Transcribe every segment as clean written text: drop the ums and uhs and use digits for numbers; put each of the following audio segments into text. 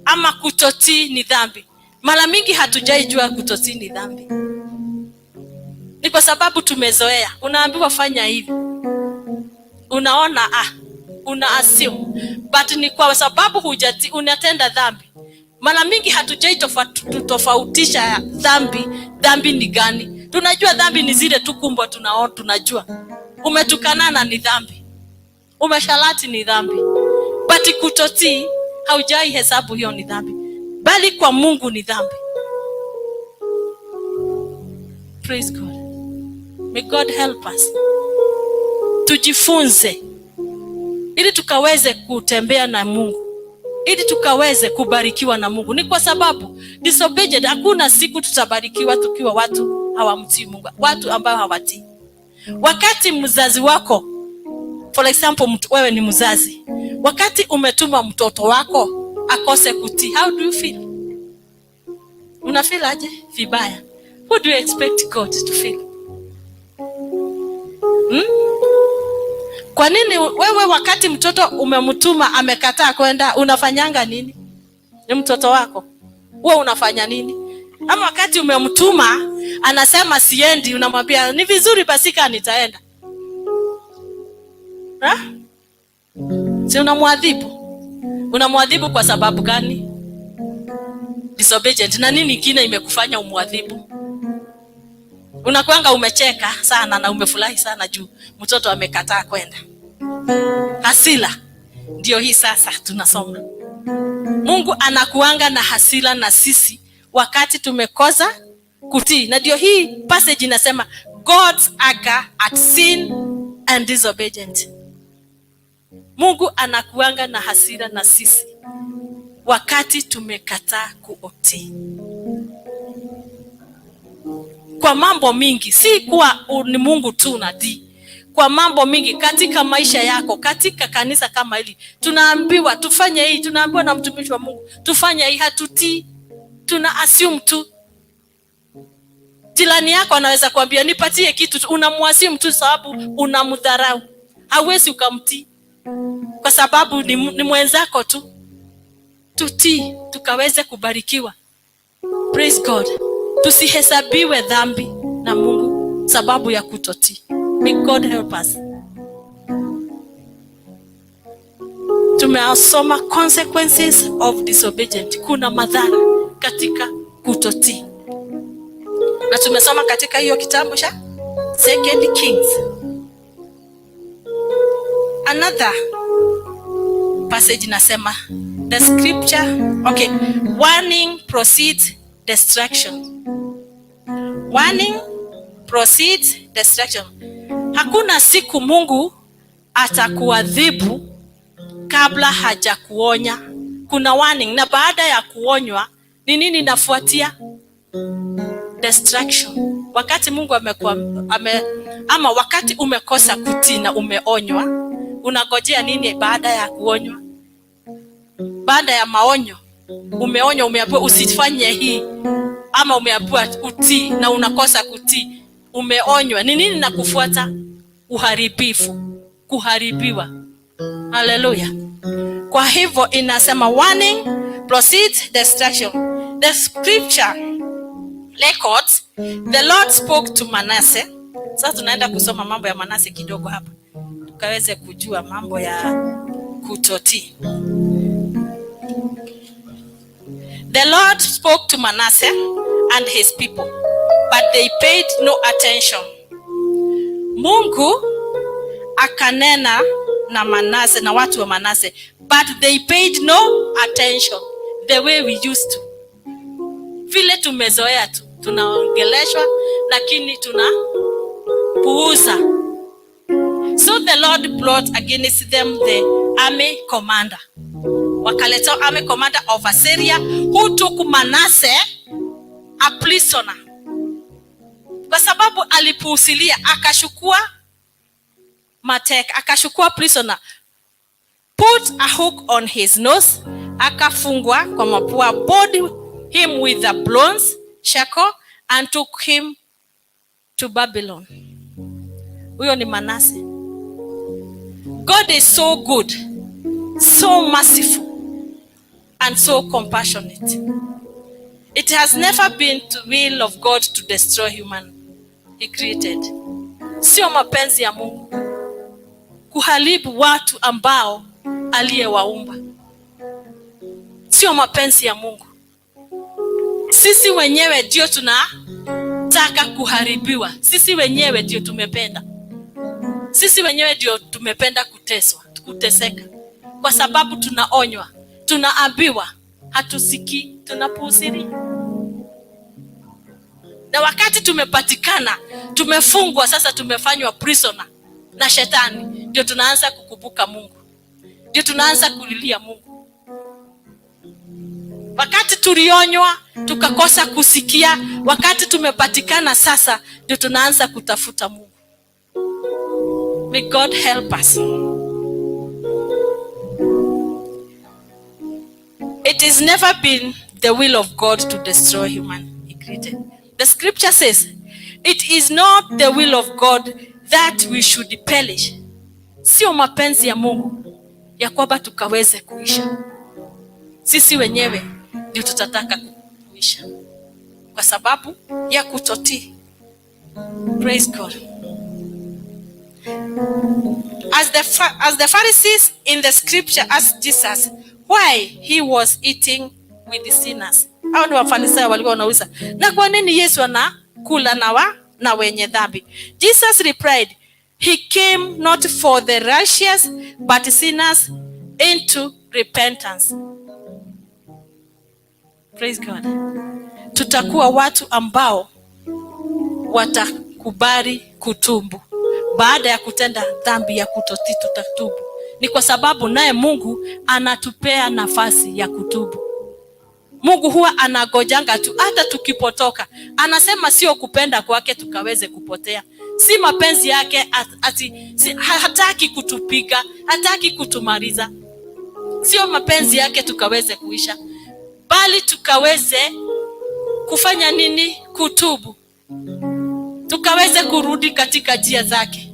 Ama kutotii ni dhambi. Mara mingi hatujaijua kutotii ni dhambi, ni kwa sababu tumezoea. Unaambiwa fanya hivi, unaona una assume, but ni kwa sababu hujati, unatenda dhambi. Mara mingi hatujai tofautisha dhambi, dhambi ni gani. Tunajua dhambi ni zile tu kumbwa, tunaona, tunajua umetukanana ni dhambi, umeshalati ni dhambi, but kutotii haujai hesabu hiyo ni dhambi, bali kwa Mungu ni dhambi. Praise God. May God help us. Tujifunze ili tukaweze kutembea na Mungu, ili tukaweze kubarikiwa na Mungu. Ni kwa sababu disobedient, hakuna siku tutabarikiwa tukiwa watu hawamtii Mungu, watu ambao hawatii. Wakati mzazi wako, for example, wewe ni mzazi, wakati umetuma mtoto wako akose kutii, how do you feel? Una feel aje? Vibaya. What do you expect God to feel? Hmm? Kwa nini wewe wakati mtoto umemtuma amekataa kwenda, unafanyanga nini? Ni mtoto wako, wewe unafanya nini? Ama wakati umemtuma anasema siendi, unamwambia ni vizuri basi kaa nitaenda. Ha? Si unamwadhibu? Unamwadhibu kwa sababu gani? Disobedient. Na nini kingine imekufanya umwadhibu? Unakwanga umecheka sana na umefurahi sana juu mtoto amekataa kwenda. Hasira ndio hii sasa tunasoma. Mungu anakuanga na hasira na sisi wakati tumekosa kutii, na ndio hii passage inasema God's anger at sin and disobedience. Mungu anakuanga na hasira na sisi wakati tumekataa kuotii kwa mambo mingi, si kuwa ni Mungu tu unatii kwa mambo mingi katika maisha yako. Katika kanisa kama hili tunaambiwa tufanye hii, tunaambiwa na mtumishi wa Mungu tufanye hii, hatutii, tuna assume tu. Jirani yako anaweza kuambia nipatie kitu, unamwassume tu sababu unamdharau, hauwezi ukamtii kwa sababu ni mwenzako tu. Tutii tukaweze kubarikiwa. Praise God. Tusihesabiwe dhambi na Mungu sababu ya kutotii. May God help us. Tumeasoma consequences of disobedience. Kuna madhara katika kutotii, na tumesoma katika hiyo kitabu cha Second Kings. Another passage nasema the scripture, okay, warning precedes destruction. Warning precedes destruction. Hakuna siku Mungu atakuadhibu kabla hajakuonya. Kuna warning, na baada ya kuonywa ni nini inafuatia? Destruction. Wakati Mungu amekuwa ame, ama wakati umekosa kutii na umeonywa, unagojea nini baada ya kuonywa? Baada ya maonyo, umeonywa, umeambiwa usifanye hii, ama umeambiwa utii na unakosa kutii, umeonywa, ni nini na kufuata? Uharibifu, kuharibiwa. Haleluya! Kwa hivyo inasema warning precedes destruction. The scripture records the Lord spoke to Manasseh. Sasa tunaenda kusoma mambo ya Manasseh kidogo hapa tukaweze kujua mambo ya kutotii. The Lord spoke to Manasseh and his people, but they paid no attention. Mungu akanena na Manasseh na watu wa Manasseh, but they paid no attention the way we used to. Vile tumezoea tu, tunaongeleshwa lakini tunapuuza. So the Lord brought against them the army commander. Wakaleta army commander of Assyria who took Manasseh a prisoner. Kwa sababu alipuuzilia, akashukua mateka, akashukua prisoner, put a hook on his nose, akafungwa kwa mapua, bound him with a bronze shackle and took him to Babylon. Huyo ni Manasseh. God is so good, so merciful. and so compassionate. It has never been the will of God to destroy human he created. Sio mapenzi ya Mungu kuharibu watu ambao aliyewaumba. Sio mapenzi ya Mungu. Sisi wenyewe ndio tunataka kuharibiwa. Sisi wenyewe ndio tumependa. Sisi wenyewe ndio tumependa kuteswa, kuteseka, kwa sababu tunaonywa, tunaambiwa, hatusikii, tunapuuzilia. Na wakati tumepatikana, tumefungwa, sasa tumefanywa prisoner na shetani, ndio tunaanza kukumbuka Mungu, ndio tunaanza kulilia Mungu. Wakati tulionywa tukakosa kusikia, wakati tumepatikana sasa, ndio tunaanza kutafuta Mungu. May God help us. It has never been the will of God to destroy human he created. The scripture says, it is not the will of God that we should perish. Sio mapenzi ya Mungu ya kwamba tukaweze kuisha. Sisi wenyewe ndio tutataka kuisha kwa sababu ya kutotii. Praise God. As the Pharisees in the scripture asked Jesus why he was eating with the sinners. Hao ni Wafarisayo walikuwa wanauliza, na kwa nini Yesu anakula na wenye dhambi? Jesus replied, he came not for the righteous but sinners into repentance. Praise God. Tutakuwa watu ambao watakubali kutubu baada ya kutenda dhambi ya kutotii, tutatubu. Ni kwa sababu naye Mungu anatupea nafasi ya kutubu. Mungu huwa anagojanga tu, hata tukipotoka, anasema sio kupenda kwake tukaweze kupotea, si mapenzi yake ati, si, hataki kutupiga, hataki kutumaliza, sio mapenzi yake tukaweze kuisha, bali tukaweze kufanya nini? Kutubu, tukaweze kurudi katika njia zake.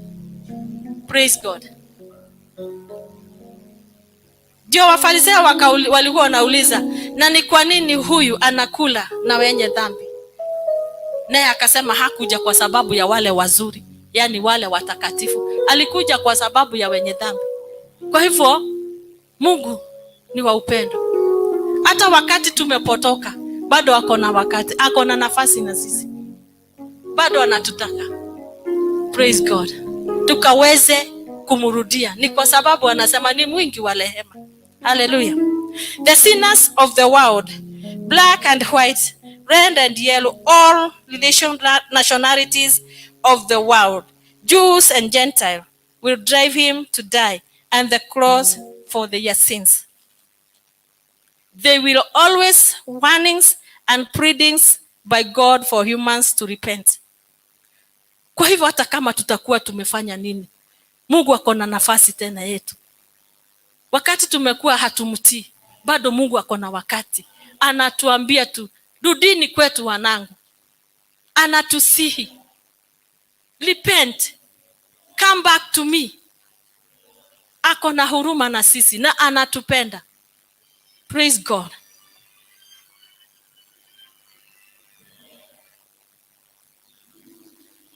Praise God. Ndio Wafarisayo walikuwa wanauliza, na ni kwa nini huyu anakula na wenye dhambi? Naye akasema hakuja kwa sababu ya wale wazuri, yani wale watakatifu, alikuja kwa sababu ya wenye dhambi. Kwa hivyo Mungu ni wa upendo. Hata wakati tumepotoka, bado ako na wakati, ako na nafasi na sisi, bado anatutaka. Praise God, tukaweze kumrudia. Ni kwa sababu anasema ni mwingi wa rehema. Hallelujah. The sinners of the world, black and white, red and yellow, all religion nationalities of the world, Jews and Gentile, will drive him to die and the cross for their sins. There will always warnings and pleadings by God for humans to repent. Kwa hivyo hata kama tutakuwa tumefanya nini, Mungu ako na nafasi tena yetu. Wakati tumekuwa hatumtii, bado Mungu ako na wakati anatuambia tu, rudini kwetu wanangu. Anatusihi, repent, come back to me. Ako na huruma na sisi na anatupenda. Praise God.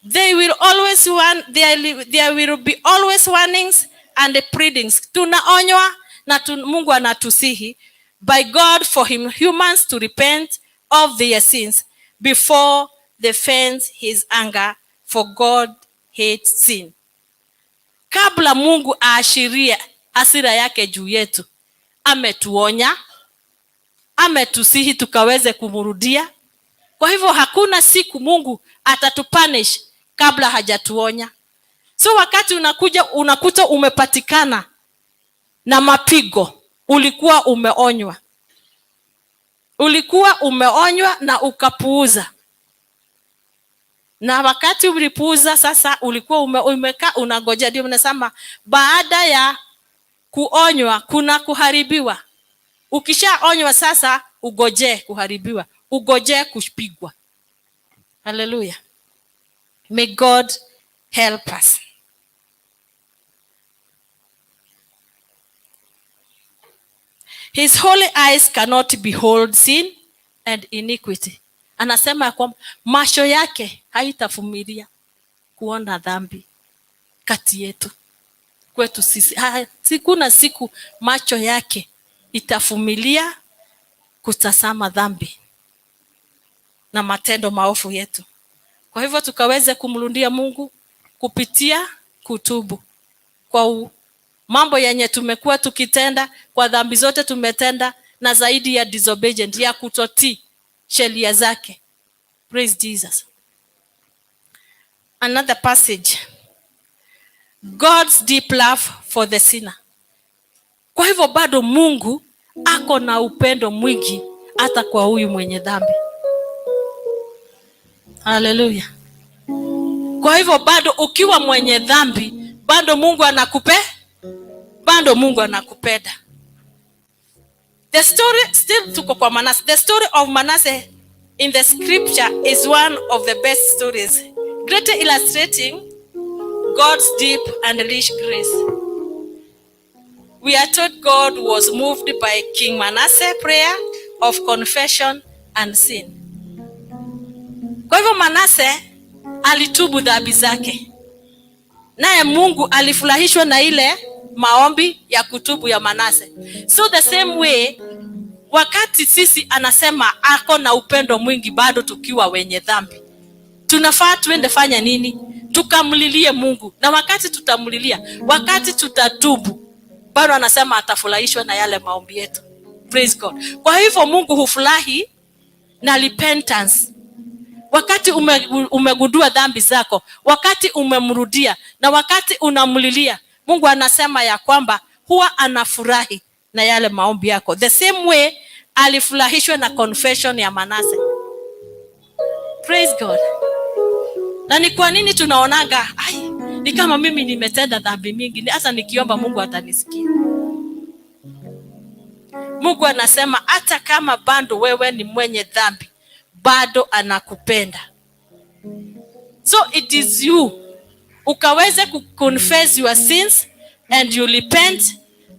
They will always want, there will be always warnings and pleadings. Tunaonywa na Mungu anatusihi by God for him humans to repent of their sins before they fence his anger, for God hates sin. Kabla Mungu aashirie hasira yake juu yetu, ametuonya, ametusihi tukaweze kumrudia. Kwa hivyo hakuna siku Mungu atatupunish kabla hajatuonya. So wakati unakuja unakuta umepatikana na mapigo, ulikuwa umeonywa. Ulikuwa umeonywa na ukapuuza. Na wakati ulipuuza, sasa ulikuwa umekaa unangojea. Ndio mnasema baada ya kuonywa kuna kuharibiwa. Ukishaonywa sasa ugojee kuharibiwa, ugojee kupigwa. Hallelujah. May God help us. His holy eyes cannot behold sin and iniquity. Anasema ya kwamba macho yake haitavumilia kuona dhambi kati yetu, kwetu sisi. Sikuna siku macho yake itavumilia kutazama dhambi na matendo maovu yetu. Kwa hivyo tukaweze kumrudia Mungu kupitia kutubu kwa mambo yenye tumekuwa tukitenda, kwa dhambi zote tumetenda, na zaidi ya disobedient, ya kutotii sheria zake. Praise Jesus. Another passage. God's deep love for the sinner. Kwa hivyo bado Mungu ako na upendo mwingi hata kwa huyu mwenye dhambi. Haleluya. Kwa hivyo bado ukiwa mwenye dhambi, bado Mungu anakupenda. The story still tuko kwa Manasseh. The story of Manasseh in the scripture is one of the best stories, greatly illustrating God's deep and rich grace. We are told God was moved by King Manasseh prayer of confession and sin. Kwa hivyo Manasseh alitubu dhambi zake, naye Mungu alifurahishwa na ile maombi ya kutubu ya Manasseh. So the same way, wakati sisi anasema ako na upendo mwingi bado tukiwa wenye dhambi, tunafaa tuende fanya nini? Tukamlilie Mungu, na wakati tutamlilia, wakati tutatubu, bado anasema atafurahishwa na yale maombi yetu. Praise God. Kwa hivyo Mungu hufurahi na repentance. Wakati umegundua dhambi zako, wakati umemrudia na wakati unamlilia Mungu, anasema ya kwamba huwa anafurahi na yale maombi yako. The same way alifurahishwa na confession ya Manase. Praise God. Na ni kwa nini tunaonaga, ai, ni kama mimi nimetenda dhambi mingi, hata nikiomba Mungu atanisikia? Mungu anasema hata kama bado wewe ni mwenye dhambi, bado anakupenda. So it is you ukaweze kuconfess your sins and you repent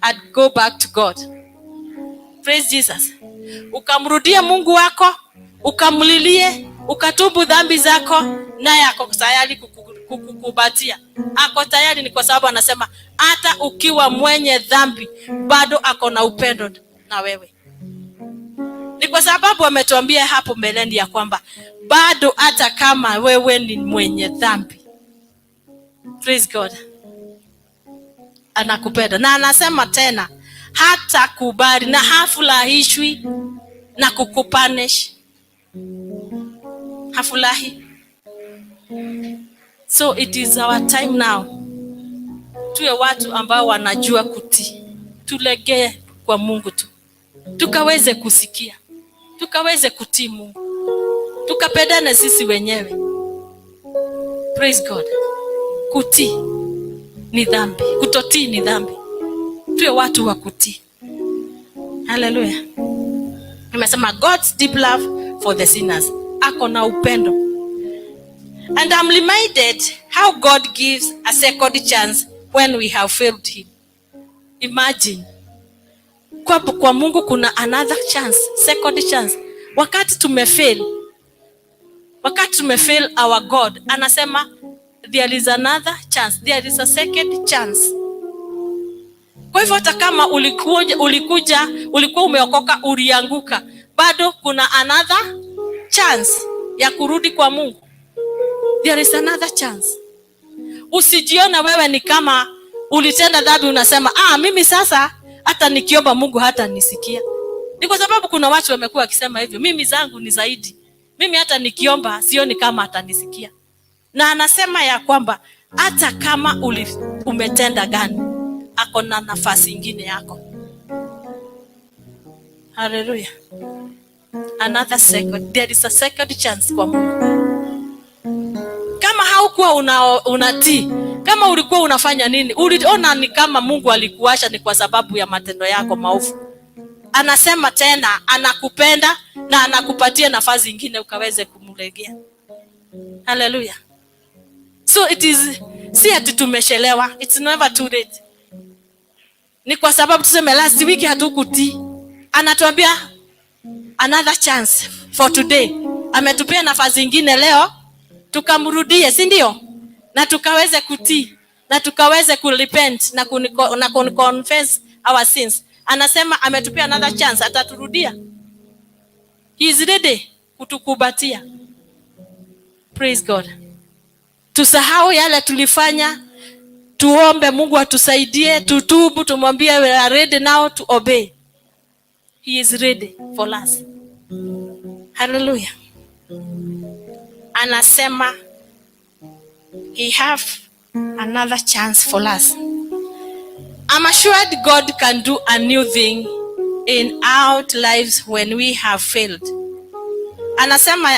and go back to God. Praise Jesus. Ukamrudia Mungu wako, ukamlilie, ukatubu dhambi zako, naye ako tayari kukukumbatia. Ako tayari, ni kwa sababu anasema hata ukiwa mwenye dhambi bado ako na upendo na wewe. Ni kwa sababu ametuambia hapo mbeleni ya kwamba bado hata kama wewe ni mwenye dhambi, praise God, anakupenda. Na anasema tena hata kubali na hafurahishwi na kukupunish, hafurahi. So it is our time now, tuwe watu ambao wanajua kutii, tulegee kwa Mungu tu, tukaweze kusikia, tukaweze kutii Mungu, tukapendane sisi wenyewe. Praise God. Kutii ni dhambi, kutotii ni dhambi. Tuwe watu wa kutii. Haleluya. Nimesema God's deep love for the sinners. Ako na upendo. And I'm reminded how God gives a second chance when we have failed him. Imagine. Kwa Mungu kuna another chance, second chance. Wakati tumefail, wakati tumefail our God, anasema there is another chance, there is a second chance. Kwa hivyo hata kama ulikuja, ulikuwa umeokoka, ulianguka, bado kuna another chance ya kurudi kwa Mungu. There is another chance. Usijiona wewe ni kama ulitenda dhambi, unasema, "Ah, mimi sasa hata nikiomba Mungu hata nisikia." Ni kwa sababu kuna watu wamekuwa wakisema hivyo, "Mimi zangu ni zaidi, mimi hata nikiomba sioni kama atanisikia." Na anasema ya kwamba hata kama umetenda gani, ako na nafasi ingine yako. Haleluya. Another second. There is a second chance kwa Mungu. Kama haukuwa unatii, kama ulikuwa unafanya nini, uliona ni kama Mungu alikuacha ni kwa sababu ya matendo yako maovu. Anasema tena anakupenda na anakupatia nafasi ingine ukaweze kumregea. Haleluya. So it is si ati tumechelewa, it's never too late. Ni kwa sababu tuseme last week hatukutii. Anatuambia another chance for today. Ametupea nafasi ingine leo tukamrudie, si ndio? Na tukaweze kutii na tukaweze kurepent na confess our sins. Anasema ametupea another chance, ataturudia. He is ready kutukumbatia. Praise God. Tusahau yale tulifanya, tuombe Mungu atusaidie, tutubu, tumwambie we are ready now to obey. He is ready for us. Hallelujah. Anasema he have another chance for us. I'm assured God can do a new thing in our lives when we have failed. Anasema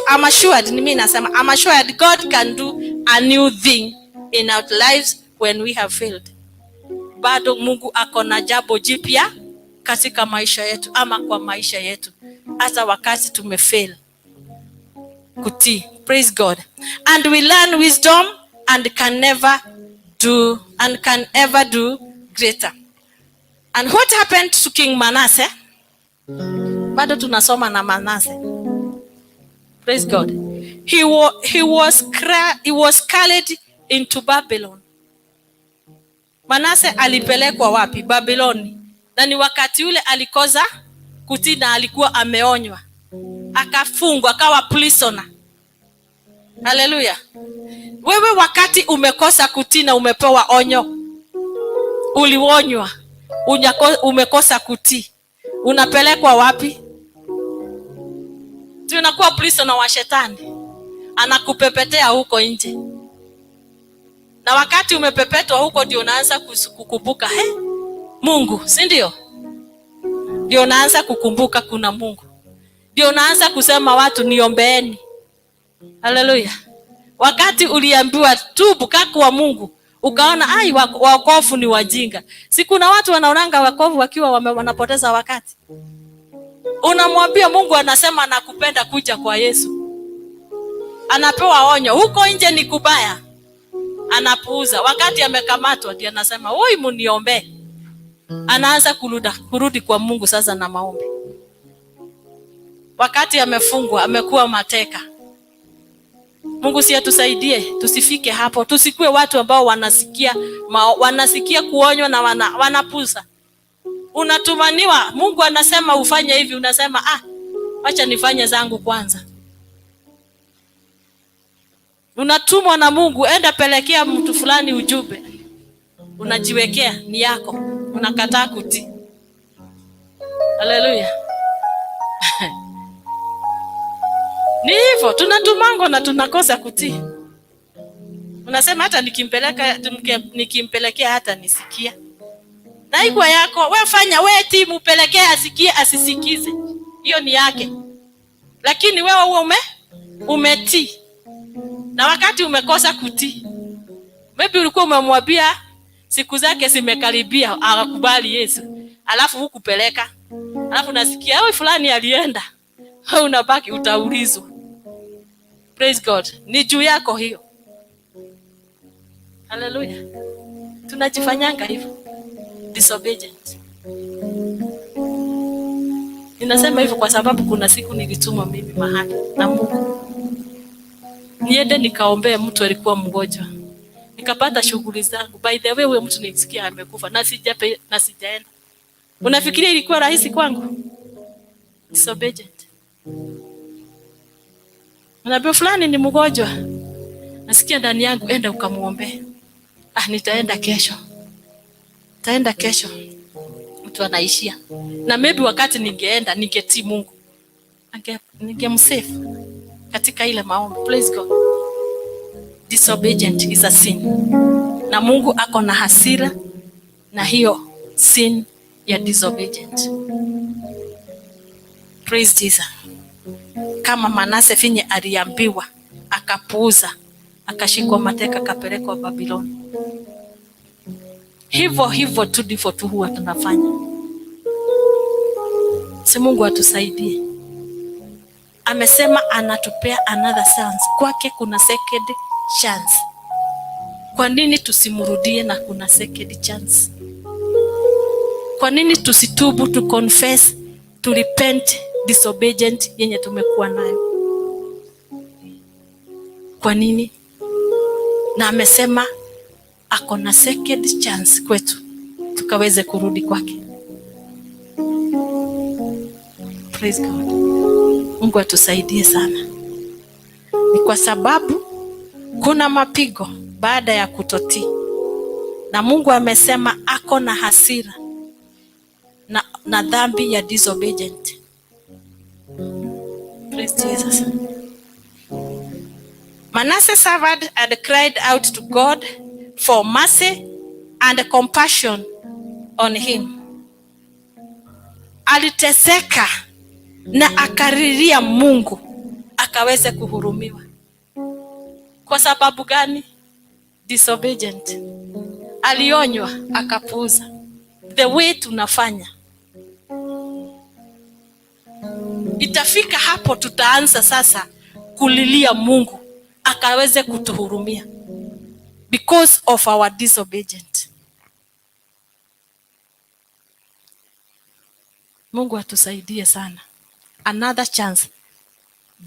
I'm assured, ni mimi nasema I'm assured God can do a new thing in our lives when we have failed. Bado Mungu ako na jambo jipya katika maisha yetu ama kwa maisha yetu, hata wakati tumefail kutii. Praise God. And we learn wisdom and can never do and can ever do greater. And what happened to King Manasseh? Bado tunasoma na Manasseh. Praise God. He was carried into Babylon. Manasseh alipelekwa wapi? Babiloni. Na ni wakati ule alikosa kutii na alikuwa ameonywa, akafungwa, akawa prisoner. Haleluya. Wewe wakati umekosa kutii na umepewa onyo, ulionywa, umekosa kutii, unapelekwa wapi? Tunakuwa prisoner wa shetani, anakupepetea huko nje, na wakati umepepetwa huko ndio unaanza kukumbuka he, Mungu, si ndio? Ndio unaanza kukumbuka kuna Mungu, ndio unaanza kusema watu niombeeni. Haleluya. Wakati uliambiwa tubu, kaa kwa Mungu, ukaona ai, wakovu ni wajinga. Si kuna watu wanaonanga wakovu wakiwa wanapoteza wakati. Unamwambia Mungu anasema anakupenda, kuja kwa Yesu. Anapewa onyo, huko nje ni kubaya. Anapuuza. Wakati amekamatwa ndiye anasema, "Oi, muniombee." Anaanza kurudi kwa Mungu sasa na maombi. Wakati amefungwa, amekuwa mateka. Mungu si atusaidie tusifike hapo, tusikue watu ambao wanasikia kuonywa na wanapuuza. Unatumaniwa, Mungu anasema ufanye hivi, unasema acha nifanye zangu kwanza. Unatumwa na Mungu, enda pelekea mtu fulani ujumbe. Unajiwekea ni yako, unakataa kutii. Haleluya. Ni hivyo, tunatumangwa na tunakosa kutii. Unasema hata nikimpelekea hata nisikia. Na iko yako, we fanya, we timu pelekea asikie asisikize. Hiyo ni yake. Lakini wewe uwe umetii. Na wakati umekosa kutii, maybe ulikuwa umemwambia siku zake zimekaribia akakubali Yesu, alafu hukupeleka, alafu nasikia wewe fulani alienda, wewe unabaki utaulizwa. Praise God. Ni juu yako hiyo. Hallelujah. Tunajifanyanga hivyo. Disobedient. Ninasema hivyo kwa sababu kuna siku nilitumwa mimi mahali na Mungu niende nikaombee mtu alikuwa mgonjwa. Nikapata shughuli zangu. By the way, huyo mtu nilisikia amekufa na sijaenda. Unafikiria ilikuwa rahisi kwangu? Disobedient. Unaambiwa fulani ni mgonjwa. Nasikia ndani yangu enda ukamuombee. Nitaenda kesho. Nitaenda kesho. Mtu anaishia. Na maybe wakati ningeenda ningetii Mungu. Ningemsave katika ile maombi. Praise God. Disobedient is a sin. Na Mungu ako na hasira na hiyo sin ya disobedient. Praise Jesus. Kama Manase finye aliambiwa akapuuza, akashikwa mateka akapelekwa Babiloni. Hivyo hivyo tu ndivyo tu huwa tunafanya. Si Mungu atusaidie. Amesema anatupea another chance. Kwake kuna second chance. Kwa nini tusimrudie na kuna second chance? Kwa nini tusitubu, to confess, to repent disobedient yenye tumekuwa nayo? Kwa nini? Na amesema ako na second chance kwetu tukaweze kurudi kwake. Praise God. Mungu atusaidie sana. Ni kwa sababu kuna mapigo baada ya kutotii, na Mungu amesema ako na hasira na dhambi ya disobedient. Praise Jesus. Manasseh suffered and cried out to God for mercy and compassion on him. Aliteseka na akalilia Mungu akaweze kuhurumiwa. Kwa sababu gani? Disobedient. Alionywa akapuuza. The way tunafanya, itafika hapo tutaanza sasa kulilia Mungu akaweze kutuhurumia because of our disobedience. Mungu atusaidie sana. Another chance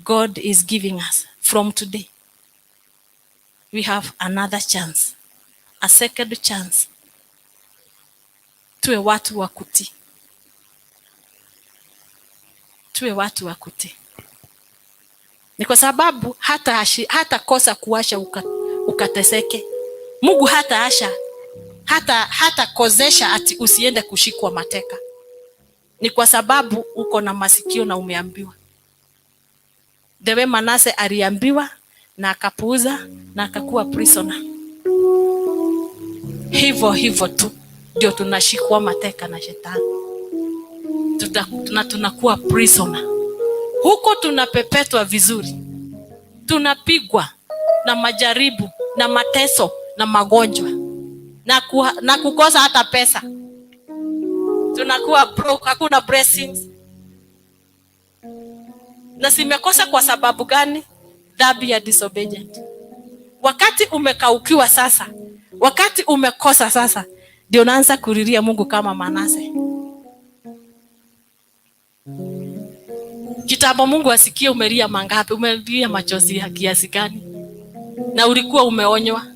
God is giving us from today. We have another chance, a second chance. Tuwe watu wa kutii, tuwe watu wa kutii. Ni kwa sababu hata kosa kuasha ukateseke. Mungu hata asha hata kozesha ati usiende kushikwa mateka. Ni kwa sababu uko na masikio na umeambiwa. The way Manase aliambiwa na akapuuza na akakuwa prisoner. Hivyo hivyo tu ndio tunashikwa mateka na shetani. Tunakuwa prisoner. Huko tunapepetwa vizuri, tunapigwa na majaribu na mateso na magonjwa na kukosa hata pesa. Tunakuwa broke, hakuna blessings. Na simekosa kwa sababu gani? Dhambi ya disobedient. Wakati umekaukiwa sasa, wakati umekosa sasa, ndio unaanza kulilia Mungu kama Manase. Kitambo Mungu asikie umelia mangapi, umelia machozi ya kiasi gani, na ulikuwa umeonywa.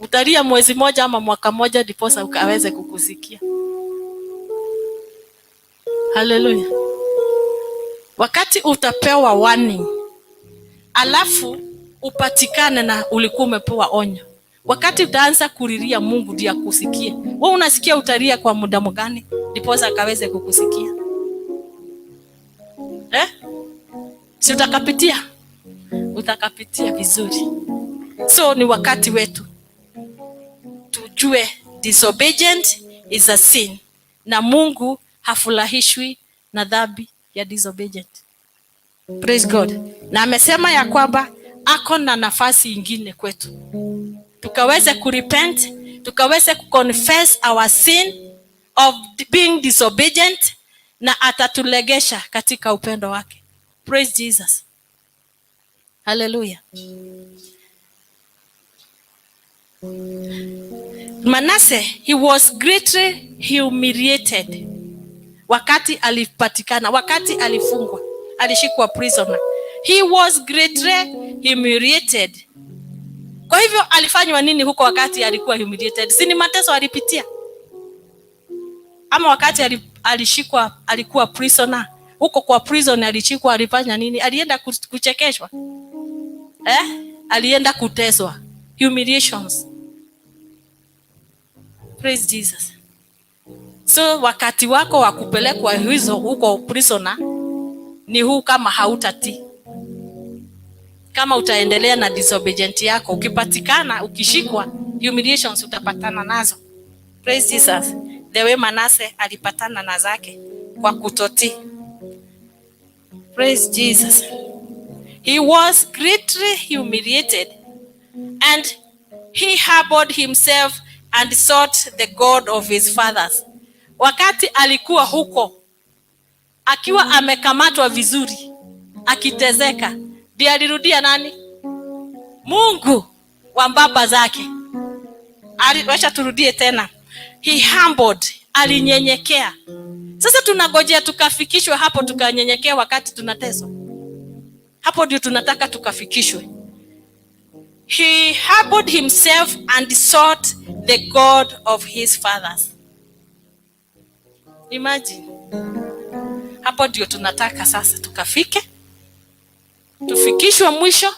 Utalia mwezi moja ama mwaka moja ndiposa ukaweze kukusikia. Haleluya. Wakati utapewa warning, alafu upatikane na ulikuwa umepewa onyo. Wakati utaanza kulilia Mungu ndiye akusikie. Wewe unasikia utalia kwa muda mgani ndiposa akaweze kukusikia? Eh? Si utakapitia? Utakapitia vizuri. So ni wakati wetu tujue disobedient is a sin, na Mungu hafurahishwi na dhambi ya disobedient. Praise God. Na amesema ya kwamba ako na nafasi ingine kwetu tukaweze kurepent, tukaweze kuconfess our sin of being disobedient, na atatulegesha katika upendo wake. Praise Jesus. Hallelujah. Manasseh, he was greatly humiliated wakati alipatikana, wakati alifungwa, alishikwa prisoner. He was greatly humiliated. Kwa hivyo alifanywa nini huko wakati alikuwa humiliated? Si ni mateso alipitia? Ama wakati alishikwa, alikuwa prisoner. Huko kwa prison alishikwa, alifanya nini? Alienda kuchekeshwa. Alienda kuteswa. Humiliations. Praise Jesus. So wakati wako wa kupelekwa hizo huko prisoner ni huu, kama hautatii. Kama utaendelea na disobedient yako, ukipatikana, ukishikwa, humiliations utapatana nazo. Praise Jesus. The way Manasseh alipatana na zake kwa kutotii. Praise Jesus. He was greatly humiliated and he humbled himself and sought the God of his fathers. Wakati alikuwa huko akiwa amekamatwa vizuri akitezeka, ndiye alirudia nani? Mungu wa baba zake. Wacha turudie tena. He humbled, alinyenyekea. Sasa tunagojea tukafikishwe hapo tukanyenyekea wakati tunateswa. Hapo ndio tunataka tukafikishwe. He humbled himself and sought the God of his fathers. Imagine. Hapo ndio tunataka sasa tukafike, tufikishwe mwisho,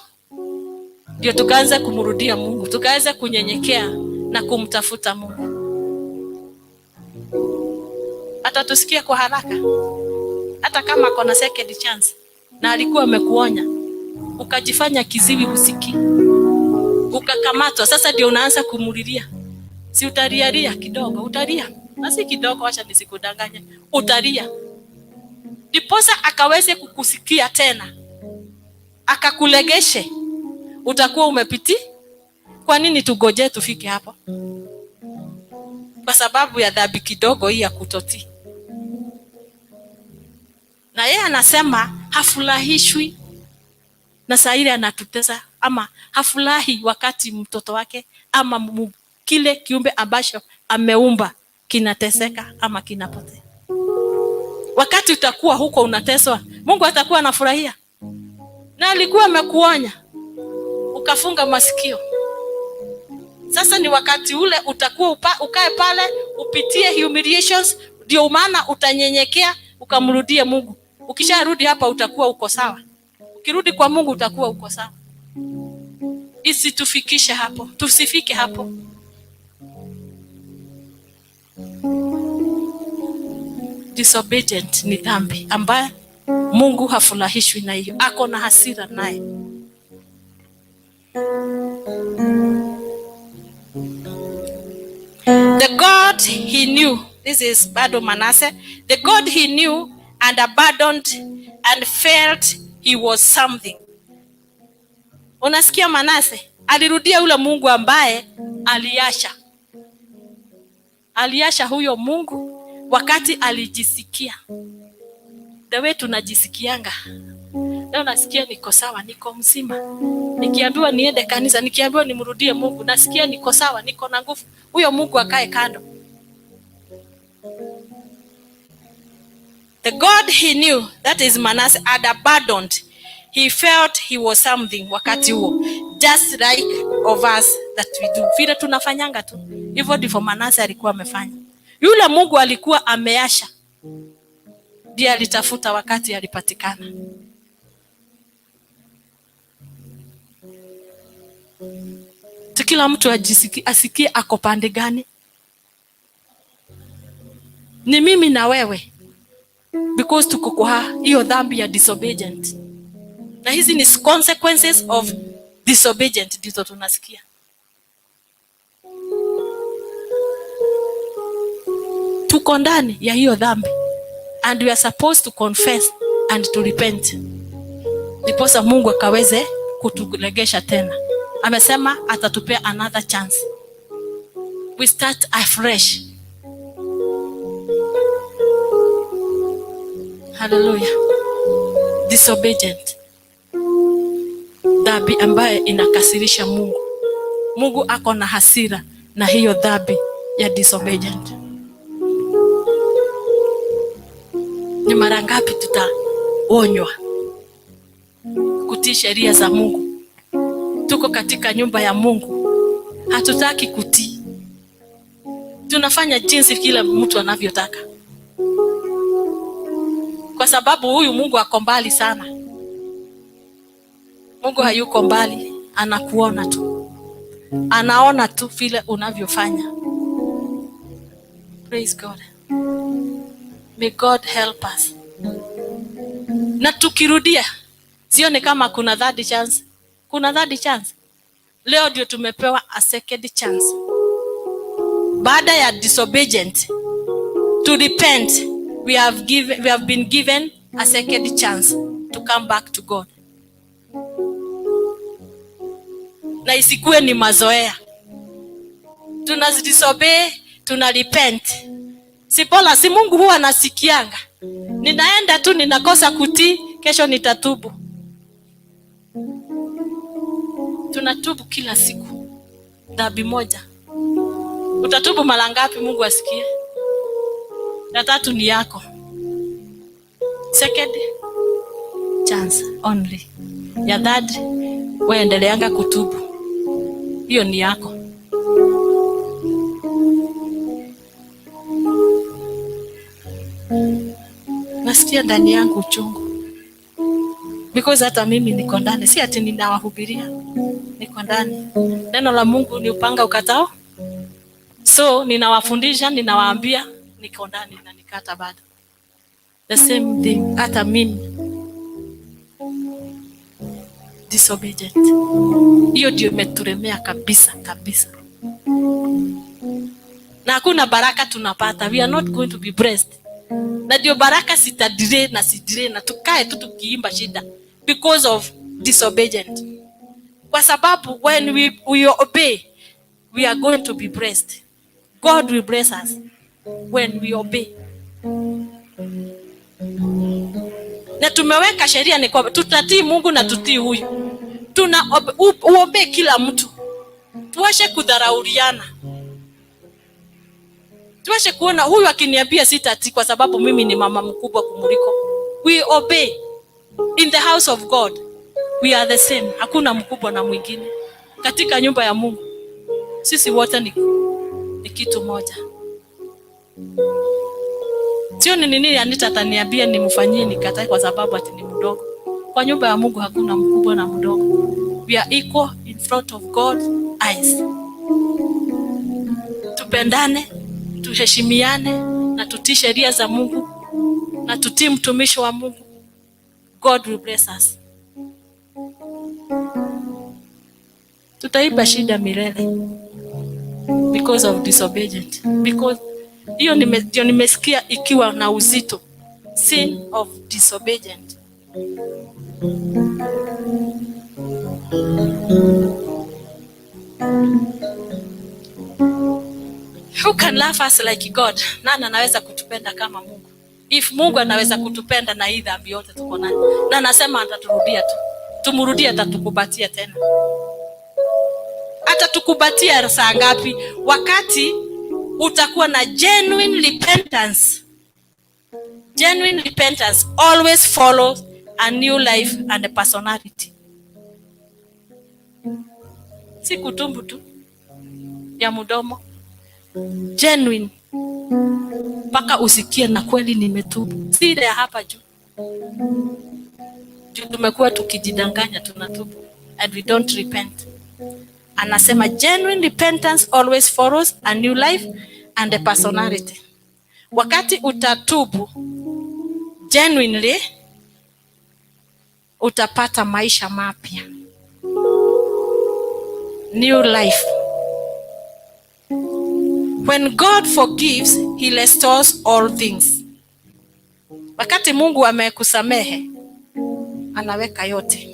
ndio tukaanza kumrudia Mungu, tukaanza kunyenyekea na kumtafuta Mungu. Atatusikia kwa haraka, hata kama ako na second chance na alikuwa amekuonya, ukajifanya kiziwi husikii, ukakamatwa. Sasa ndio unaanza kumulilia, si utalialia kidogo, utalia na si kidogo, acha nisikudanganye, utalia ndiposa akaweze kukusikia tena, akakulegeshe, utakuwa umepiti. Kwa nini tugoje tufike hapo? Kwa sababu ya dhambi kidogo hii ya kutotii. Na yeye anasema hafurahishwi na saa ile anatutesa, ama hafurahi wakati mtoto wake ama kile kiumbe ambacho ameumba kinateseka ama kinapotea. Wakati utakuwa huko unateswa, Mungu atakuwa anafurahia? Na alikuwa amekuonya ukafunga masikio. Sasa ni wakati ule utakuwa ukae pale upitie humiliations, ndio maana utanyenyekea ukamrudie Mungu. Ukisharudi hapa utakuwa uko sawa. Ukirudi kwa Mungu utakuwa uko sawa. Isitufikishe hapo, tusifike hapo. Disobedient ni dhambi ambaye Mungu hafurahishwi na hiyo, ako na hasira naye. The God he knew, this is bado Manasseh, the God he knew and abandoned and felt he was something. Unasikia Manasseh alirudia yule Mungu ambaye aliasha. Aliasha huyo Mungu wakati alijisikia. The way tunajisikianga. Leo nasikia niko sawa, niko mzima. Nikiambiwa niende kanisa, nikiambiwa nimrudie Mungu, nasikia niko sawa, niko na nguvu. Huyo Mungu akae kando. The God he knew, that is Manasseh, had abandoned. He felt he was something wakati huo. Just like of us that we do. Vile tunafanyanga tu. Hivyo ndivyo Manasseh alikuwa amefanya. Yule Mungu alikuwa ameasha, ndiye alitafuta wakati alipatikana. Kila mtu asikie ako pande gani. Ni mimi na wewe, because tuko kwa hiyo dhambi ya disobedient. Na hizi ni consequences of disobedient ndizo tunasikia. Tuko ndani ya hiyo dhambi and we are supposed to confess and to repent, ndiposa Mungu akaweze kuturegesha tena. Amesema atatupea another chance. We start afresh. Hallelujah. Disobedient, dhambi ambaye inakasirisha Mungu. Mungu ako na hasira na hiyo dhambi ya disobedient. Ni mara ngapi tutaonywa kutii sheria za Mungu? Tuko katika nyumba ya Mungu, hatutaki kutii, tunafanya jinsi kila mtu anavyotaka, kwa sababu huyu Mungu ako mbali sana. Mungu hayuko mbali, anakuona tu, anaona tu vile unavyofanya. Praise God. May God help us. Na tukirudia, sioni kama kuna third chance. Kuna third chance. Leo ndio tumepewa a second chance. Baada ya disobedient to repent, we have been given a second chance to come back to God. Na isikuwe ni mazoea. Tuna disobey, tuna repent. Si bora, si Mungu huwa anasikianga. Ninaenda tu ninakosa kutii, kesho nitatubu. Tunatubu kila siku dhambi moja. Utatubu mara ngapi Mungu asikie? Ya tatu ni yako. Second chance only. Ya third, wewe endeleanga kutubu. Hiyo ni yako. Nasikia ndani yangu uchungu. Because hata mimi niko ndani, si ati ninawahubiria. Niko ndani. Neno la Mungu ni upanga ukatao. So ninawafundisha, ninawaambia, niko ndani na nikata bado. The same thing, hata mimi. Disobedient. Hiyo ndio imetulemea kabisa kabisa. Na hakuna baraka tunapata. We are not going to be blessed. Na ndio baraka sitadire na sidire na tukae tu tukiimba shida because of disobedient. Kwa sababu when we obey, we are going to be blessed. God will bless us when we obey. Na tumeweka sheria ni kwamba tutatii Mungu na tutii huyu. Tuna uombe kila mtu. Tuache kudharauliana. Tuache kuona huyu akiniambia sitatii kwa sababu mimi ni mama mkubwa kumuliko. We obey. In the house of God, we are the same. Hakuna mkubwa na mwingine. Katika nyumba ya Mungu, sisi wote ni kitu moja. Sio ni nini Anita ataniambia nimfanyie nikatae kwa sababu ati ni mdogo. Kwa nyumba ya Mungu hakuna mkubwa na mdogo. We are equal in front of God's eyes. Tupendane, tuheshimiane na tutii sheria za Mungu na tutii mtumishi wa Mungu. God will bless us. Tutaiba shida milele because of disobedience. Because hiyo ndio nimesikia ikiwa na uzito. Sin of disobedience. Who can love us like God? Nani anaweza kutupenda kama Mungu? If Mungu anaweza kutupenda na hii dhambi yote tuko nayo, na anasema ataturudia tu, tumrudie, atatukubatia tena. Atatukubatia saa ngapi? Wakati utakuwa na genuine repentance. Genuine repentance always follows a new life and a personality. Si kutumbu tu ya mdomo. Genuine. Mpaka usikie na kweli nimetubu. Si ile ya hapa juu. Juu tumekuwa tukijidanganya tunatubu and we don't repent. Anasema genuine repentance always follows a new life and a personality. Wakati utatubu genuinely, utapata maisha mapya. New life. When God forgives, he restores all things. Wakati Mungu amekusamehe, anaweka yote.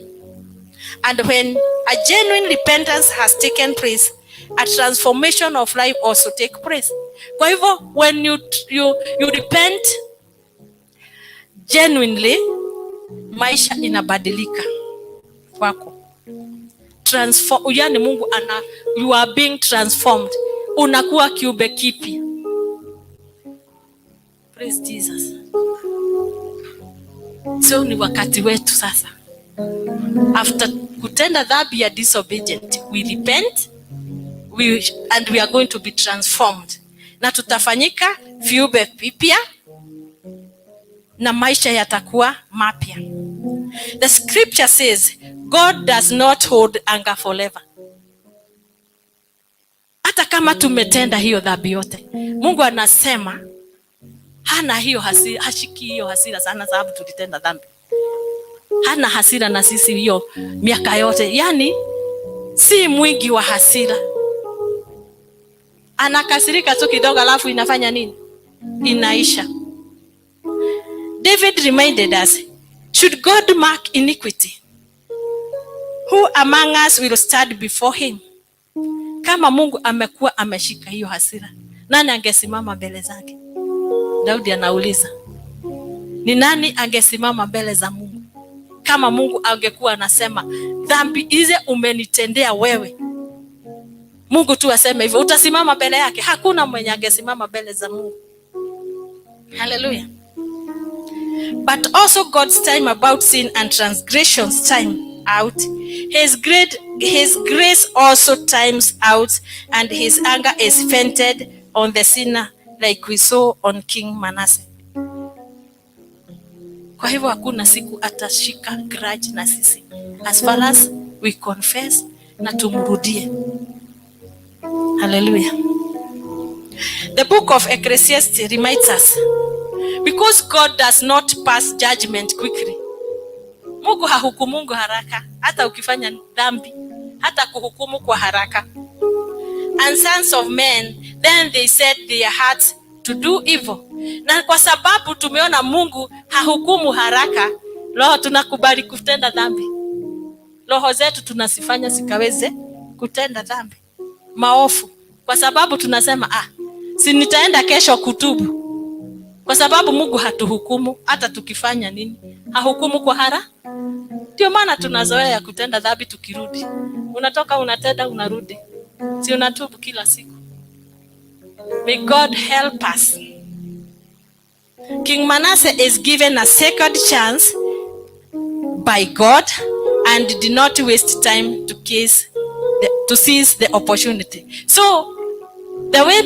And when a genuine repentance has taken place, a transformation of life also take place. Kwa hivyo, when you repent genuinely, maisha inabadilika kwako. Transform, yani Mungu ana, you are being transformed. Unakuwa kiumbe kipya. Praise Jesus. So ni wakati wetu sasa. After kutenda dhambi ya disobedient, we repent, and we are going to be transformed. Na tutafanyika viumbe vipya na maisha yatakuwa mapya. The scripture says God does not hold anger forever. Hata kama tumetenda hiyo dhambi yote, Mungu anasema hana hiyo hasira, hashiki hiyo hasira sana sababu tulitenda dhambi. Hana hasira na sisi hiyo miaka yote. Yani si mwingi wa hasira. Anakasirika tu kidogo alafu inafanya nini? Inaisha. David reminded us, should God mark iniquity? Who among us will stand before him? Kama Mungu amekuwa ameshika hiyo hasira, nani angesimama mbele zake? Daudi anauliza, ni nani angesimama mbele za Mungu? Kama Mungu angekuwa anasema, dhambi hizi umenitendea wewe, Mungu tu aseme hivyo, utasimama mbele yake? Hakuna mwenye angesimama mbele za Mungu. Hallelujah. But also God's time about sin and transgressions time out. His grace also times out, and his anger is vented on the sinner, like we saw on King Manasseh. Kwa hivyo hakuna siku atashika grudge na sisi, as far as we confess na tumrudie. Hallelujah. The book of Ecclesiastes reminds us, because God does not pass judgment quickly. Mungu hahukumungu haraka, hata ukifanya dhambi, hata kuhukumu kwa haraka. And sons of men, then they set their hearts to do evil. Na kwa sababu tumeona Mungu hahukumu haraka, roho tunakubali kutenda dhambi. Roho zetu tunazifanya zikaweze kutenda dhambi maofu, kwa sababu tunasema, "Ah, si nitaenda kesho kutubu," kwa sababu Mungu hatuhukumu hata tukifanya nini, hahukumu kwa haraka. Ndio maana tunazoea kutenda dhambi tukirudi, unatoka unatenda, unarudi, si unatubu kila siku. May God help us. King Manasseh is given a second chance by God and did not waste time to seize the opportunity. So the way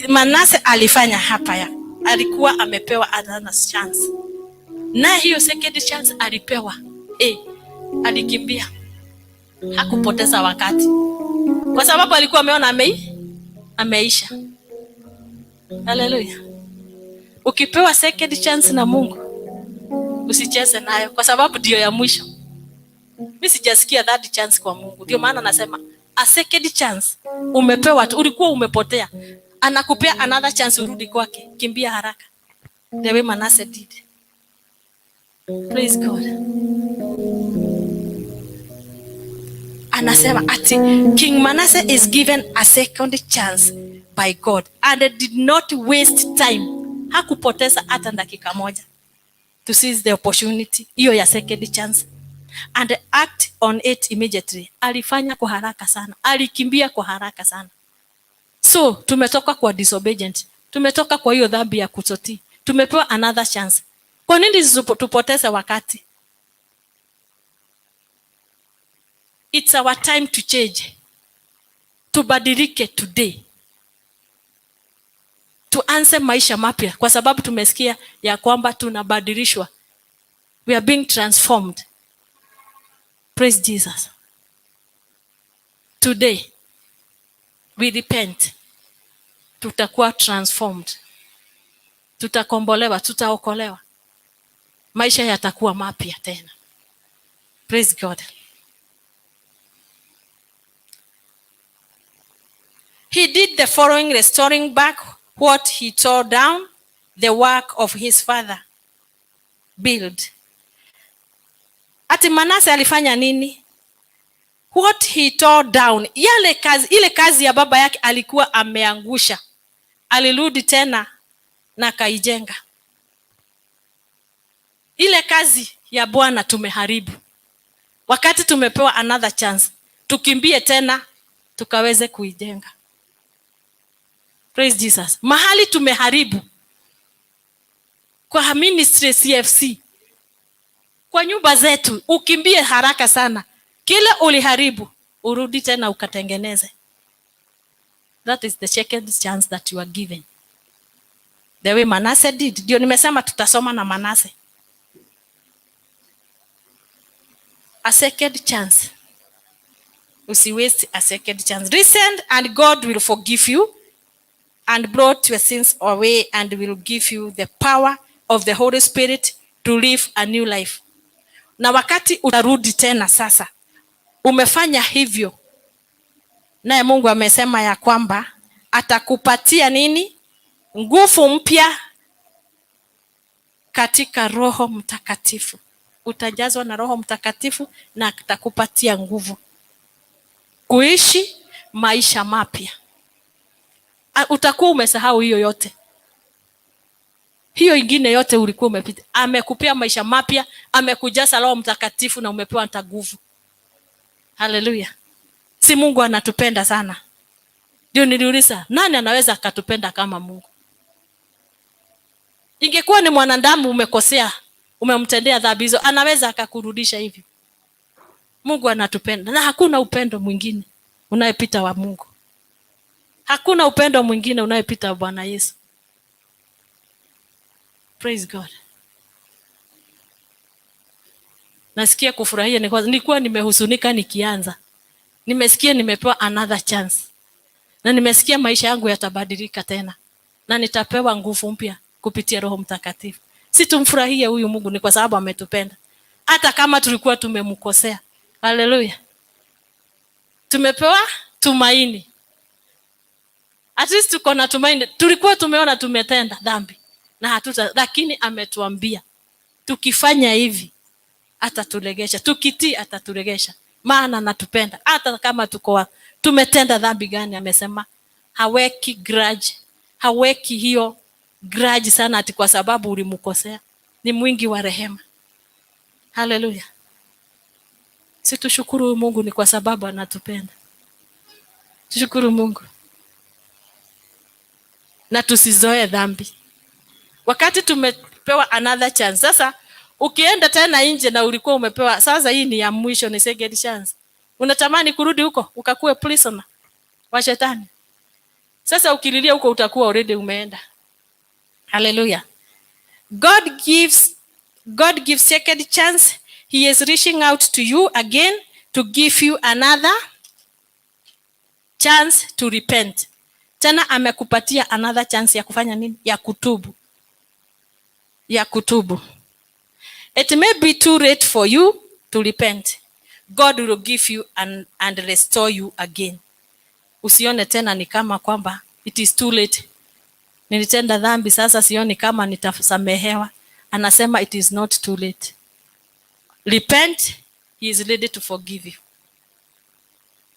Manasseh alifanya hapa ya, alikuwa amepewa another chance, na hiyo second chance alipewa, alikimbia, hakupoteza wakati, kwa sababu alikuwa ameona ameisha. Haleluya! Ukipewa second chance na Mungu, usicheze nayo, kwa sababu ndio ya mwisho. Mi sijasikia third chance kwa Mungu, ndio maana nasema a second chance umepewa tu, ulikuwa umepotea, anakupea another chance urudi kwake. Kimbia haraka, the way Manasseh did. Praise God. Anasema ati King Manasseh is given a second chance by God and did not waste time. Hakupoteza hata dakika moja to seize the opportunity hiyo ya second chance and act on it immediately. Alifanya kwa haraka sana, alikimbia kwa haraka sana. So tumetoka kwa disobedient, tumetoka kwa hiyo dhambi ya kutotii, tumepewa another chance. Kwa nini tupoteze wakati? It's our time to change. Tubadilike today, tuanze maisha mapya, kwa sababu tumesikia ya kwamba tunabadilishwa, we are being transformed. Praise Jesus. Today we repent, tutakuwa transformed, tutakombolewa, tutaokolewa, maisha yatakuwa mapya tena. Praise God. He did the following, restoring back what he tore down, the work of his father build. Ati Manase alifanya nini? What he tore down, yale kazi, ile kazi ya baba yake alikuwa ameangusha, alirudi tena na akaijenga. Ile kazi ya Bwana tumeharibu. Wakati tumepewa another chance, tukimbie tena tukaweze kuijenga. Praise Jesus. Mahali tumeharibu kwa ministry CFC, kwa nyumba zetu, ukimbie haraka sana. Kile uliharibu urudi tena ukatengeneze. That is the second chance that you are given. The way Manasseh did. Ndio nimesema tutasoma na Manasseh. A second chance. Usi waste a second chance. Listen and God will forgive you and blot your sins away and will give you the power of the Holy Spirit to live a new life. Na wakati utarudi tena sasa, umefanya hivyo, naye Mungu amesema ya kwamba atakupatia nini? Nguvu mpya katika Roho Mtakatifu. Utajazwa na Roho Mtakatifu na atakupatia nguvu kuishi maisha mapya. Utakuwa umesahau hiyo yote, hiyo ingine yote ulikuwa umepita. Amekupea maisha mapya, amekujaza Roho Mtakatifu na umepewa hata nguvu. Haleluya! Si Mungu anatupenda sana? Ndio niliuliza, nani anaweza akatupenda kama Mungu? Ingekuwa ni mwanadamu umekosea, umemtendea dhambi hizo, anaweza akakurudisha hivyo? Mungu anatupenda, na hakuna upendo mwingine unayepita wa Mungu. Hakuna upendo mwingine unayepita wa Bwana Yesu. Praise God. Nasikia kufurahia, nilikuwa nimehuzunika nikianza. Nimesikia nimepewa another chance. Na nimesikia maisha yangu yatabadilika tena. Na nitapewa nguvu mpya kupitia Roho Mtakatifu. Si tumfurahie huyu Mungu ni kwa sababu ametupenda. Hata kama tulikuwa tumemkosea. Haleluya. Tumepewa tumaini. At least tuko na tumaini. Tulikuwa tumeona tumetenda dhambi na hatuta, lakini ametuambia tukifanya hivi ataturegesha, tukitii ataturegesha, maana anatupenda hata kama tuko tumetenda dhambi gani. Amesema haweki grudge, haweki hiyo grudge sana ati kwa sababu ulimkosea. Ni mwingi wa rehema. Haleluya. Si tushukuru Mungu ni kwa sababu anatupenda. Tushukuru Mungu. Na tusizoe dhambi. Wakati tumepewa another chance. Sasa ukienda tena nje na ulikuwa umepewa, sasa hii ni ya mwisho, ni second chance. Unatamani kurudi huko ukakuwe prisoner wa shetani. Sasa ukililia huko utakuwa already umeenda. Hallelujah. God gives second chance. He is reaching out to you again to give you another chance to repent. Tena amekupatia another chance ya kufanya nini? Ya kutubu. Ya kutubu. It may be too late for you to repent. God will give you and restore you again. Usione tena ni kama kwamba it is too late. Nilitenda dhambi, sasa sioni kama nitasamehewa. Anasema it is not too late. Repent, he is ready to forgive you.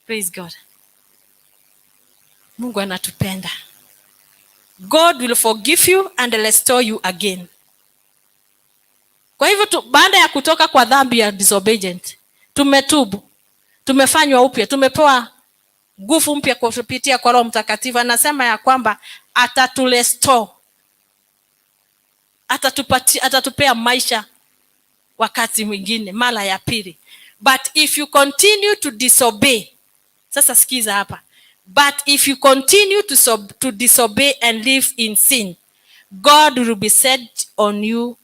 Praise God. Mungu anatupenda. God will forgive you and restore you again. Kwa hivyo tu, baada ya kutoka kwa dhambi ya disobedient, tumetubu, tumefanywa upya, tumepewa nguvu mpya kwa kupitia kwa Roho Mtakatifu. Anasema ya kwamba ataturestore, atatupatia, atatupea maisha wakati mwingine mara ya pili. But if you continue to disobey, sasa sikiza hapa, but if you continue to disobey and live in sin, God will be set on you.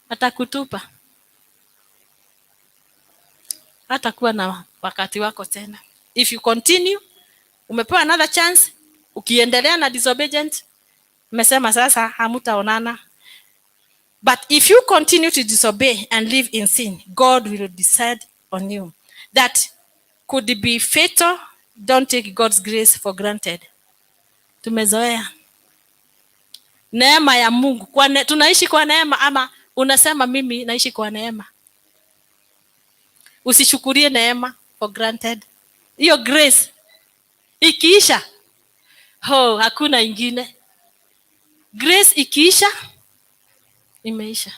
Atakutupa, hatakuwa na wakati wako tena. If you continue, umepewa another chance, ukiendelea na disobedient, umesema sasa hamutaonana. But if you continue to disobey and live in sin, God will decide on you. That could be fatal. Don't take God's grace for granted. Tumezoea neema ya Mungu. Tunaishi kwa neema ama unasema mimi naishi kwa neema? Usichukulie neema for granted. Hiyo grace ikiisha, oh, hakuna ingine. Grace ikiisha, imeisha.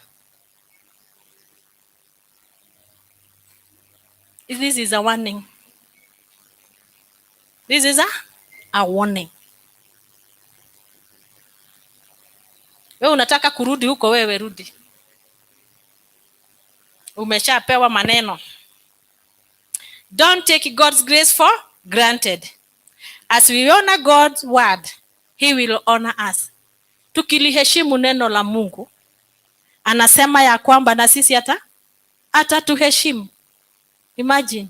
This is a warning. This is a warning. Wewe unataka kurudi huko, wewe rudi. Umeshapewa maneno. Don't take God's grace for granted. As we honor God's word, he will honor us. Tukiliheshimu neno la Mungu, anasema ya kwamba na sisi atatuheshimu. Imagine,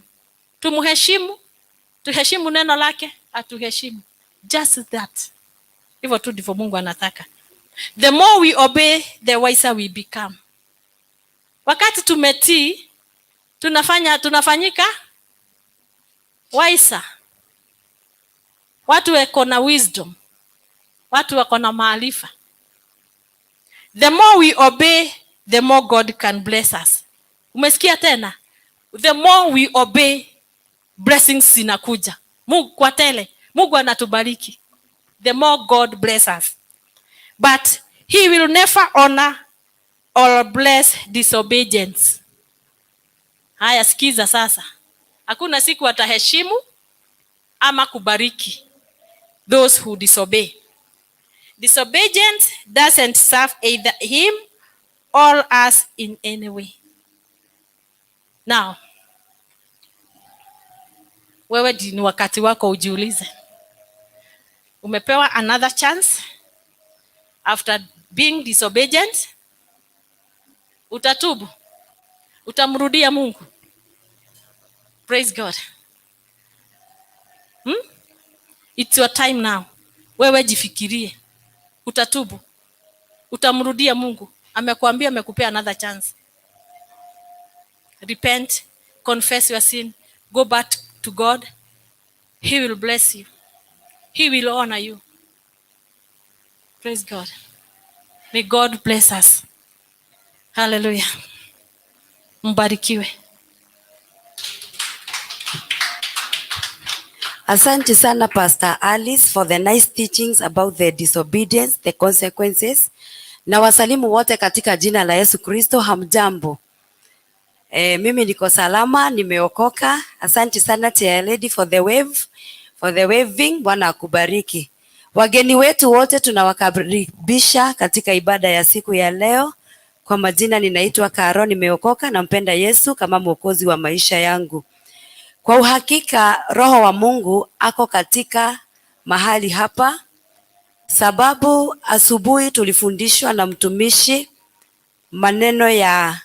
tumuheshimu, tuheshimu neno lake, atuheshimu. Just that. Hivyo tu ndivyo Mungu anataka. The more we obey, the wiser we become. Wakati tumetii, tunafanyika wiser. Watu wako na wisdom. Watu wako na maarifa. The more we obey, the more God can bless us. Umesikia tena? The more we obey, blessings zinakuja. Mungu kwa tele. Mungu anatubariki. The more God bless us. But he will never honor or bless disobedience. Haya, sikiza sasa. Hakuna siku ataheshimu Ama kubariki those who disobey. Disobedience doesn't serve either him or us in any way. Now, wewe ni wakati wako ujiulize. Umepewa another chance after being disobedient. Utatubu? Utamrudia Mungu? Praise God. It's your time now. Wewe jifikirie. Utatubu? Utamrudia Mungu? Amekuambia amekupea another chance. Repent, confess your sin, go back to God. He will bless you. He will honor you. Praise God. May God bless us. Hallelujah. Mbarikiwe. Asante sana, Pastor Alice, for the nice teachings about the disobedience, the consequences. Na wasalimu wote katika jina la Yesu Kristo, hamjambo? Mimi niko salama, nimeokoka. Asante sana, Tia Lady, for the wave, for the waving. Bwana akubariki. Wageni wetu wote tunawakaribisha katika ibada ya siku ya leo. Kwa majina ninaitwa Karo, nimeokoka, nampenda Yesu kama mwokozi wa maisha yangu. Kwa uhakika Roho wa Mungu ako katika mahali hapa, sababu asubuhi tulifundishwa na mtumishi maneno ya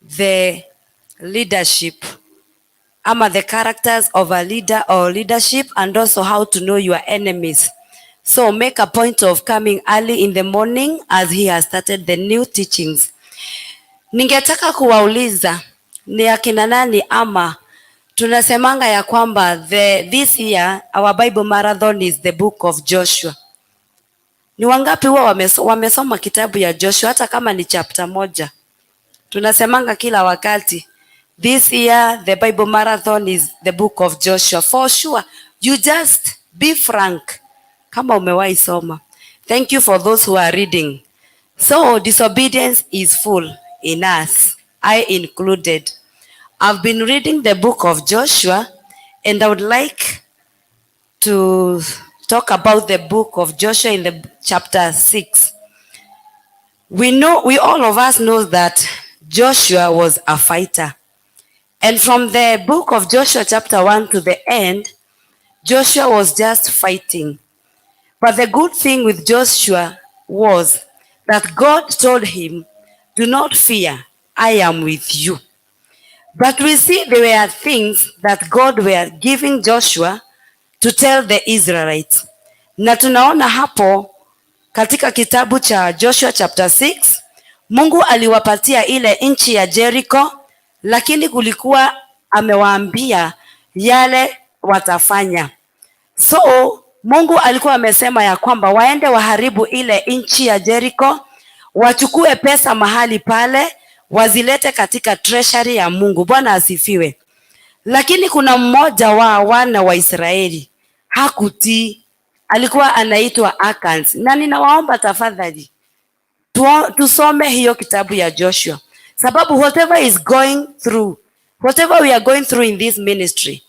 the leadership ama the characters of a leader or leadership, and also how to know your enemies. So make a point of coming early in the morning as he has started the new teachings. Ningetaka kuwauliza ni akina nani, ama tunasemanga ya kwamba this year our Bible marathon is the book of Joshua. Ni wangapi huwa wamesoma kitabu ya Joshua hata kama ni chapter moja? Tunasemanga kila wakati, this year the Bible marathon is the book of Joshua. For sure, you just be frank kama umewahi soma. Thank you for those who are reading. So disobedience is full in us, I included. I've been reading the book of Joshua, and I would like to talk about the book of Joshua in the chapter 6. We all of us know that Joshua was a fighter. And from the book of Joshua chapter 1 to the end, Joshua was just fighting. But the good thing with Joshua was that God told him, "Do not fear, I am with you." But we see there were things that God were giving Joshua to tell the Israelites. Na tunaona hapo katika kitabu cha Joshua chapter 6, Mungu aliwapatia ile nchi ya Jericho, lakini kulikuwa amewaambia yale watafanya. So Mungu alikuwa amesema ya kwamba waende waharibu ile nchi ya Jericho, wachukue pesa mahali pale, wazilete katika treasury ya Mungu. Bwana asifiwe. Lakini kuna mmoja wa wana wa Israeli hakutii, alikuwa anaitwa Achan. Na ninawaomba tafadhali tusome hiyo kitabu ya Joshua, sababu whatever is going through, whatever we are going through in this ministry,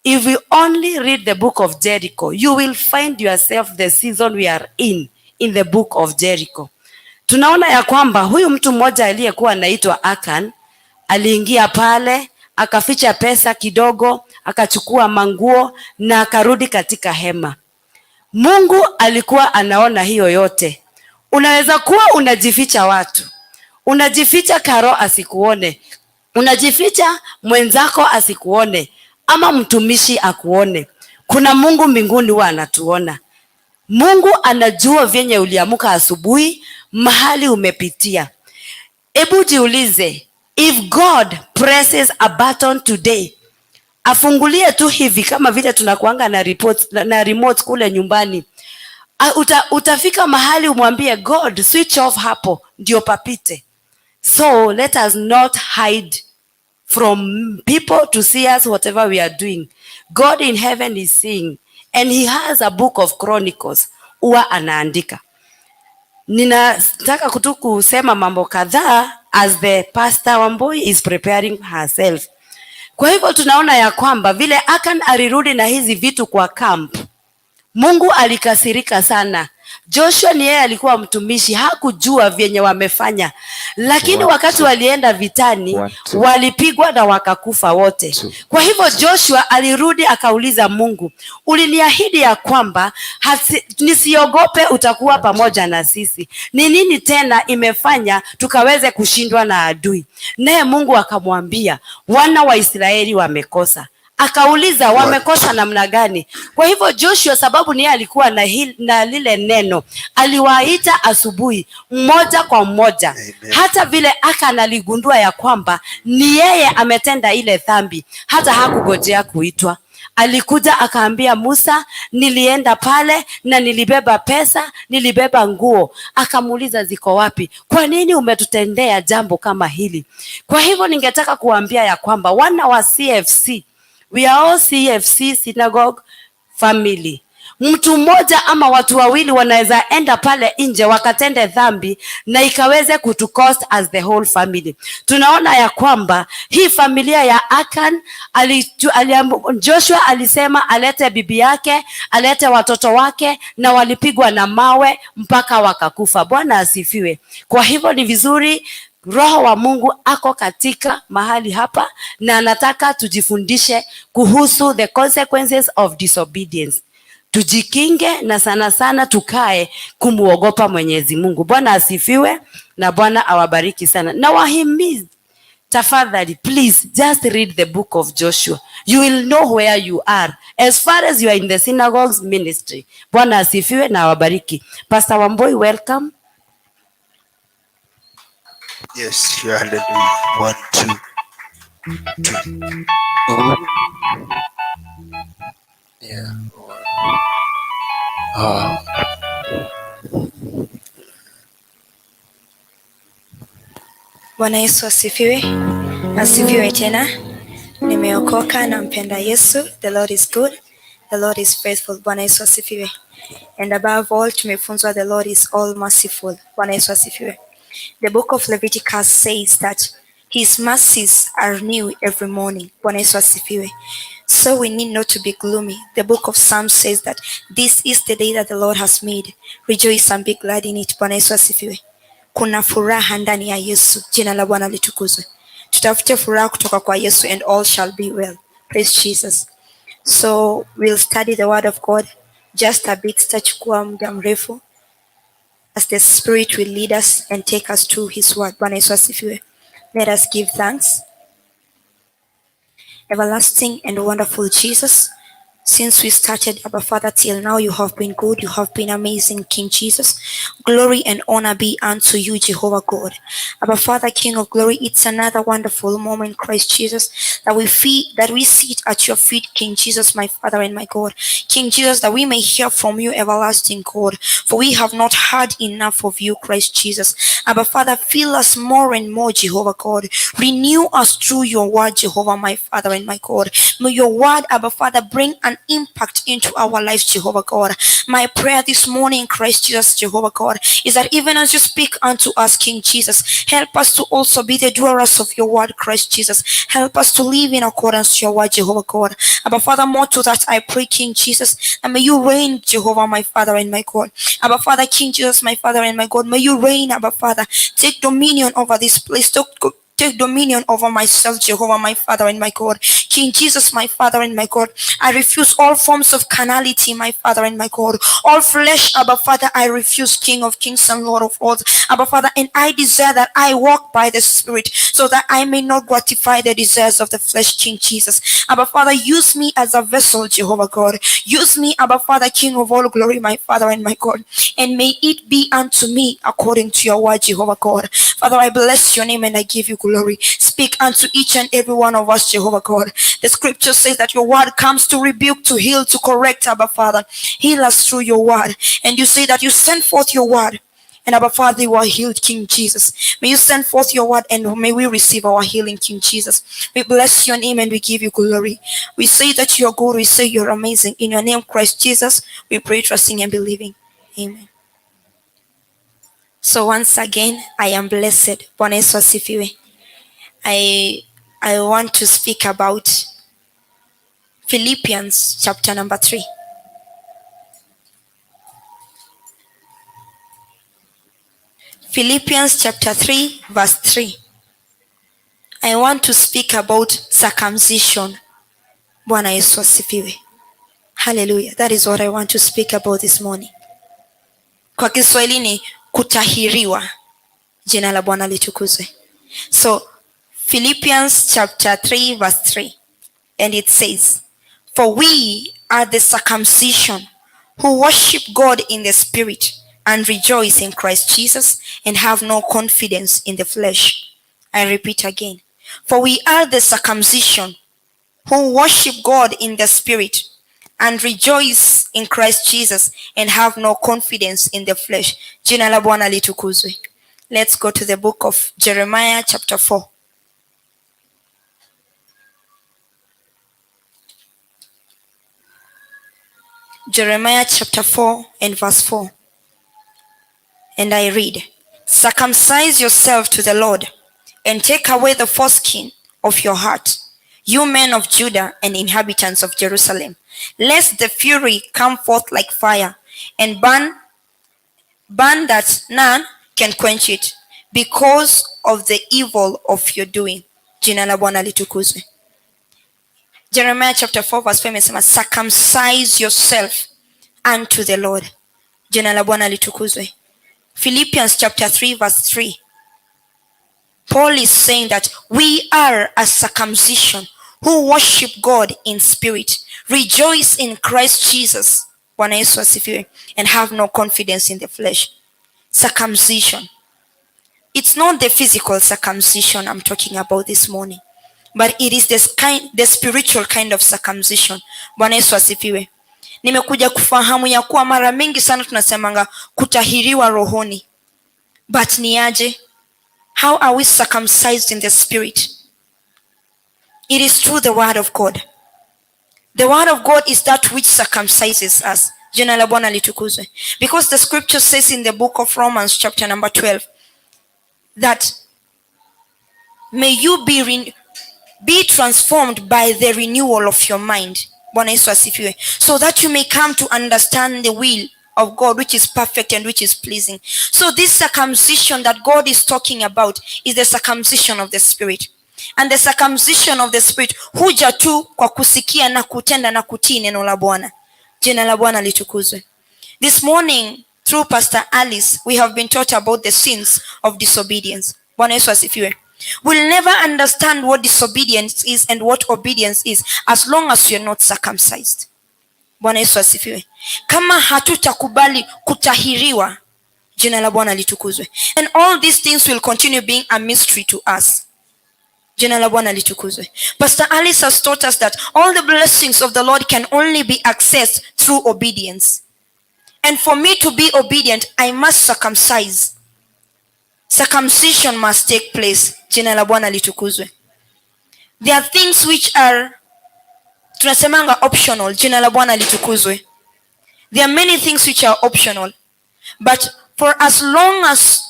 if we only read the book of Jericho, you will find yourself the season we are in the book of Jericho. Tunaona ya kwamba huyu mtu mmoja aliyekuwa anaitwa Achan aliingia pale, akaficha pesa kidogo, akachukua manguo na akarudi katika hema. Mungu alikuwa anaona hiyo yote. Unaweza kuwa unajificha watu, unajificha Karo asikuone, unajificha mwenzako asikuone, ama mtumishi akuone. Kuna Mungu mbinguni huwa anatuona. Mungu anajua vyenye uliamka asubuhi, mahali umepitia. Hebu jiulize, if God presses a button today, afungulie tu hivi kama vile tunakuanga na report, na remote kule nyumbani. Utafika mahali umwambie God, switch off hapo ndio papite. So let us not hide from people to see us whatever we are doing. God in heaven is seeing, and he has a book of chronicles, huwa anaandika. Ninataka tu kusema mambo kadhaa as the Pastor Wambui is preparing herself. Kwa hivyo tunaona ya kwamba vile Akan alirudi na hizi vitu kwa camp, Mungu alikasirika sana. Joshua ni yeye alikuwa mtumishi, hakujua vyenye wamefanya, lakini wakati walienda vitani walipigwa na wakakufa wote. Kwa hivyo Joshua alirudi akauliza Mungu, uliniahidi ya kwamba nisiogope, utakuwa pamoja na sisi. Ni nini tena imefanya tukaweze kushindwa na adui? Naye Mungu akamwambia, wana wa Israeli wamekosa. Akauliza, wamekosa namna gani? Kwa hivyo Joshua, sababu ni yeye alikuwa na lile neno, aliwaita asubuhi mmoja kwa mmoja. Amen. Hata vile Akan aligundua ya kwamba ni yeye ametenda ile dhambi, hata hakugojea kuitwa. Alikuja akaambia Musa, nilienda pale na nilibeba pesa, nilibeba nguo. Akamuuliza, ziko wapi? Kwa nini umetutendea jambo kama hili? Kwa hivyo ningetaka kuambia ya kwamba wana wa CFC, we are all CFC synagogue family. Mtu mmoja ama watu wawili wanaweza enda pale nje wakatende dhambi na ikaweze kutucost as the whole family. Tunaona ya kwamba hii familia ya Akan Joshua alisema alete bibi yake, alete watoto wake, na walipigwa na mawe mpaka wakakufa. Bwana asifiwe. Kwa hivyo ni vizuri, Roho wa Mungu ako katika mahali hapa na anataka tujifundishe kuhusu the consequences of disobedience. Tujikinge na sana sana tukae kumuogopa Mwenyezi Mungu. Bwana asifiwe na Bwana awabariki sana. Na wahimize, tafadhali, please just read the book of Joshua. You will know where you are as far as you are in the synagogue's ministry. Bwana asifiwe na awabariki. Pastor Wamboi, welcome. Yes, hallelujah. One, two, two. Oh. Yeah. One. Ah. Bwana Yesu asifiwe. Asifiwe tena. Nimeokoka, nampenda Yesu. The Lord is good. The Lord is faithful. Bwana Yesu asifiwe. And above all, tumefunzwa the Lord is all merciful. Bwana Yesu asifiwe. The book of Leviticus says that his mercies are new every morning. Bwana Yesu asifiwe. So we need not to be gloomy. The book of Psalms says that this is the day that the Lord has made. Rejoice and be glad in it. Bwana Yesu asifiwe. Kuna furaha ndani ya Yesu. Jina la Bwana litukuzwe. Tutafute furaha kutoka kwa Yesu and all shall be well. Praise Jesus. So we'll study the word of God just a bit. Sitachukua muda mrefu, as the Spirit will lead us and take us to his word. Bwana Yesu asifiwe. Let us give thanks. Everlasting and wonderful Jesus, since we started, Abba Father, till now, you have been good. You have been amazing, King Jesus. Glory and honor be unto you, Jehovah God. Abba Father, King of glory, it's another wonderful moment, Christ Jesus, that we feel that we sit at your feet, King Jesus, my Father and my God. King Jesus, that we may hear from you, everlasting God. For we have not heard enough of you, Christ Jesus. Abba Father, fill us more and more, Jehovah God. Renew us through your word, Jehovah, my Father and my God. May your word, Abba Father, bring an impact into our lives, Jehovah God. My prayer this morning, Christ Jesus, Jehovah God, is that even as you speak unto us, King Jesus, help us to also be the doers of your word, Christ Jesus. Help us to live in accordance to your word, Jehovah God. Abba Father, more to that I pray, King Jesus, and may you reign, Jehovah, my Father and my God. Abba Father, King Jesus, my Father and my God, may you reign, Abba Father. Take dominion over this place. Take dominion over myself, Jehovah, my Father and my God. King Jesus, my Father and my God. I refuse all forms of carnality, my Father and my God. All flesh, Abba Father, I refuse, King of kings and Lord of lords. Abba Father, and I desire that I walk by the Spirit so that I may not gratify the desires of the flesh, King Jesus. Abba Father, use me as a vessel, Jehovah God. Use me, Abba Father, King of all glory, my Father and my God. And may it be unto me according to your word, Jehovah God. Father, I bless your name and I give you glory. Speak unto each and every one of us, Jehovah God. The scripture says that your word comes to rebuke, to heal, to correct, Abba Father. Heal us through your word. And you say that you send forth your word, and Abba Father, you are healed, King Jesus. May you send forth your word and may we receive our healing, King Jesus. We bless your name and we give you glory. We say that you are good. We say you're amazing. In your name, Christ Jesus, we pray, trusting and believing. Amen. So once again, I am blessed. Bwana Yesu asifiwe. I I want to speak about Philippians chapter number 3. Philippians chapter 3 verse 3. I want to speak about circumcision. Bwana Yesu asifiwe. Hallelujah. That is what I want to speak about this morning. Kwa Kiswahili ni kutahiriwa. Jina la Bwana litukuzwe. So Philippians chapter 3 verse 3, and it says, "For we are the circumcision who worship God in the spirit and rejoice in Christ Jesus and have no confidence in the flesh." I repeat again. For we are the circumcision who worship God in the spirit and rejoice in Christ Jesus and have no confidence in the flesh. Jina la Bwana litukuzwe. Let's go to the book of Jeremiah chapter 4. Jeremiah chapter 4 and verse 4. And I read, "Circumcise yourself to the Lord and take away the foreskin of your heart, you men of Judah and inhabitants of Jerusalem, lest the fury come forth like fire and burn that none can quench it, because of the evil of your doing." Jina la Bwana litukuzwe. Jeremiah chapter 4 verse 5 imesema, "Circumcise yourself unto the Lord." Jina la Bwana litukuzwe. Philippians chapter 3 verse 3. Paul is saying that we are a circumcision who worship God in spirit, rejoice in Christ Jesus, Bwana Yesu asifiwe, and have no confidence in the flesh. Circumcision. It's not the physical circumcision I'm talking about this morning, but it is this kind, the spiritual kind of circumcision. Bwana Yesu asifiwe. Nimekuja kufahamu ya kuwa mara mingi sana tunasemanga kutahiriwa rohoni, but ni aje? How are we circumcised in the spirit? It is through the word of God. The word of God is that which circumcises us. Jina la Bwana litukuzwe. Because the scripture says in the book of Romans chapter number 12 that may you be transformed by the renewal of your mind. Bwana Yesu asifiwe. So that you may come to understand the will of God, which is perfect and which is pleasing. So this circumcision that God is talking about is the circumcision of the spirit. And the circumcision of the spirit huja tu kwa kusikia na kutenda na kutii neno la Bwana. Jina la Bwana litukuzwe. This morning through Pastor Alice we have been taught about the sins of disobedience. Bwana Yesu asifiwe. We'll never understand what disobedience is and what obedience is as long as you're not circumcised. Bwana Yesu asifiwe. Kama hatutakubali kutahiriwa, jina la Bwana litukuzwe. And all these things will continue being a mystery to us. Jina la Bwana litukuzwe. Pastor Alice has taught us that all the blessings of the Lord can only be accessed through obedience. And for me to be obedient, I must circumcise. Circumcision must take place. Jina la Bwana litukuzwe. There are things which are tunasemanga optional. Jina la Bwana litukuzwe. There are many things which are optional. But for as long as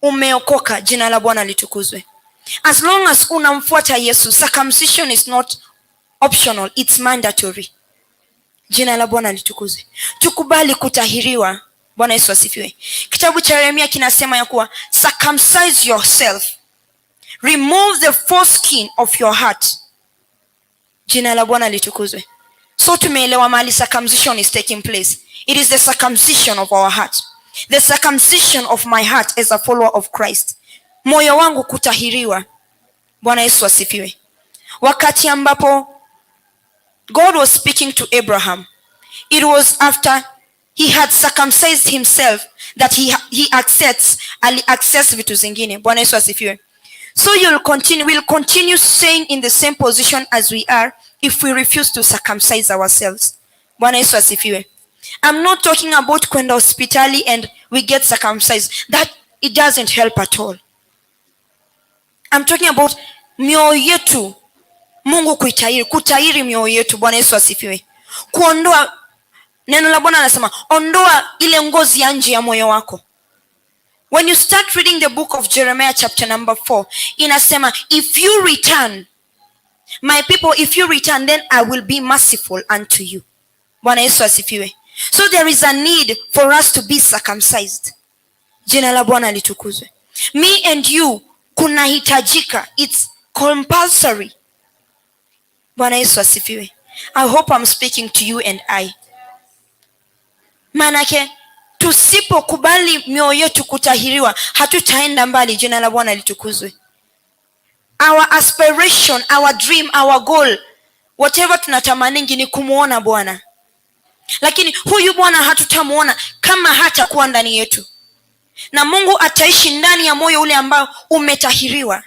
umeokoka, jina la Bwana litukuzwe. As long as unamfuata Yesu, circumcision is not optional, it's mandatory. Jina la Bwana litukuzwe. Tukubali kutahiriwa. Bwana Yesu asifiwe. Kitabu cha Yeremia kinasema ya kuwa circumcise yourself, remove the foreskin of your heart. Jina la Bwana litukuzwe. So tumeelewa mahali circumcision is taking place. It is the circumcision of our heart. The circumcision of my heart as a follower of Christ. Moyo wangu kutahiriwa. Bwana Yesu asifiwe. Wakati ambapo God was speaking to Abraham, it was after he had circumcised himself that he accepts, ali access vitu zingine. Bwana Yesu asifiwe. So we'll continue staying in the same position as we are if we refuse to circumcise ourselves. Bwana Yesu asifiwe. I'm not talking about kwenda hospitali and we get circumcised. That it doesn't help at all. I'm talking about mioyo yetu, Mungu kuitahiri, kutahiri mioyo yetu. Bwana Yesu asifiwe. Kuondoa, neno la Bwana anasema ondoa ile ngozi ya nje ya moyo wako. When you start reading the book of Jeremiah chapter number 4, inasema, "If you return, my people, if you return, then I will be merciful unto you." Bwana Yesu asifiwe. So there is a need for us to be circumcised. Jina la Bwana litukuzwe. Me and you, kunahitajika. It's compulsory. Bwana Yesu asifiwe. I hope I'm speaking to you and I. Maanake tusipokubali mioyo yetu kutahiriwa, hatutaenda mbali. Jina la Bwana litukuzwe. Our aspiration, our dream, our goal, whatever tunatamaningi ni kumwona Bwana, lakini huyu Bwana hatutamuona kama hatakuwa ndani yetu, na Mungu ataishi ndani ya moyo ule ambao umetahiriwa.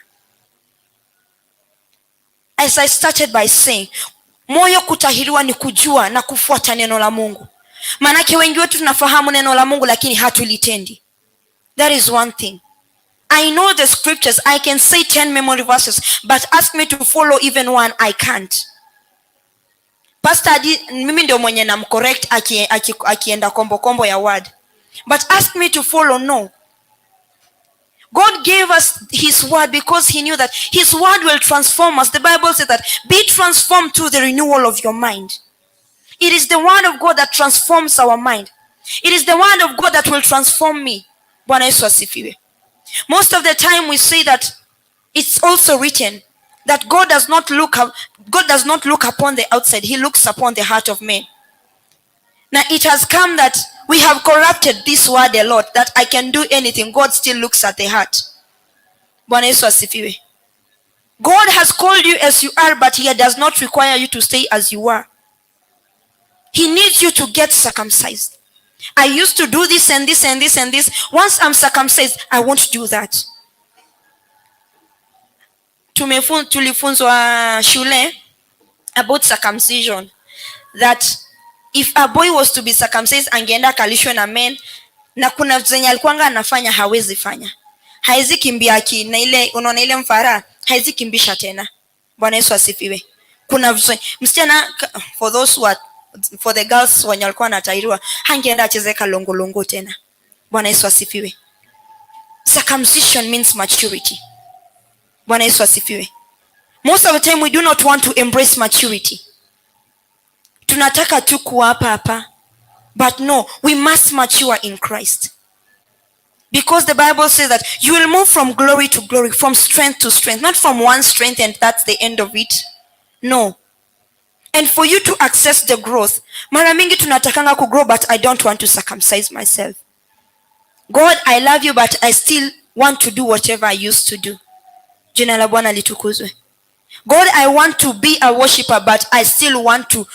As I started by saying, moyo kutahiriwa ni kujua na kufuata neno la Mungu. Maanake wengi wetu tunafahamu neno la Mungu lakini hatulitendi. That is one thing. I know the scriptures. I can say 10 memory verses, but ask me to follow even one, I can't. Pastor Adi, mimi ndio mwenye namcorrect akienda kombo kombo ya word. But ask me to follow, no. God gave us his word because he knew that his word will transform us. The Bible says that be transformed through the renewal of your mind. It is the word of God that transforms our mind. It is the word of God that will transform me. Bwana Yesu asifiwe. Most of the time we say that it's also written that God does not look upon the outside, he looks upon the heart of man. Now it has come that we have corrupted this word a lot, that I can do anything. God still looks at the heart. Bwana Yesu asifiwe. God has called you as you are, but he does not require you to stay as you are. He needs you to get circumcised. I used to do this and this and this and this. Once I'm circumcised, I won't do that. Tulifunzwa shule about circumcision, that if a boy was to be circumcised, angeenda akalishwe na men, na kuna zenye alikuwanga anafanya hawezi fanya, hawezi kimbia aki na ile, unaona ile mfara, hawezi kimbisha tena. Bwana Yesu asifiwe. Kuna msichana, for those who are, for the girls wenye walikuwa wanatahiriwa, hangeenda acheze kalongolongo tena. Bwana Yesu asifiwe. Circumcision means maturity. Bwana Yesu asifiwe. Most of the time we do not want to embrace maturity. Tunataka tu kuwa hapa hapa, but no, we must mature in Christ, because the Bible says that you will move from glory to glory, from strength to strength, not from one strength and that's the end of it. No. And for you to access the growth, mara mingi tunatakanga kugrow, but I don't want to circumcise myself. God, I love you, but I still want to do whatever I used to do. Jina la Bwana litukuzwe. God, I want to be a worshipper, but I still want to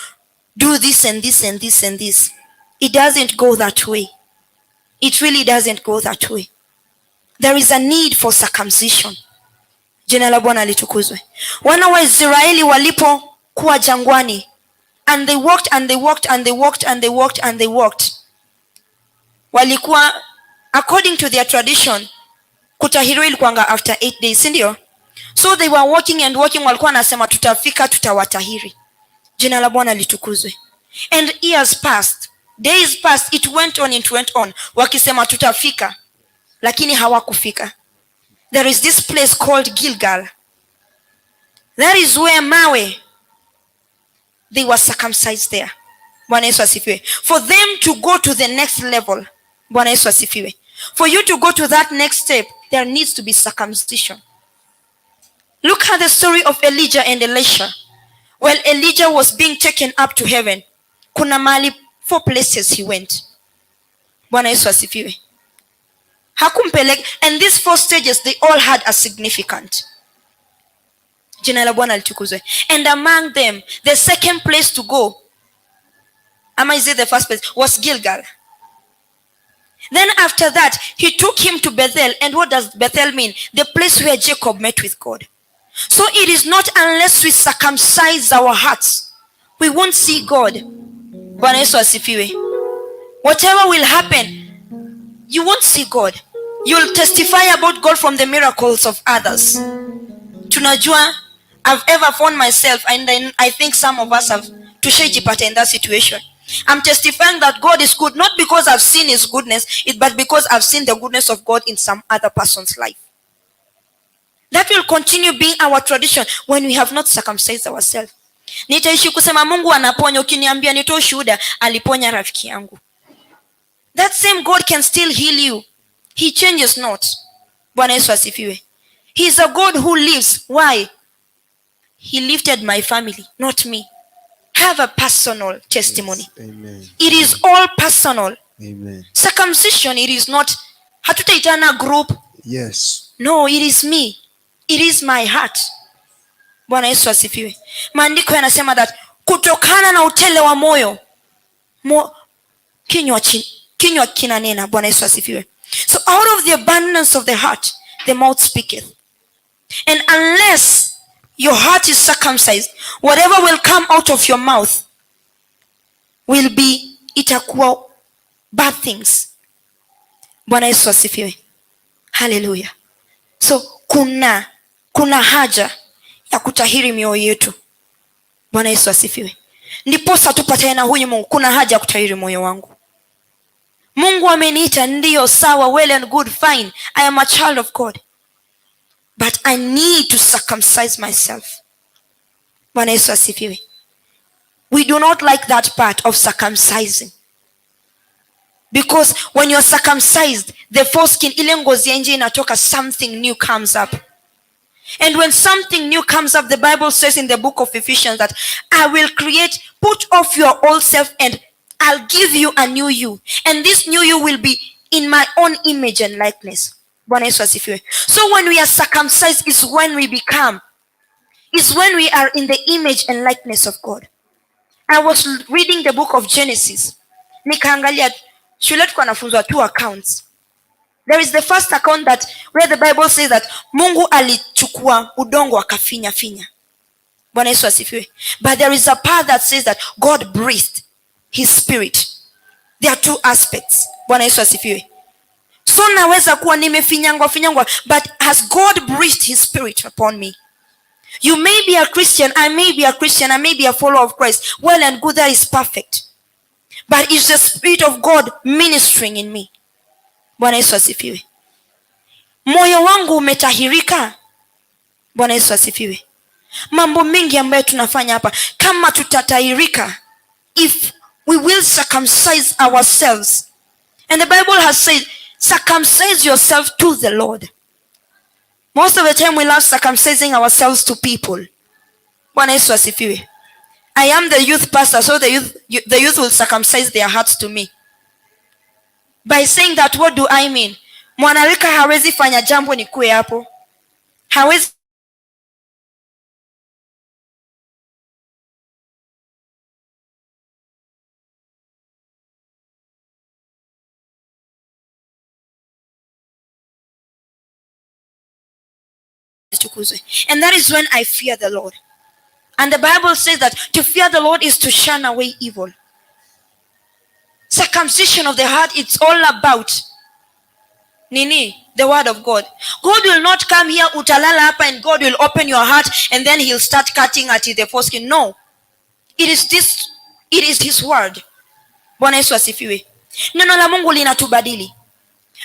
do this and this and this and this. It doesn't go that way. It really doesn't go that way. There is a need for circumcision. Jina la Bwana litukuzwe. Wana wa Israeli walipokuwa jangwani, and they walked and they walked and they walked and they walked and they walked, walikuwa, according to their tradition, kutahiriwa ilikuwanga after 8 days, si ndio? So they were walking and walking, walikuwa wanasema, "Tutafika, tutawatahiri." Jina la Bwana litukuzwe. And years passed, days passed, it went on, it went on, wakisema tutafika, lakini hawakufika. There is this place called Gilgal. That is where mawe, they were circumcised there. Bwana Yesu asifiwe. For them to go to the next level. Bwana Yesu asifiwe. For you to go to that next step, there needs to be circumcision. Look at the story of Elijah and Elisha. While Elijah was being taken up to heaven, kuna mahali, four places he went. Bwana Yesu asifiwe. Hakumpeleka, and these four stages, they all had a significant. Jina la Bwana litukuzwe. And among them, the second place to go, ama is it the first place, was Gilgal. Then after that, he took him to Bethel. And what does Bethel mean? The place where Jacob met with God. So it is not unless we circumcise our hearts, we won't see God. Bwana Yesu asifiwe. Whatever will happen, you won't see God. You'll testify about God from the miracles of others. Tunajua, I've ever found myself, and then I think some of us have, tushaijipata in that situation. I'm testifying that God is good not because I've seen his goodness, but because I've seen the goodness of God in some other person's life. That will continue being our tradition when we have not circumcised ourselves. Nitaishi kusema Mungu anaponya, ukiniambia nitoe ushuhuda, aliponya rafiki yangu. That same God can still heal you. He changes not. Bwana Yesu asifiwe. He is a God who lives. Why? He lifted my family, not me. Have a personal testimony. Yes. Amen. It is all personal. Amen. Circumcision, it is not hatutaitana group. Yes. No, it is me. It is my heart. Bwana Yesu asifiwe. Maandiko yanasema that kutokana na utele wa moyo kinywa kinanena. Bwana Yesu asifiwe. So out of the abundance of the heart, the mouth speaketh. And unless your heart is circumcised, whatever will come out of your mouth will be, itakuwa bad things. Bwana Yesu asifiwe. Hallelujah. So kuna haja ya kutahiri mioyo yetu. Bwana Yesu asifiwe. Ndiposa tupatane na huyu Mungu. Kuna haja ya kutahiri moyo wangu. Mungu ameniita, ndiyo, sawa, well and good, fine. I am a child of God. But I need to circumcise myself. Bwana Yesu asifiwe. We do not like that part of circumcising. Because when you're circumcised, the foreskin, ile ngozi ya nje inatoka, something new comes up. And when something new comes up, the Bible says in the book of Ephesians that I will create, put off your old self and I'll give you a new you. And this new you will be in my own image and likeness. Bwana Yesu asifiwe. So when we are circumcised is when we become, is when we are in the image and likeness of God. I was reading the book of Genesis. Nikaangalia, shule tulikuwa nafunzwa two accounts. There is the first account that where the Bible says that Mungu alichukua udongo akafinya finya. Bwana Yesu asifiwe. But there is a part that says that God breathed his spirit. There are two aspects. Bwana Yesu asifiwe. So naweza kuwa nimefinyangwa finyangwa, but has God breathed his spirit upon me? You may be a Christian, I may be a Christian, I may be a follower of Christ. Well and good, that is perfect. But is the Spirit of God ministering in me? Bwana Yesu asifiwe. Moyo wangu umetahirika. Bwana Yesu asifiwe. Mambo mengi ambayo tunafanya hapa, kama tutatahirika, if we will circumcise ourselves. And the Bible has said, circumcise yourself to the Lord. Most of the time we love circumcising ourselves to people. Bwana Yesu asifiwe. I am the youth pastor, so the youth will circumcise their hearts to me. By saying that, what do I mean? Mwanarika hawezi fanya jambo nikuwe hapo. Hawezi tukuzwe. And that is when I fear the Lord. And the Bible says that to fear the Lord is to shun away evil. Circumcision of the heart, it's all about nini? The word of God. God will not come here, utalala hapa, and God will open your heart and then he'll start cutting at the foreskin. No. It is this, it is his word. Bwana Yesu asifiwe. Neno la Mungu linatubadili.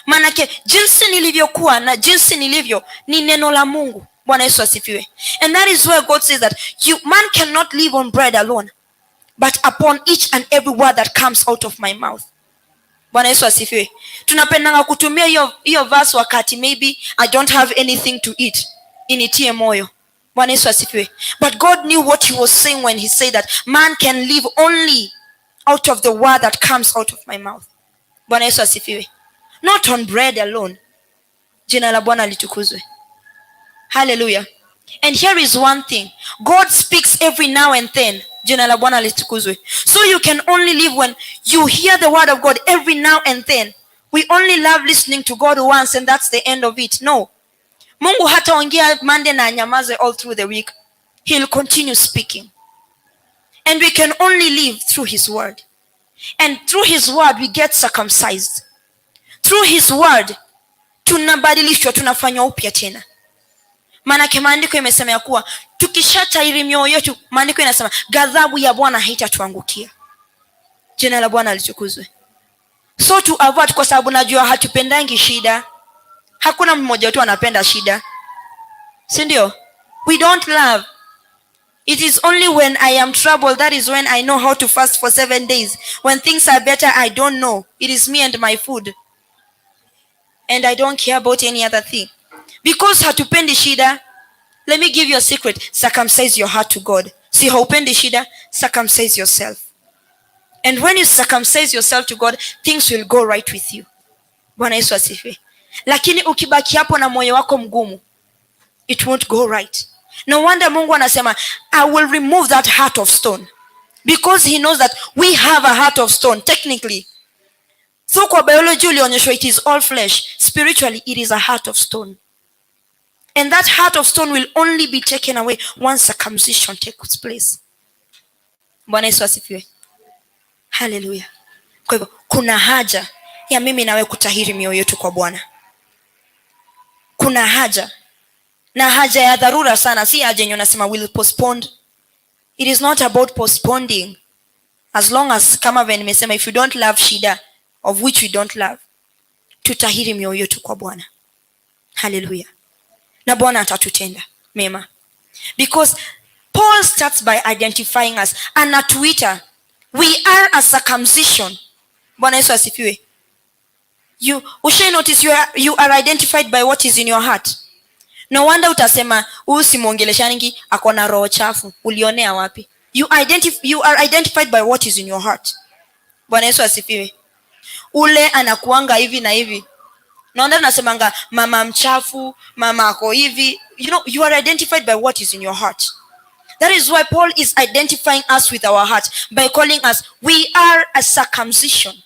Manake jinsi nilivyokuwa na jinsi nilivyo ni neno la Mungu. Bwana Yesu asifiwe. And that is where God says that you man cannot live on bread alone, but upon each and every word that comes out of my mouth. Bwana Yesu asifiwe. Tunapendanga kutumia hiyo verse wakati maybe I don't have anything to eat, initie moyo. Bwana Yesu asifiwe. But God knew what he was saying when he said that man can live only out of the word that comes out of my mouth. Bwana Yesu asifiwe. Not on bread alone. Jina la Bwana litukuzwe. Hallelujah. And here is one thing. God speaks every now and then. Jina la Bwana litukuzwe. So you can only live when you hear the word of God every now and then. We only love listening to God once and that's the end of it. No. Mungu hataongea Monday na anyamaze all through the week. He'll continue speaking. And we can only live through his word. And through his word we get circumcised. Through his word tunabadilishwa, tunafanywa upya tena. Maanake maandiko imesema ya kuwa tukishatahiri mioyo yetu, maandiko inasema ghadhabu ya Bwana haitatuangukia. Jina la Bwana litukuzwe. So to avoid, kwa sababu najua hatupendangi shida. Hakuna mmoja wetu anapenda shida, si ndio? We don't love. It is only when I am troubled, that is when I know how to fast for 7 days. When things are better, I don't know. It is me and my food, and I don't care about any other thing, because hatupendi shida. Let me give you a secret: circumcise your heart to God. Si haupendi shida? Circumcise yourself, and when you circumcise yourself to God, things will go right with you. Bwana Yesu asifiwe. Lakini ukibaki hapo na moyo wako mgumu, it won't go right. No wonder Mungu anasema, "I will remove that heart of stone," because he knows that we have a heart of stone technically. So kwa biology ulionyeshwa it is all flesh. Spiritually, it is a heart of stone, and that heart of stone will only be taken away once circumcision takes place. Bwana Yesu asifiwe. Haleluya. Kwa hivyo kuna haja ya mimi nawe kutahiri mioyo yetu kwa Bwana. Kuna haja, na haja ya dharura sana, si haja yenye unasema will postpone. It is not about postponing. As long as, kama vile nimesema, if you don't love shida, of which we don't love, tutahiri mioyo yetu kwa Bwana. Haleluya. Na Bwana atatutenda mema, because Paul starts by identifying us. Anatuita we are a circumcision. Bwana Yesu asifiwe. You ushai notice you are identified by what is in your heart. No wonder utasema, "Huyu simwongeleshangi, ako na roho chafu." Ulionea wapi? You are identified by what is in your heart. Bwana Yesu asifiwe. Ule anakuanga hivi na hivi. Naona tunasemanga mama mchafu, mama ako hivi. You are identified by what is in your heart. That is why Paul is identifying us with our heart by calling us, we are a circumcision,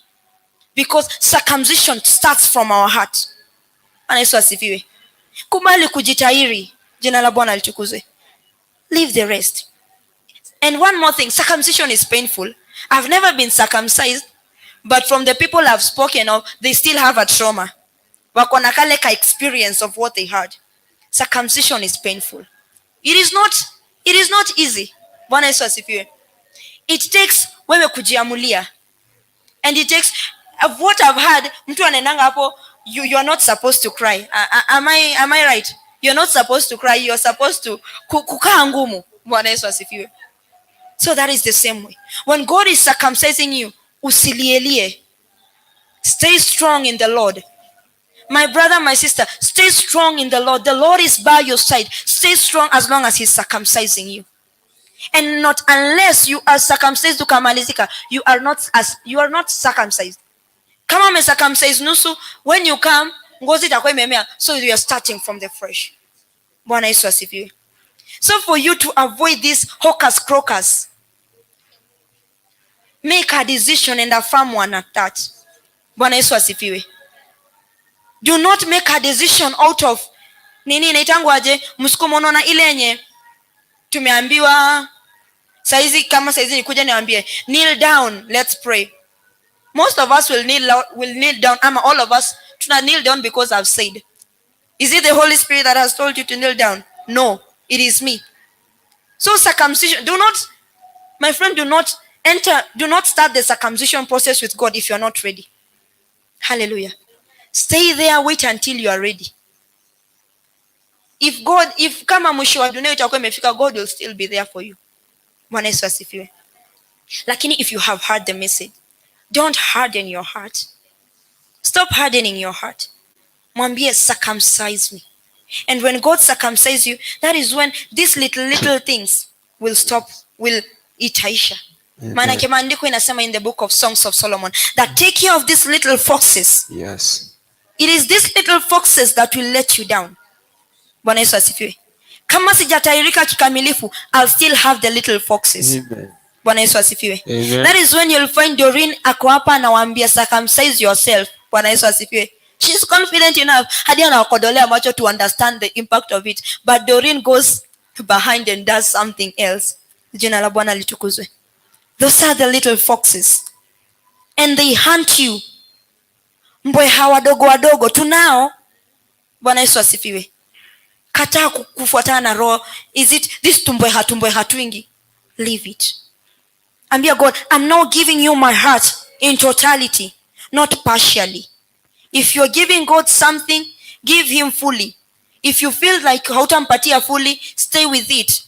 because circumcision starts from our heart. Bwana Yesu asifiwe. Kubali kujitahiri. Jina la Bwana litukuzwe. Leave the rest. And one more thing, circumcision is painful. I've never been circumcised, but from the people I've spoken of, they still have a trauma. Wako na kale ka experience of what they had. Circumcision is painful. It is not easy. Bwana Yesu asifiwe. It takes wewe kujiamulia. And it takes, of what I've heard, mtu anaendanga hapo, you are not supposed to cry. Am I right? You're not supposed to cry. You're supposed to kukaa ngumu. Bwana Yesu asifiwe. So that is the same way. When God is circumcising you, usilielie. Stay strong in the Lord. My brother, my sister, stay strong in the Lord. The Lord is by your side. Stay strong as long as He's circumcising you. And not unless you are circumcised ukamalizika, you are not circumcised. Kama umecircumcise nusu, when you come, ngozi itakuwa imemea, so you are starting from the fresh. Bwana Yesu asifiwe. So for you to avoid this hocus crocus, make a decision, and a firm one at that. Bwana Yesu asifiwe. Do not make a decision out of nini inaitangwaje, msukumo. Unaona ile yenye tumeambiwa saizi, kama saizi nikuja niwaambie, "Kneel down, let's pray," most of us will kneel down, ama all of us tuna kneel down because I've said. Is it the Holy Spirit that has told you to kneel down? No, it is me. So circumcision, do not, my friend, do not enter, do not start the circumcision process with God if you're not ready. Hallelujah. Stay there, wait until you are ready. If God, if kama mwisho wa dunia itakuwa imefika, God will still be there for you. Bwana Yesu asifiwe. Lakini if you have heard the message, don't harden your heart. Stop hardening your heart. Mwambie, "Circumcise me." And when God circumcise you, that is when these little little things will stop, will itaisha. Maanake maandiko inasema in the book of Songs of Solomon that take care of these little foxes. It is these little foxes that will let you down. Bwana Yesu asifiwe. Kama sijatahirika kikamilifu, I'll still have the little foxes. Amen. Bwana Yesu asifiwe. Amen. That is when you'll find Doreen ako hapa anawaambia, "Circumcise yourself." Bwana Yesu asifiwe. She's confident enough hadi anawakodolea macho to understand the impact of it, but Doreen goes behind and does something else. Jina la Bwana litukuzwe. Those are the little foxes, and they hunt you. Mbweha wadogo wadogo tunao. Bwana Yesu asifiwe. Kataa kufuatana na roho. Is it this tumbweha tumbweha twingi? Leave it. Ambia God, I'm now giving you my heart in totality, not partially. If you're giving God something, give him fully. If you feel like hautampatia fully, stay with it.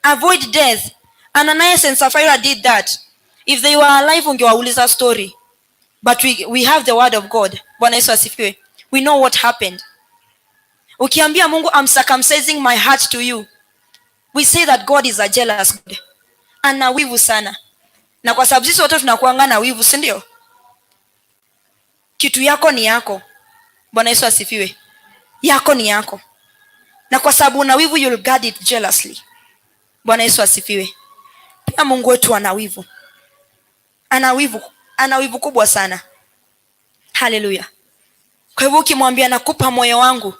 Avoid death. Ananias and Sapphira did that. If they were alive, ungewauliza story. But we have the word of God. Bwana Yesu asifiwe. We know what happened. Ukiambia Mungu, I'm circumcising my heart to you, we say that God is a jealous God. Ana wivu sana. Na kwa sababu sisi wote tunakuanga na wivu, si ndio? Kitu yako ni yako. Bwana Yesu asifiwe. Yako ni yako. Na kwa sababu una wivu, you'll guard it jealously. Bwana Yesu asifiwe. Pia Mungu wetu ana wivu. Ana wivu, ana wivu kubwa sana. Haleluya. Kwa hivyo ukimwambia nakupa moyo wangu,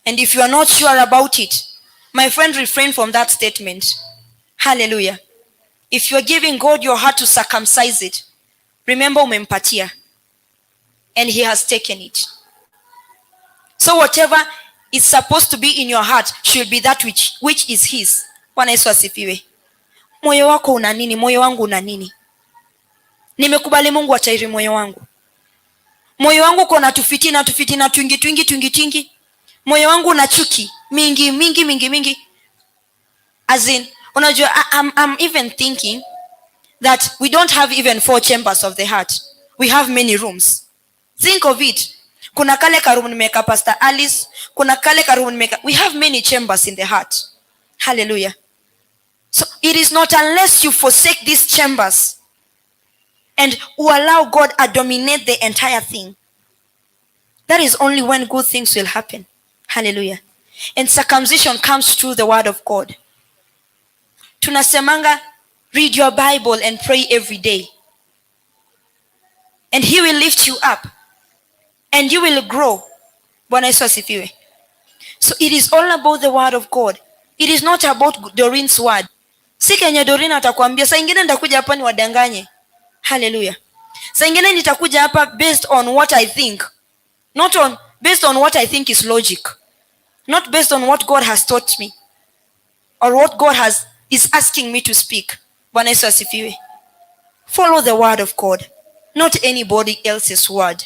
and if you are not sure about it, my friend, refrain from that statement. Hallelujah. If you are giving God your heart to circumcise it, remember umempatia and he has taken it. So whatever is supposed to be in your heart should be that which is his. Bwana Yesu asifiwe. Moyo wako una nini? Moyo wangu una nini? Nimekubali Mungu atahiri moyo wangu. Moyo wangu uko na tufitina tufitina twingi twingi twingi twingi. Moyo wangu una chuki mingi mingi mingi mingi. As in, unajua, I'm even thinking that we don't have even four chambers of the heart. We have many rooms. Think of it. Kuna kale karoom nimeweka Pastor Alice, kuna kale karoom nimeweka. We have many chambers in the heart. Hallelujah. So it is not unless you forsake these chambers and you allow God to dominate the entire thing. That is only when good things will happen. Hallelujah. And circumcision comes through the word of God. Tunasemanga, read your Bible and pray every day. And he will lift you up. And you will grow. Bwana Yesu asifiwe. So it is all about the word of God. It is not about Doreen's word. Si kenye Doreen atakwambia. Saa ingine nitakuja hapa niwadanganye. Hallelujah. Saa ingine nitakuja hapa based on what I think. Not on based on what I think is logic. Not based on what God has taught me or what God has is asking me to speak. Bwana Yesu asifiwe. Follow the word of God, not anybody else's word.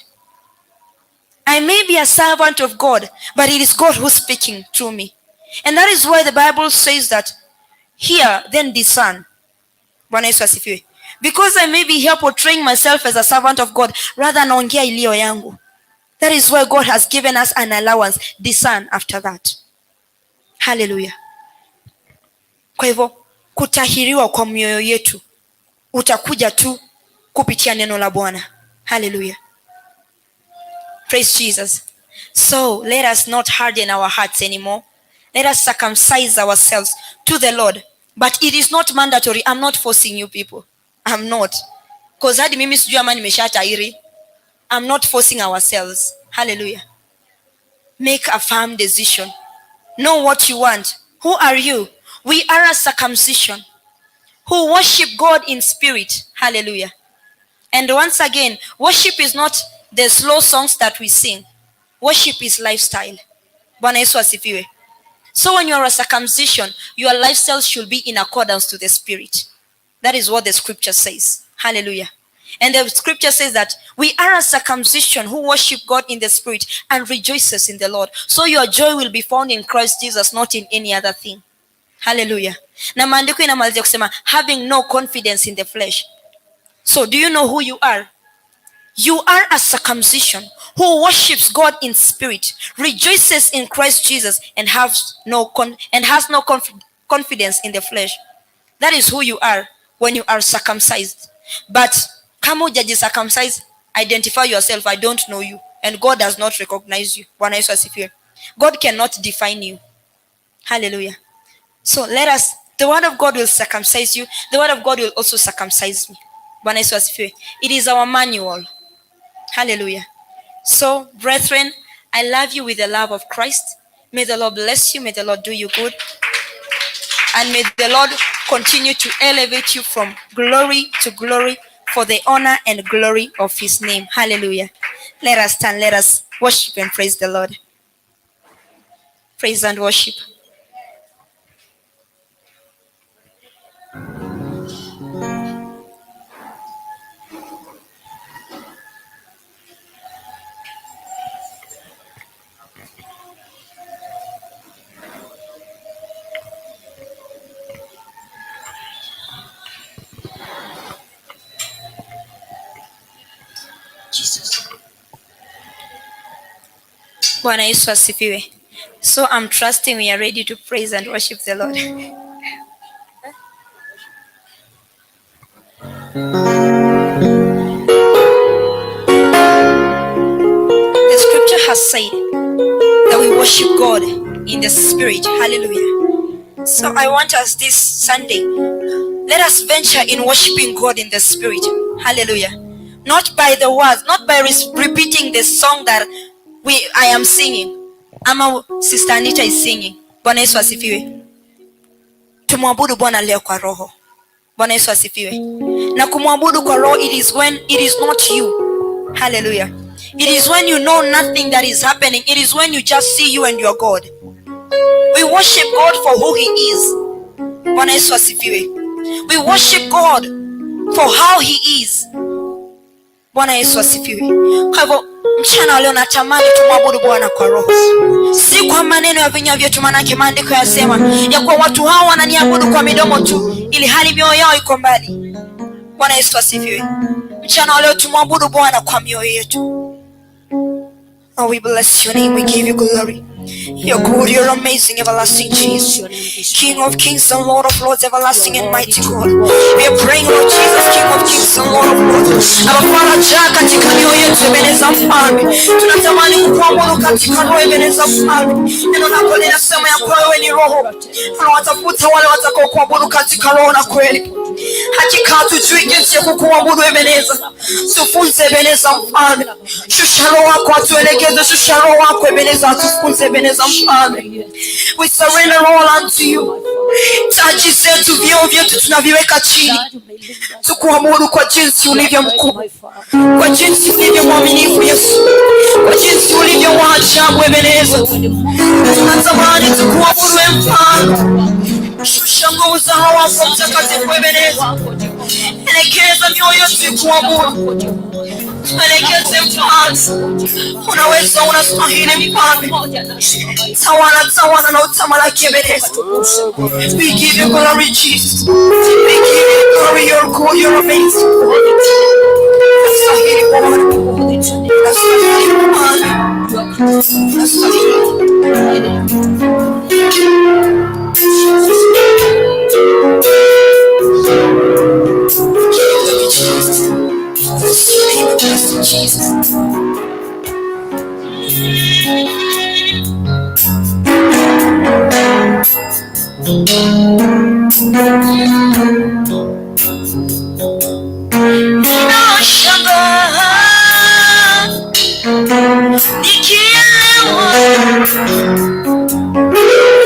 I may be a servant of God, but it is God who's speaking through me. And that is why the Bible says that hear, then discern. Bwana Yesu asifiwe. Because I may be here portraying myself as a servant of God, rather naongea iliyo yangu. That is why God has given us an allowance. Discern after that. Hallelujah. Kwa hivyo kutahiriwa kwa mioyo yetu utakuja tu kupitia neno la Bwana. Hallelujah. Praise Jesus. So let us not harden our hearts anymore. Let us circumcise ourselves to the Lord. But it is not mandatory. I'm not forcing you people. I'm not. Because hadi mimi sijui ama nimeshatahiri. I'm not forcing ourselves. Hallelujah. Make a firm decision. Know what you want. Who are you? We are a circumcision who worship God in spirit. Hallelujah. And once again, worship is not the slow songs that we sing. Worship is lifestyle. Bwana Yesu asifiwe. So when you are a circumcision, your lifestyle should be in accordance to the spirit. That is what the scripture says. Hallelujah. And the scripture says that we are a circumcision who worship God in the spirit and rejoices in the Lord. So your joy will be found in Christ Jesus, not in any other thing. Hallelujah. Na maandiko inamalizia kusema having no confidence in the flesh. So do you know who you are? You are a circumcision who worships God in spirit, rejoices in Christ Jesus, and has no confidence in the flesh. That is who you are when you are circumcised. But kama hujaji circumcise, identify yourself. I don't know you, and God does not recognize you. Bwana Yesu asifiwe. God cannot define you. Hallelujah. So let us, the word of God will circumcise you. The word of God will also circumcise me. Bwana Yesu asifiwe. It is our manual. Hallelujah. So, brethren, I love you with the love of Christ. May the Lord bless you. May the Lord do you good. And may the Lord continue to elevate you from glory to glory for the honor and glory of his name. Hallelujah. Let us stand. Let us worship and praise the Lord. Praise and worship. Bwana Yesu asifiwe. So I'm trusting we are ready to praise and worship the Lord. The scripture has said that we worship God in the spirit. Hallelujah. So I want us this Sunday, let us venture in worshiping God in the spirit. Hallelujah. Not by the words, not by repeating the song that I am singing. Ama Sister Anita is singing. Bwana Yesu asifiwe. Tumwabudu Bwana leo kwa roho. Bwana Yesu asifiwe. Na kumwabudu kwa roho, it is when it is not you. Hallelujah. It is when you know nothing that is happening. It is when you just see you and your God. We worship God for who he is. Bwana Yesu asifiwe. We worship God for how he is. Bwana Yesu asifiwe. Kwa hivyo mchana leo natamani tumwabudu Bwana kwa roho, si kwa maneno ya vinywa vyetu. Manake maandiko yasema ya kuwa watu hao wananiabudu kwa midomo tu, ili hali mioyo yao iko mbali. Bwana Yesu asifiwe. Mchana leo tumwabudu Bwana kwa mioyo yetu. Oh, we bless your name. We give you glory. You're good, you're amazing, everlasting Jesus, King of kings and Lord of lords, everlasting and mighty God. We are praying, Lord Jesus, King of kings and Lord of lords. Abba Father, jaa katika mioyo yetu, Ebeneza Mfalme. Tunatamani kukuabudu katika roho, Ebeneza Mfalme. Neno lako linasema ya kuwa wewe ni roho, unawatafuta wale watakao kuabudu katika roho na kweli. Hakika hatujui jinsi ya kukuabudu Ebeneza. Tufunze Ebeneza Mfalme. Shusha roho wako atuelekeze, shusha roho wako Ebeneza, atufunze Ebeneza Mfalme. We surrender all unto you. Taji zetu, vyeo vyetu tunaviweka chini, tukuabudu kwa jinsi ulivyo mkuu, kwa jinsi ulivyo mwaminifu Yesu, kwa jinsi ulivyo wa ajabu Ebeneza. Tunatamani tukuabudu Mfalme. Shusha nguvu za Roho wako Mtakatifu Ebeneza, elekeza mioyo yetu kuabudu, elekeze Mfalme. Unaweza, unastahili Mfalme. Tawala, tawala na utamalaki Ebeneza. We give you glory, Jesus. We give you glory, you're good, you're amazing. Unastahili Bwana, unastahili Bwana, unastahili. Jesus. Bless your name, everlasting Jesus. Ninashangaa nikielewa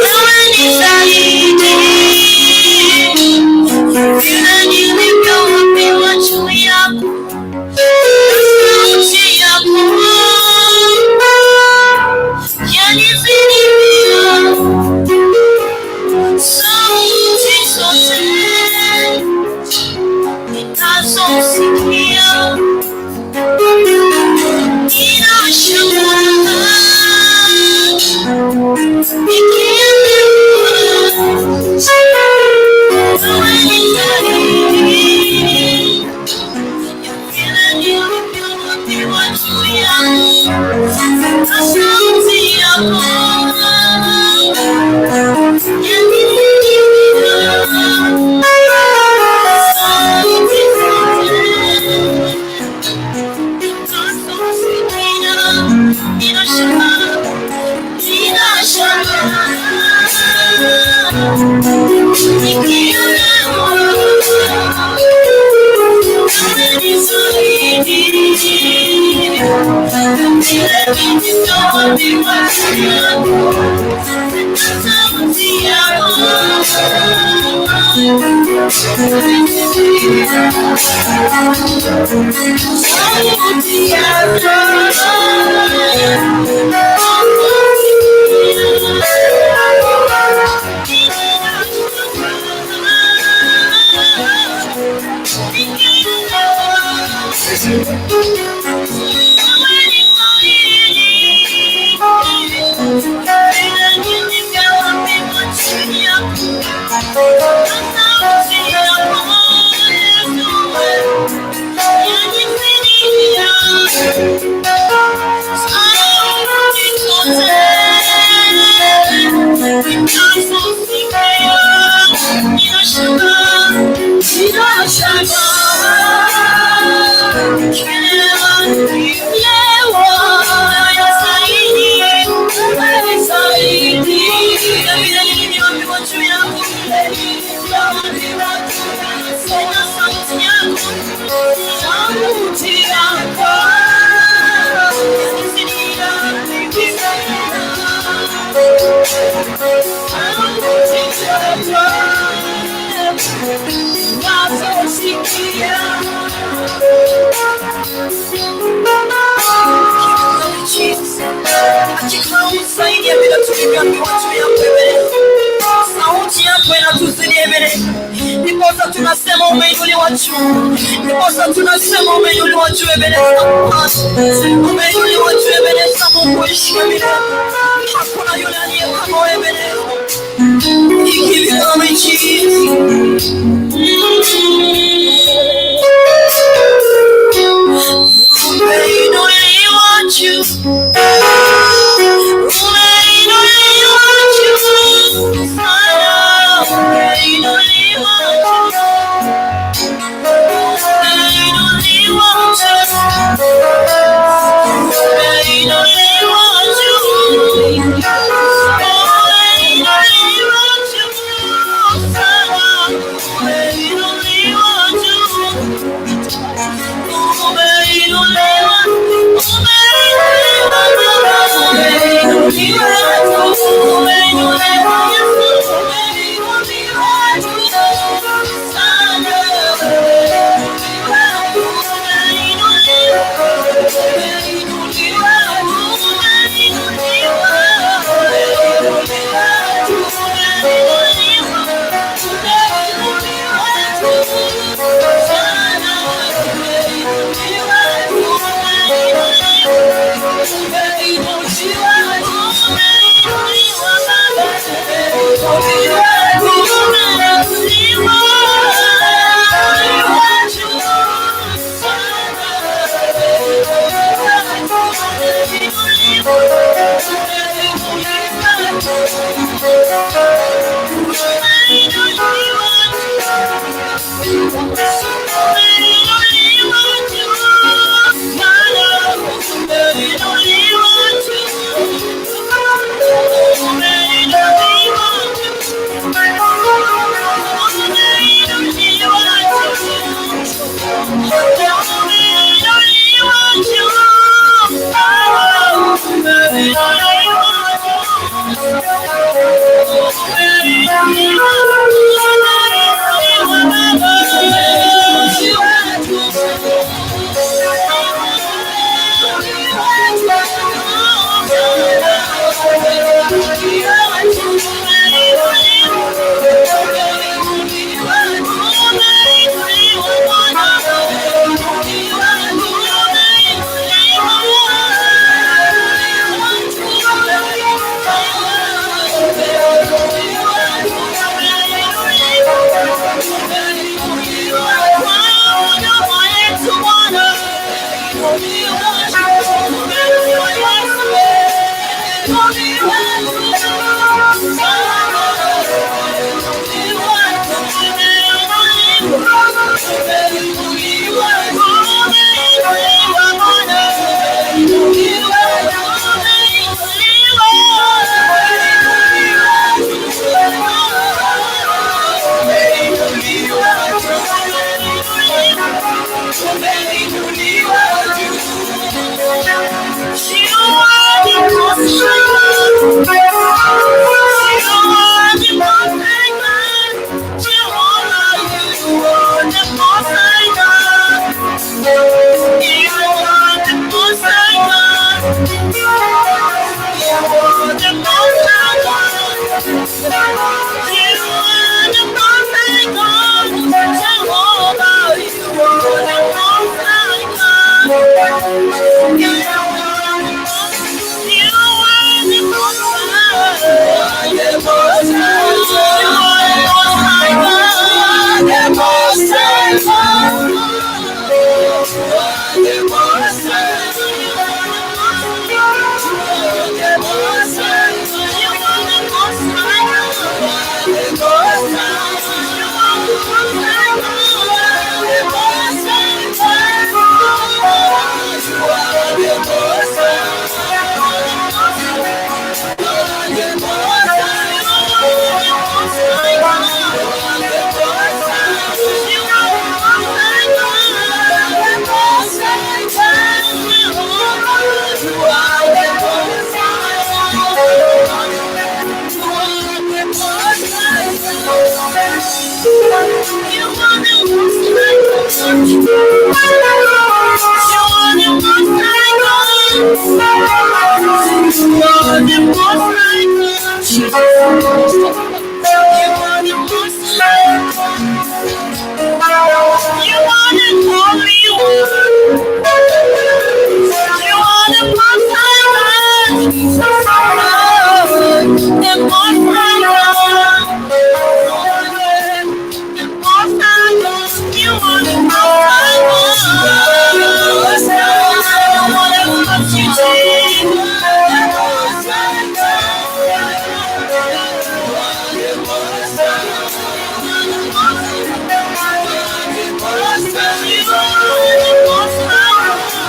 wewe ni zaidi vile nilivyoambiwa juu yako, sauti yako yanizidi sauti zote ninazosikia. Ninashangaa nikielewa wewe ni zaidi ya vile nilivyoambiwa juu yako, na sauti yako yanizidi sauti zote. Hakika usaidia bila tulivyoambiwa juu yako Ebeneza. Sauti yako inatuzidi Ebeneza. Ndiposa tunasema umeinuliwa juu. Ndiposa tunasema umeinuliwa juu Ebeneza. Umeinuliwa juu Ebeneza, Mungu ishie milele. Hakuna yule aliye kama wewe Ebeneza. We give you glory, Jesus. Umeinuliwa juu. Umeinuliwa juu sana. Umeinuliwa juu. Umeinuliwa juu. Umeinuliwa juu. Umeinuliwa juu sana. Umeinuliwa juu. Umeinuliwa, umeinuliwa Baba, umeinuliwa juu, umeinuliwa Yesu, umeinuliwa juu sana. Umeinuliwa, umeinuliwa, umeinuliwa, umeinuliwa juu, umeinuliwa, umeinuliwa juu sana. Umeinuliwa juu, umeinuliwa, umeinuliwa Baba, umeinuliwa juu, umeinuliwa juu sana. Most High God, Jesus. You are the Most High God. You are the Holy One. You are the Most High God, Jesus. The Most High God. The Most High God. You are the Most High God. I wanna love you, Jesus. The Most High God.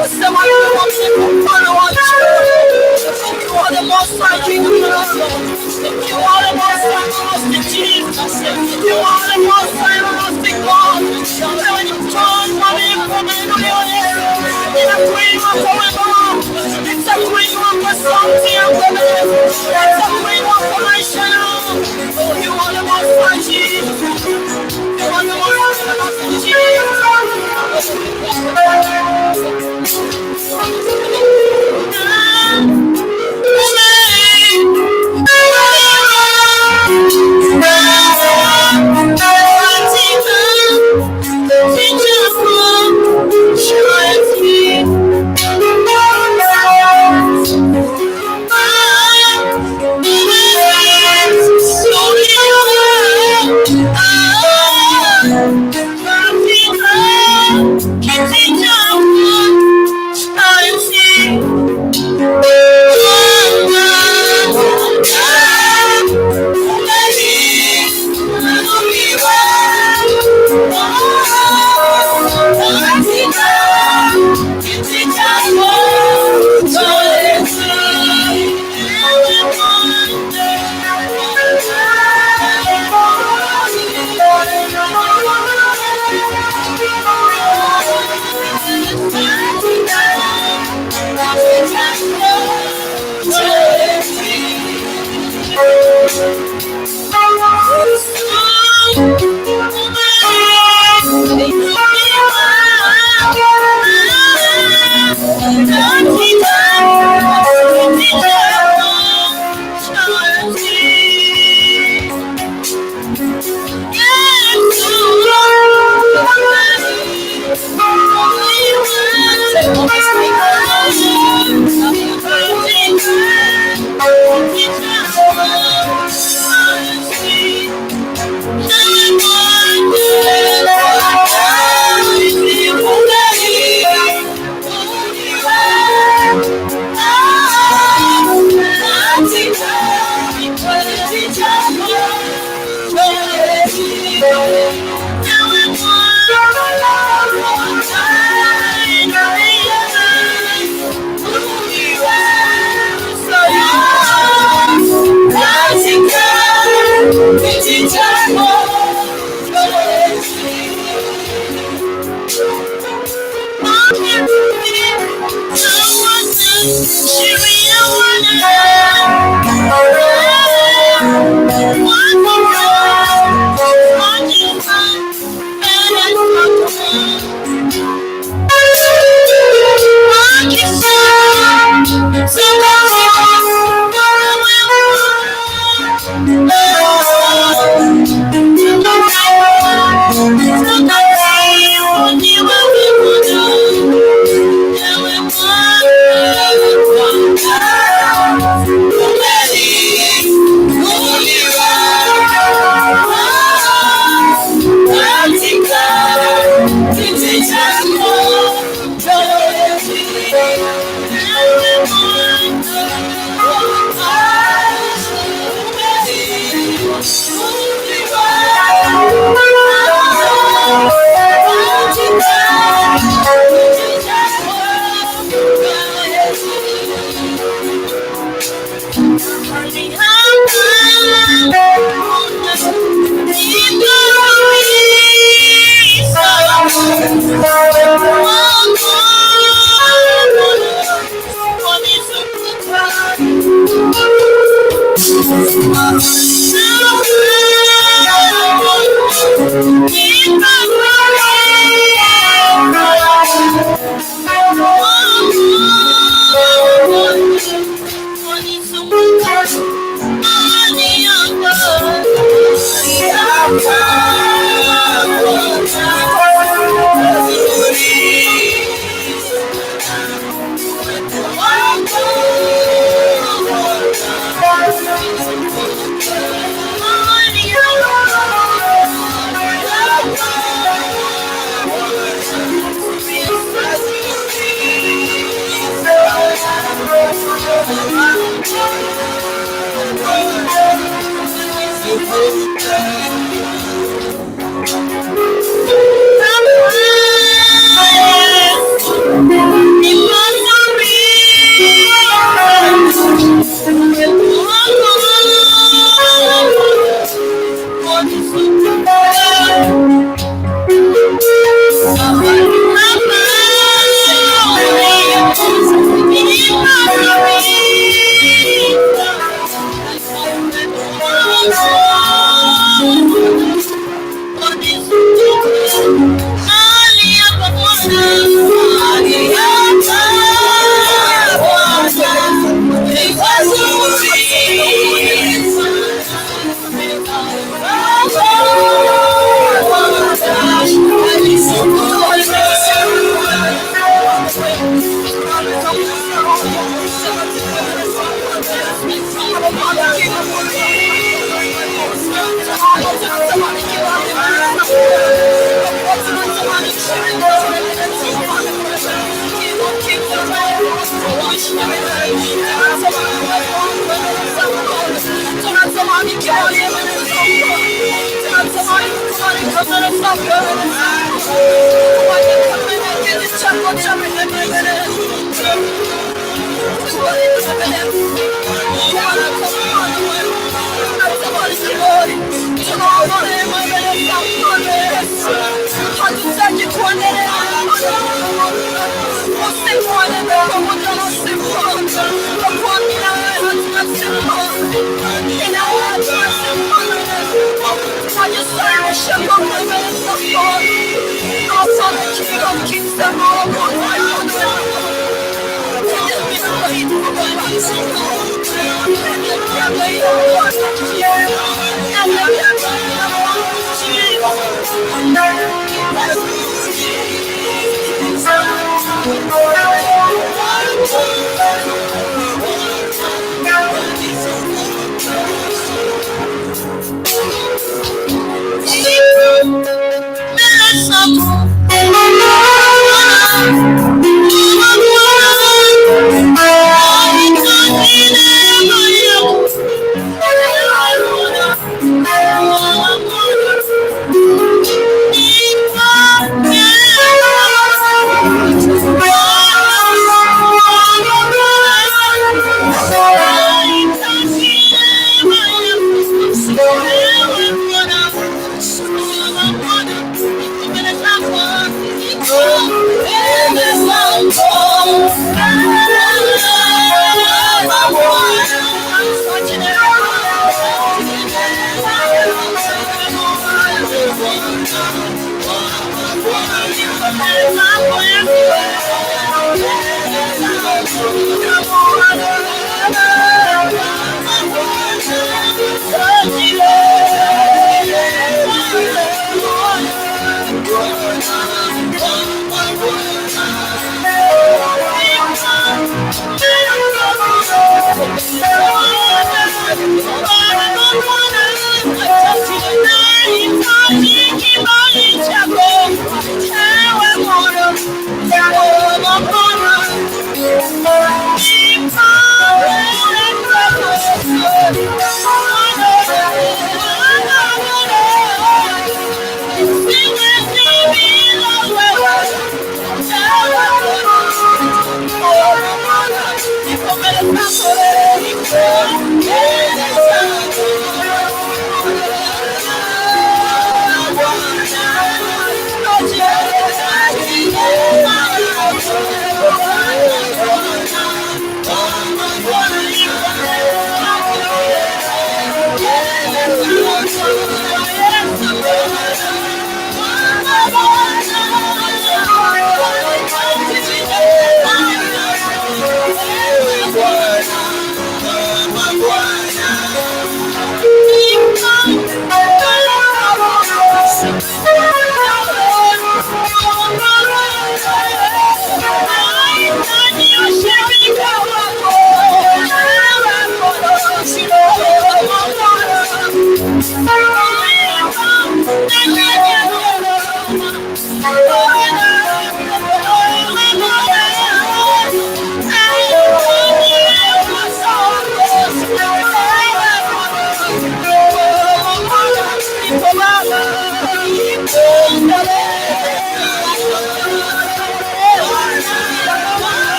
The Most You are the Most High King of You are the Most High, Most Jesus. You are the Most High, Most God. You are the Most High, Jesus. You are the Most High, Jesus.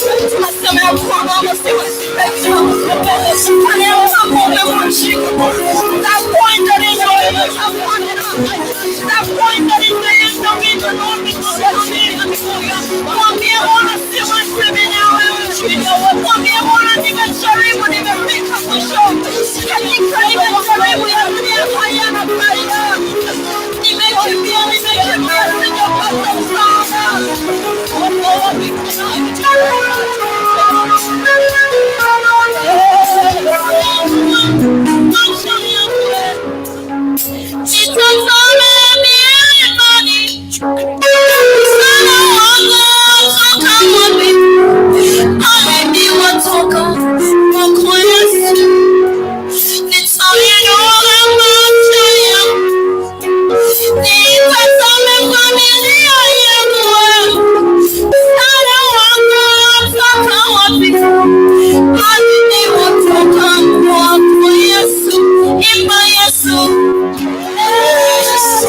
Tunasema ya kwamba siwezi peke yangu. Pale ambapo umevunjika, that point that is that point that is the end of it, mwambie Bwana siwezi bila wewe. Mwambie Bwana nimejaribu, nimefika mwisho. Hakika nimejaribu, ya dunia hayana faida. Nimekimbia, nimekimbia, sijapata msaada. Nitazame milimani, msaada wangu watoka wapi? Ahadi watoka kwako Yesu. Nitainua macho yangu, nitazame familia yangu. Msaada wangu watoka wapi? Ahadi watoka kwako Yesu. Imba Yesu. Yesu,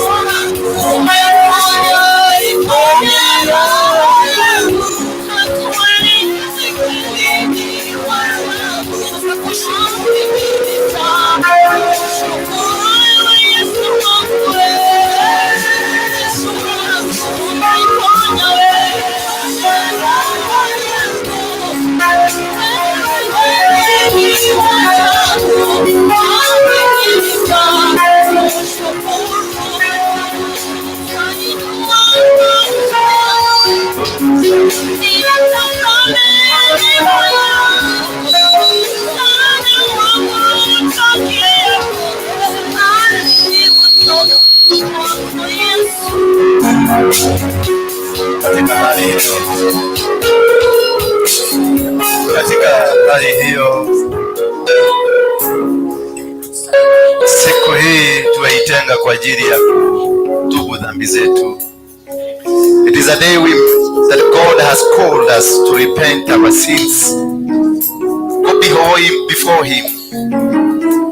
umeponya, iponya roho yangu. Katika hali hiyo, katika hali hiyo, siku hii tumeitenga kwa ajili ya kutubu dhambi zetu. It is a day that God has called us to repent our sins. Go before him,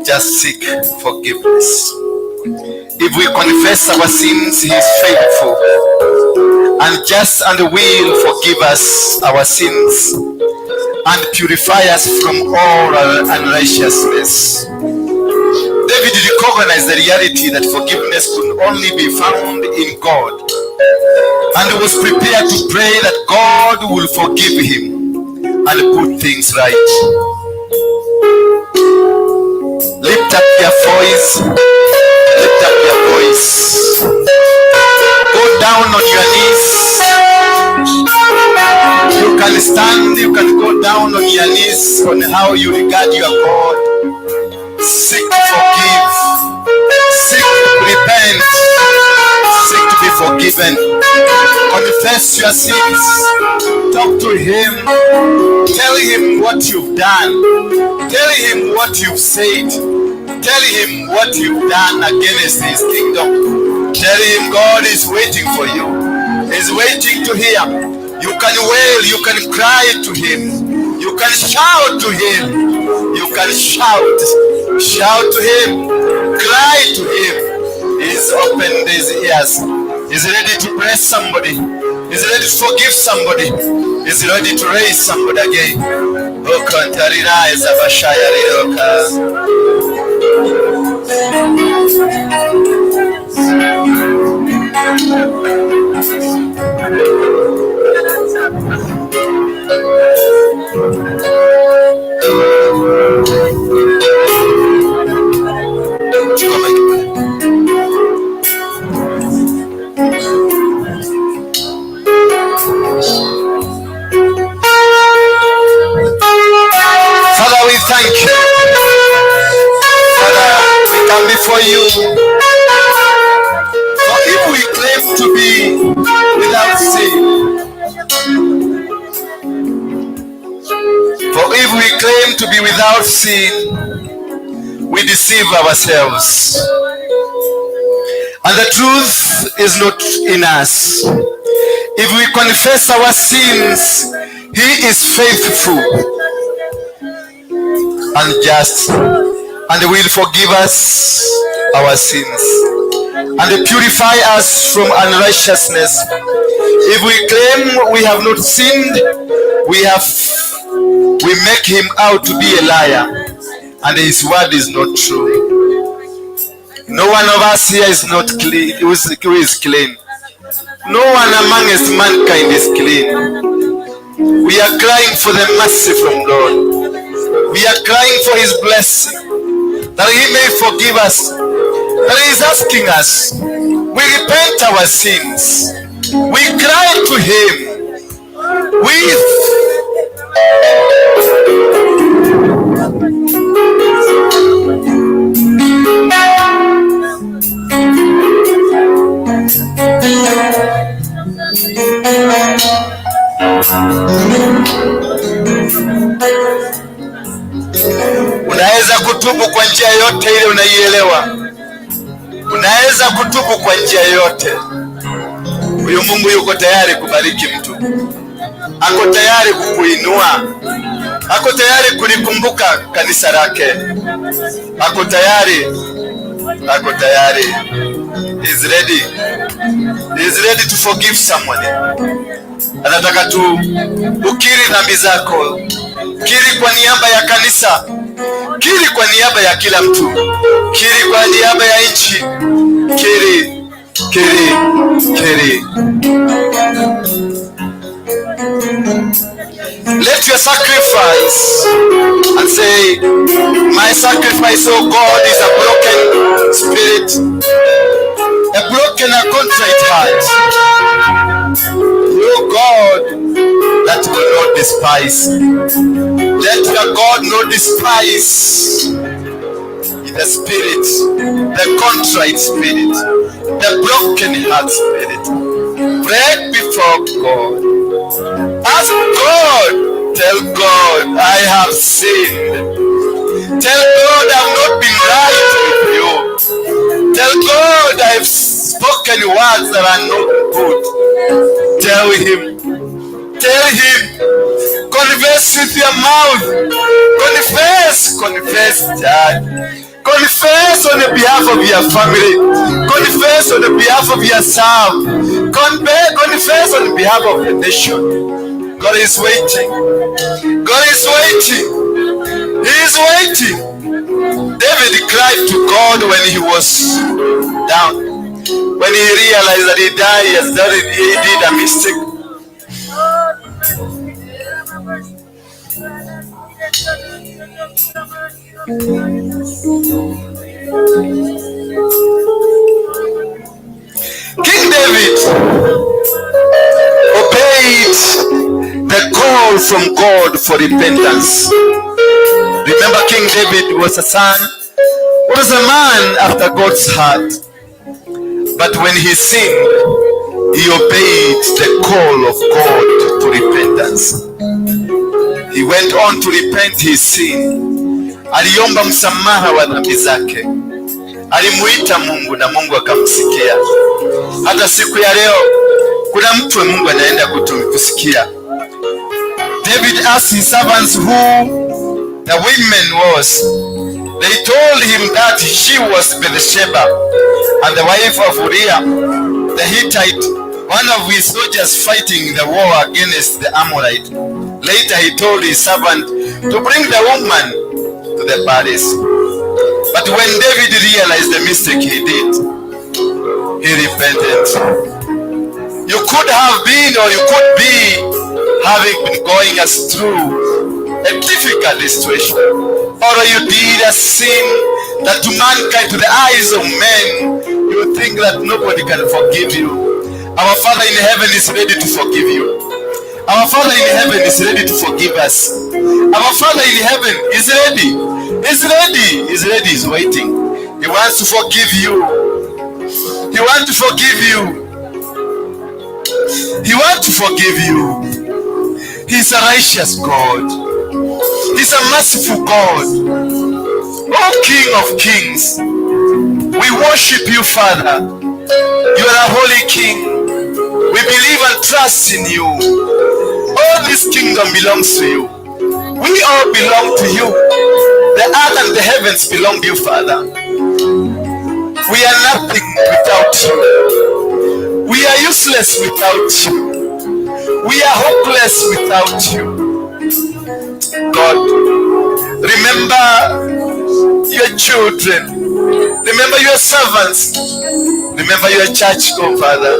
just seek forgiveness. If we confess our sins, He is faithful and just and will forgive us our sins and purify us from all our unrighteousness. David recognized the reality that forgiveness could only be found in God and was prepared to pray that God will forgive him and put things right. Lift up your voice. Lift up your voice. Go down on your knees. You can stand, you can go down on your knees on how you regard your God. Seek to forgive. Seek to repent. Seek to be forgiven. Confess your sins. Talk to Him. Tell Him what you've done. Tell Him what you've said. Tell Him what you've done against His kingdom. Tell Him God is waiting for you. He's waiting to hear. You can wail, you can cry to Him. You can shout to Him. You can shout. Shout to Him. Cry to Him. He's opened His ears. He's ready to bless somebody. He's ready to forgive somebody. He's ready to raise somebody again. Okantarira ezabashaya riroka. Chukua mic pale. Father, we thank you. Father, we come before you. For if we claim to be without sin, for if we claim to be without sin, we deceive ourselves. And the truth is not in us. If we confess our sins, He is faithful and just and will forgive us our sins and purify us from unrighteousness. If we claim we have not sinned, We make him out to be a liar, and his word is not true. No one of us here is not clean, who is clean. No one amongst mankind is clean. We are crying for the mercy from God. We are crying for his blessing, that he may forgive us. That he is asking us. We repent our sins. We cry to him with Unaweza kutubu kwa njia yote ile unaielewa. Unaweza kutubu kwa njia yote. Huyu Mungu yuko tayari kubariki mtu, ako tayari kukuinua, ako tayari kulikumbuka kanisa lake, ako tayari, ako tayari. He is ready. He is ready to forgive someone. Anataka tu ukiri dhambi zako, kiri kwa niaba ya kanisa, kiri kwa niaba ya kila mtu, kiri kwa niaba ya nchi, kiri, kiri, kiri. Let your sacrifice and say, my sacrifice, oh God, is a broken spirit, a broken and contrite heart. Oh God, that will not despise. Let your God not despise the spirit, the contrite spirit, the broken heart spirit. Pray before God. Ask God. Tell God, I have sinned. Tell God, I've not been right with you. Tell God, I've spoken words that are not good. Tell him. Tell him. Confess with your mouth. Confess. Confess, Dad. Confess on the behalf of your family. Confess on the behalf of yourself. Confess on the behalf of the nation. God is waiting. God is waiting. He is waiting. David cried to God when he was down. When he realized that he died, he has done it, he did a mistake. King David obeyed the call from God for repentance. Remember, King David was a son, was a man after God's heart. But when he sinned, he obeyed the call of God to repentance. He went on to repent his sin. Aliomba msamaha wa dhambi zake. Alimuita Mungu na Mungu akamsikia. Hata siku ya leo kuna mtu wa Mungu anaenda kusikia. David asked his servants who the woman was. They told him that she was Bathsheba and the wife of Uriah the Hittite, one of his soldiers fighting the war against the Amorite. Later he told his servant to bring the woman to the palace. But when David realized the mistake he did, he repented. You could have been, or you could be, having been going us through a difficult situation, or you did a sin that to mankind, to the eyes of men, you think that nobody can forgive you. Our Father in heaven is ready to forgive you. Our Father in heaven is ready to forgive us. Our Father in heaven is ready. Is ready. Is ready. Is waiting. He wants to forgive you. He wants to forgive you. He wants to forgive you. He's a righteous God. He's a merciful God. Oh, King of kings, we worship you, Father. You are a holy King. We believe and trust in you. All this kingdom belongs to you. We all belong to you. The earth and the heavens belong to you, Father. We are nothing without you. We are useless without you. We are hopeless without you. God. Remember your children. Remember your servants. Remember your church, oh Father.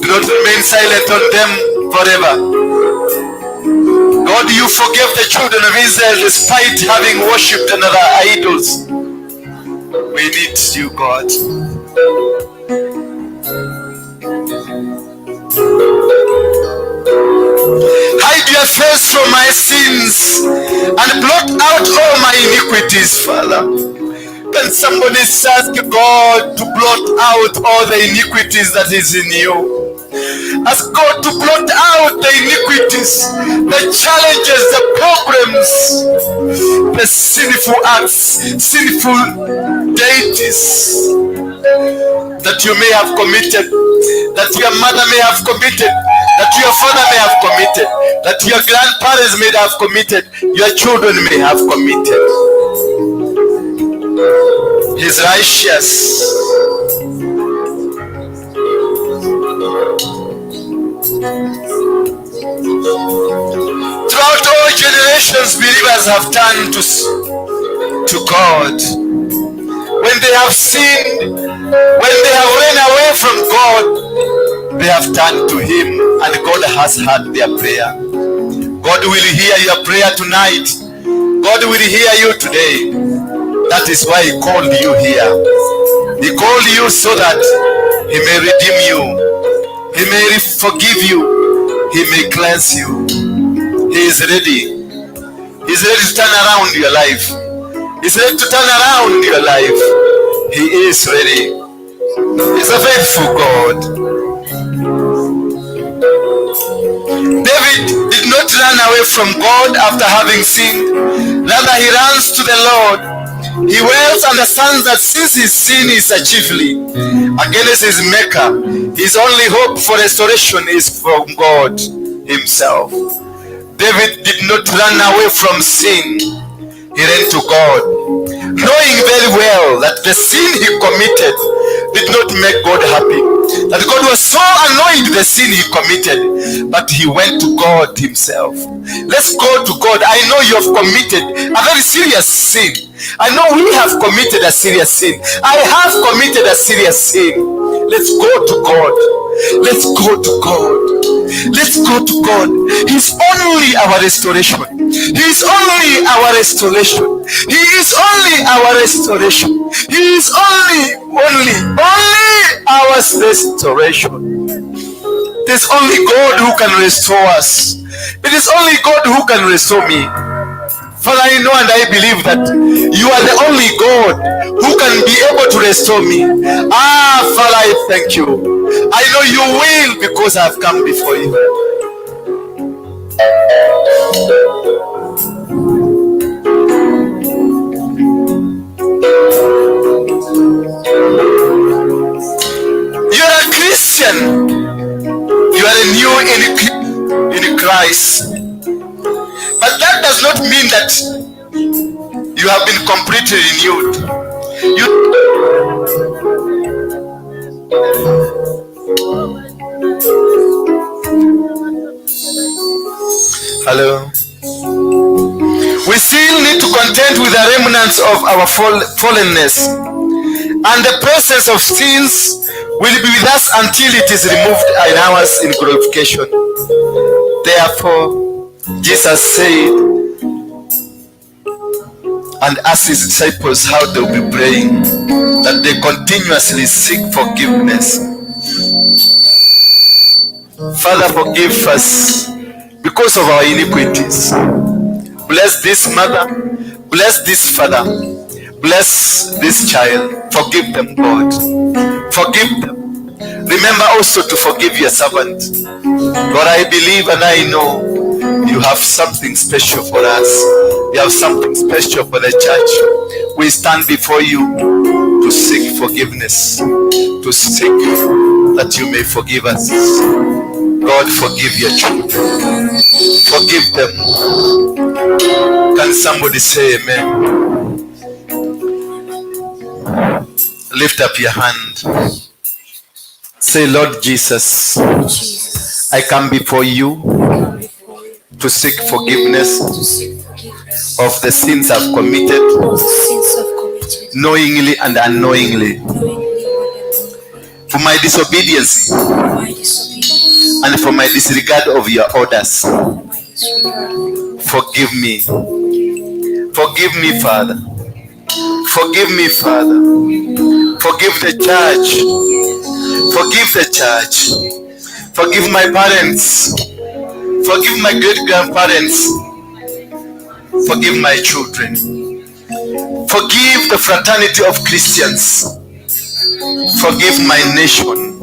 Do not remain silent on them forever. God, you forgave the children of Israel despite having worshipped another idols. We need you, God. Hide your face from my sins and blot out all my iniquities, Father. Can somebody ask God to blot out all the iniquities that is in you? Ask God to blot out the iniquities, the challenges, the problems, the sinful acts, sinful deities that you may have committed, that your mother may have committed, that your father may have committed, that your grandparents may have committed, your children may have committed. He's righteous. Throughout all generations, believers have turned to God. When they have sinned, when they have run away from God, they have turned to Him, and God has heard their prayer. God will hear your prayer tonight. God will hear you today. That is why He called you here. He called you so that He may redeem you. He may forgive you. He may cleanse you. He is ready. He is ready to turn around your life. He is ready to turn around your life. He is ready. He's a faithful God. David did not run away from God after having sinned. Rather, he runs to the Lord. He well understands that since his sin is chiefly against his maker, his only hope for restoration is from God himself. David did not run away from sin. He ran to God, knowing very well that the sin he committed did not make God happy, that God was so annoyed the sin he committed, but he went to God himself. Let's go to God. I know you have committed a very serious sin. I know we have committed a serious sin. I have committed a serious sin. Let's go to God. Let's go to God. Let's go to God. He's only our restoration. He is only our restoration. He is only our restoration. He is only our restoration. It is only God who can restore us. It is only God who can restore me. Father, I know and I believe that you are the only God who can be able to restore me. Ah, Father, I thank you. I know you will, because I have come before you. You are a Christian. You are a new in Christ. But that does not mean that you have been completely renewed. Hello. We still need to contend with the remnants of our fallenness, and the presence of sins will be with us until it is removed in ours in glorification. Therefore, Jesus said and asked his disciples how they will be praying, that they continuously seek forgiveness. Father, forgive us because of our iniquities. Bless this mother, bless this father, bless this child. Forgive them, God. Forgive them. Remember also to forgive your servant. God, I believe and I know you have something special for us. You have something special for the church. We stand before you to seek forgiveness, to seek that you may forgive us. God, forgive your children. Forgive them. Can somebody say amen? Lift up your hand. Say, Lord Jesus, I come before you To seek forgiveness to seek forgiveness of the sins I've committed of the sins I've committed, knowingly and unknowingly, knowingly and unknowingly, for my disobedience for my disobedience, and for my disregard of your orders. for my disregard of your Forgive me. Forgive me, Father. Forgive me, Father. Forgive the church. Forgive the church. Forgive my parents. Forgive my great grandparents. Forgive my children. Forgive the fraternity of Christians. Forgive my nation.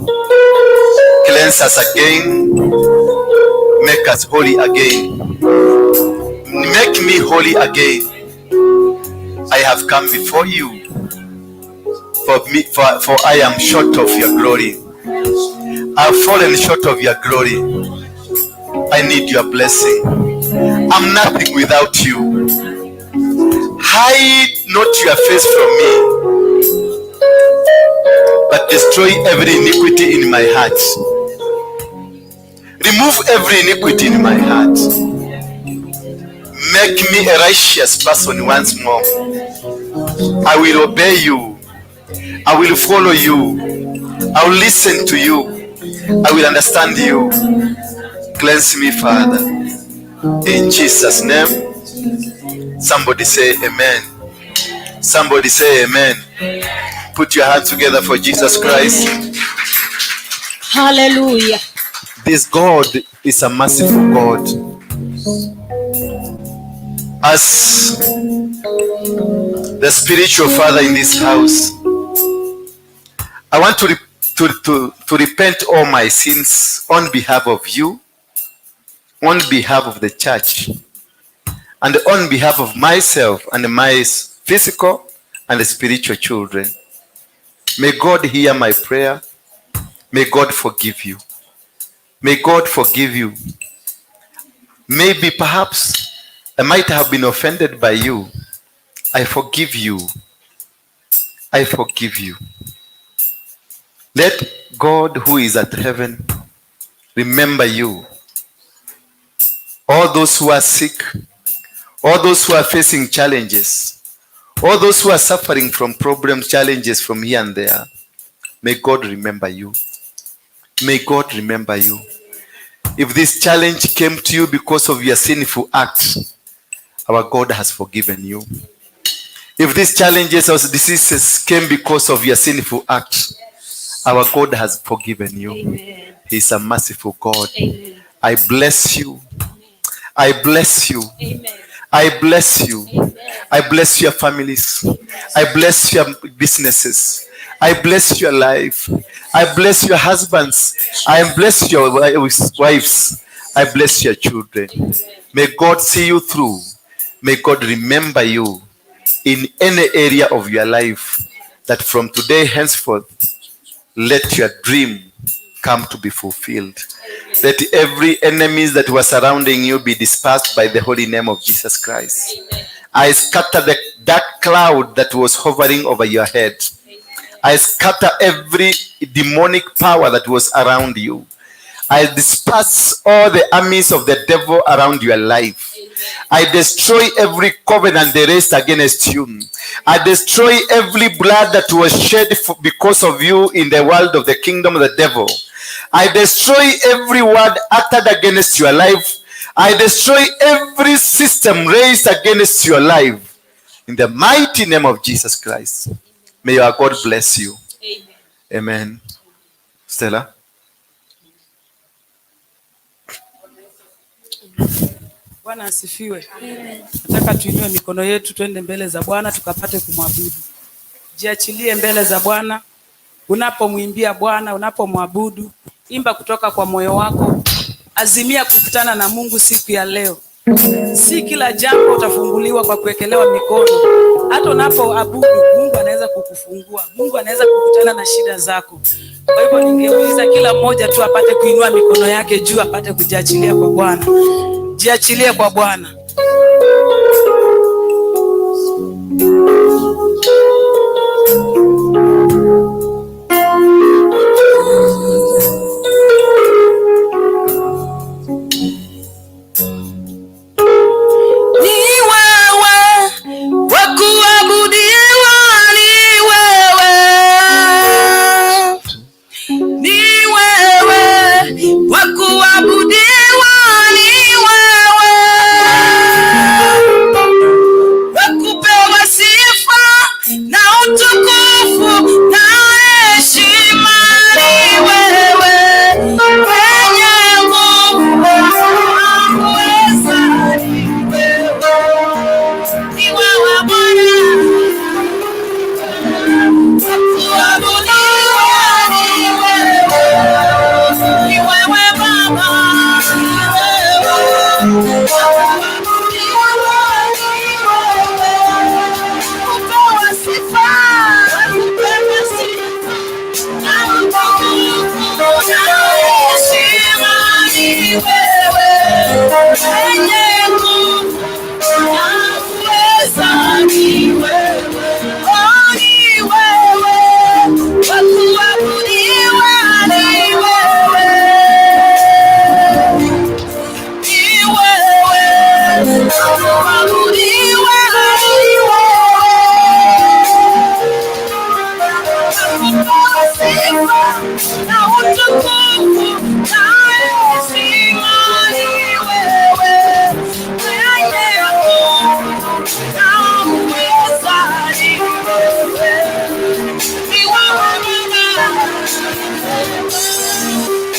Cleanse us again. Make us holy again. Make me holy again. I have come before you, for I am short of your glory. I've fallen short of your glory. I need your blessing. I'm nothing without you. Hide not your face from me, but destroy every iniquity in my heart. Remove every iniquity in my heart. Make me a righteous person once more. I will obey you. I will follow you. I will listen to you. I will understand you. Cleanse me, Father. In Jesus' name. Somebody say amen. Somebody say amen. Put your hands together for Jesus Christ. Hallelujah. This God is a merciful God. As the spiritual father in this house, I want to repent all my sins on behalf of you, on behalf of the church, and on behalf of myself and my physical and spiritual children. May God hear my prayer. May God forgive you. May God forgive you. Maybe perhaps I might have been offended by you. I forgive you. I forgive you. Let God who is at heaven remember you. All those who are sick, all those who are facing challenges, all those who are suffering from problems, challenges from here and there, may God remember you. May God remember you. If this challenge came to you because of your sinful act, our God has forgiven you. If these challenges or diseases came because of your sinful act, our God has forgiven you. Amen. He's a merciful God. Amen. I bless you. I bless you. Amen. I bless you. Amen. I bless your families. I bless your businesses. I bless your life. I bless your husbands. I bless your wives. I bless your children. May God see you through. May God remember you in any area of your life, that from today henceforth, let your dream come to be fulfilled. Let every enemies that were surrounding you be dispersed by the holy name of Jesus Christ. I scatter the dark cloud that was hovering over your head. I scatter every demonic power that was around you. I disperse all the armies of the devil around your life. I destroy every covenant they raised against you. I destroy every blood that was shed because of you in the world of the kingdom of the devil. I destroy every word uttered against your life. I destroy every system raised against your life. In the mighty name of Jesus Christ. May your God bless you. Amen. Amen. Stella? Bwana asifiwe. Nataka tuinue mikono yetu twende mbele za Bwana tukapate kumwabudu. Jiachilie mbele za Bwana. Unapomwimbia Bwana, unapomwabudu, imba kutoka kwa moyo wako. Azimia kukutana na Mungu siku ya leo. Si kila jambo utafunguliwa kwa kuwekelewa mikono. Hata unapoabudu, Mungu anaweza kukufungua. Mungu anaweza kukutana na shida zako. Kwa hivyo ningeuliza kila mmoja tu apate kuinua mikono yake juu, apate kujiachilia kwa Bwana. Jiachilie kwa Bwana.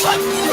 Wewe.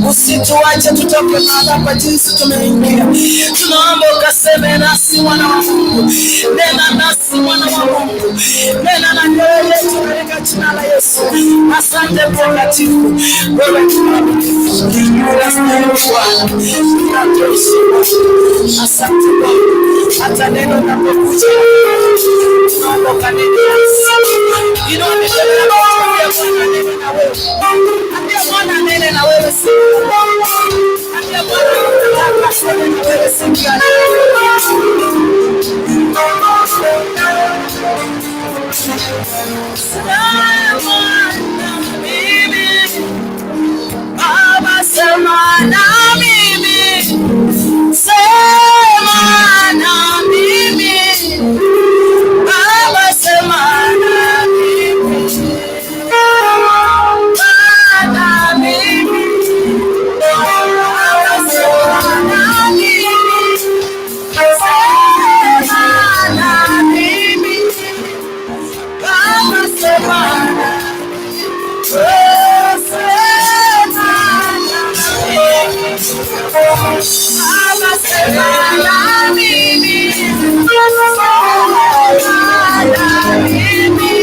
Usituache tutoke mahali hapa jinsi tumeingia. Tunaomba ukaseme nasi mwana wa Mungu, nena nasi mwana wa Mungu, nena na mioyo yetu katika jina la Yesu. Asante Mtakatifu, wewe ni mwaminifu, unastahili Bwana, unatosha. Asante Bwana, hata neno linapokuja tunaomba ukanene nasi. Inua mikono yako, ambia Bwana nene na wewe, ambia Bwana nene na wewe siku ya leo. Ambia Bwana nataka aseme na wewe siku ya leo. Sema na mimi, Baba, sema na mimi, sema na mimi, Baba, sema na mimi, Baba, mimi, Baba, sema na mimi, sema na mimi, Baba, sema na Baba, sema na mimi, sema na mimi,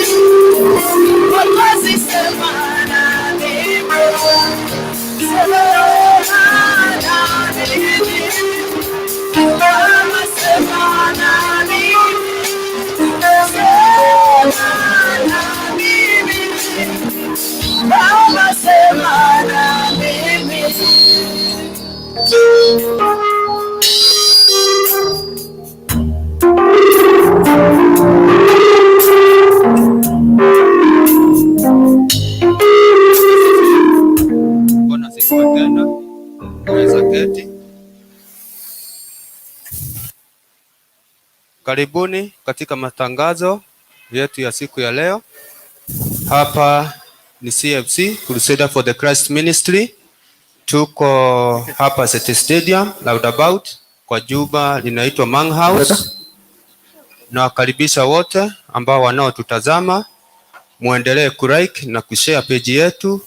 Mwokozi, sema na mimi, sema na mimi, Baba, sema na mimi, sema na mimi, Baba, sema na mimi. Bwana asifiwe tena. Unaweza keti. Karibuni katika matangazo yetu ya siku ya leo. Hapa ni CFC, Crusader for the Christ Ministry. Tuko hapa City Stadium roundabout kwa jumba linaitwa Mang House. Nawakaribisha wote ambao wanaotutazama. Muendelee kulike na kushare page yetu.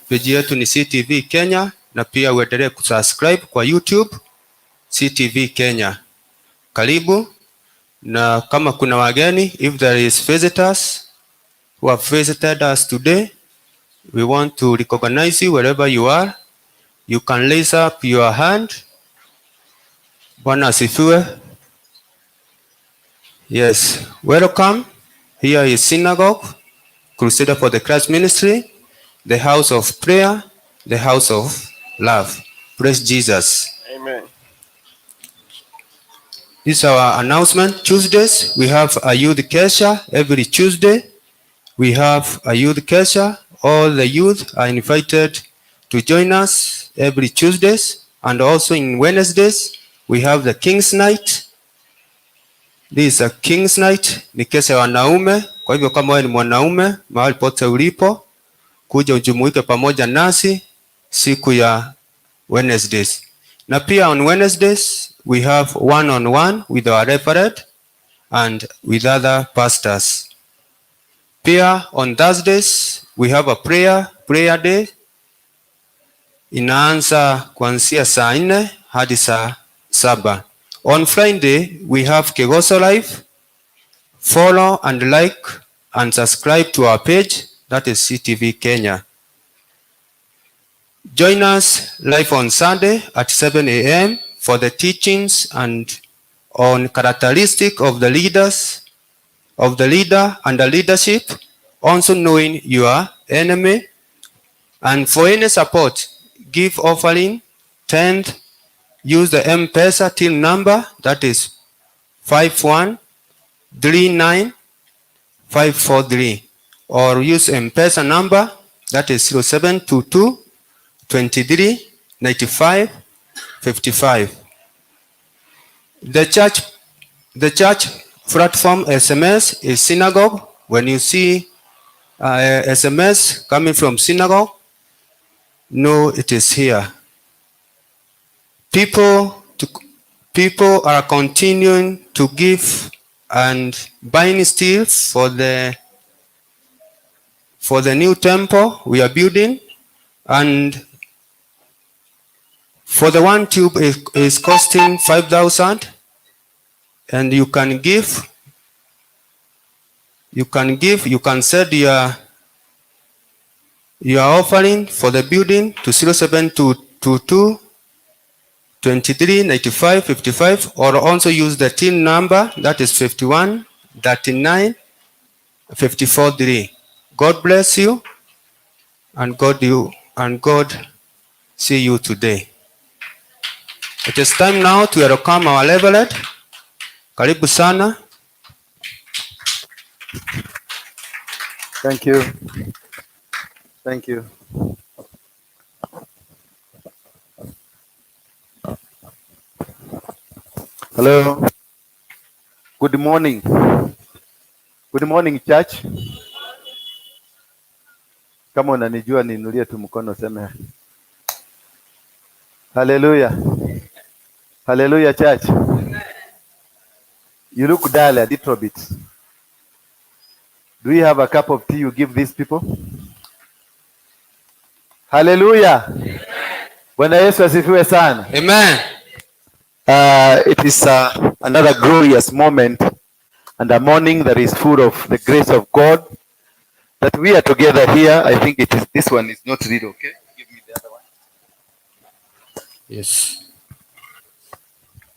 Page yetu ni CTV Kenya, na pia uendelee kusubscribe kwa YouTube CTV Kenya. Karibu, na kama kuna wageni, if there is visitors who have visited us today, we want to recognize you wherever you are. You can raise up your hand. Bwana asifiwe. Yes, welcome. Here is Synagogue, Crusader for the Christ Ministry, the house of prayer, the house of love. Praise Jesus. Amen. This is our announcement. Tuesdays, we have a youth kesha every Tuesday. We have a youth kesha. All the youth are invited to join us every Tuesdays, and also in Wednesdays, we have the King's Night. This is a King's Night, ni kesha ya wanaume. Kwa hivyo kama wewe ni mwanaume, mahali pote ulipo, kuja ujumuike pamoja nasi siku ya Wednesdays. Na pia on Wednesdays, we have one on one with our reverend and with other pastors. Pia on Thursdays, we have a prayer day. Inaanza kuanzia saa 4 hadi saa 7. On Friday, we have Kegoso Live. Follow and like and subscribe to our page, that is CTV Kenya. Join us live on Sunday at 7 a.m. for the teachings and on characteristic of the leaders, of the leader and the leadership, also knowing your enemy. And for any support, give offering, tenth, use the M-Pesa till number, that is 5139543, or use M-Pesa number, that is 0722 23 95 55. The church platform SMS is synagogue. When you see SMS coming from synagogue, know it is here. People are continuing to give and buying steel for the new temple we are building, and for the one tube is costing 5,000, and you can send your offering for the building to 07222 23 95 55, or also use the till number, that is 51 39 54 3. God bless you, and God see you today. It is time now to welcome our reverend. Karibu sana. Thank you. Thank you. Hello. Good morning. Good morning, church. Kama unanijua, niinulie tu mkono useme haleluya. Hallelujah, church. You look dull a little bit. Do you have a cup of tea you give these people? Hallelujah. Bwana Yesu asifiwe sana. Amen. It is another glorious moment and a morning that is full of the grace of God that we are together here. I think it is, this one is not real, okay? Give me the other one. Yes.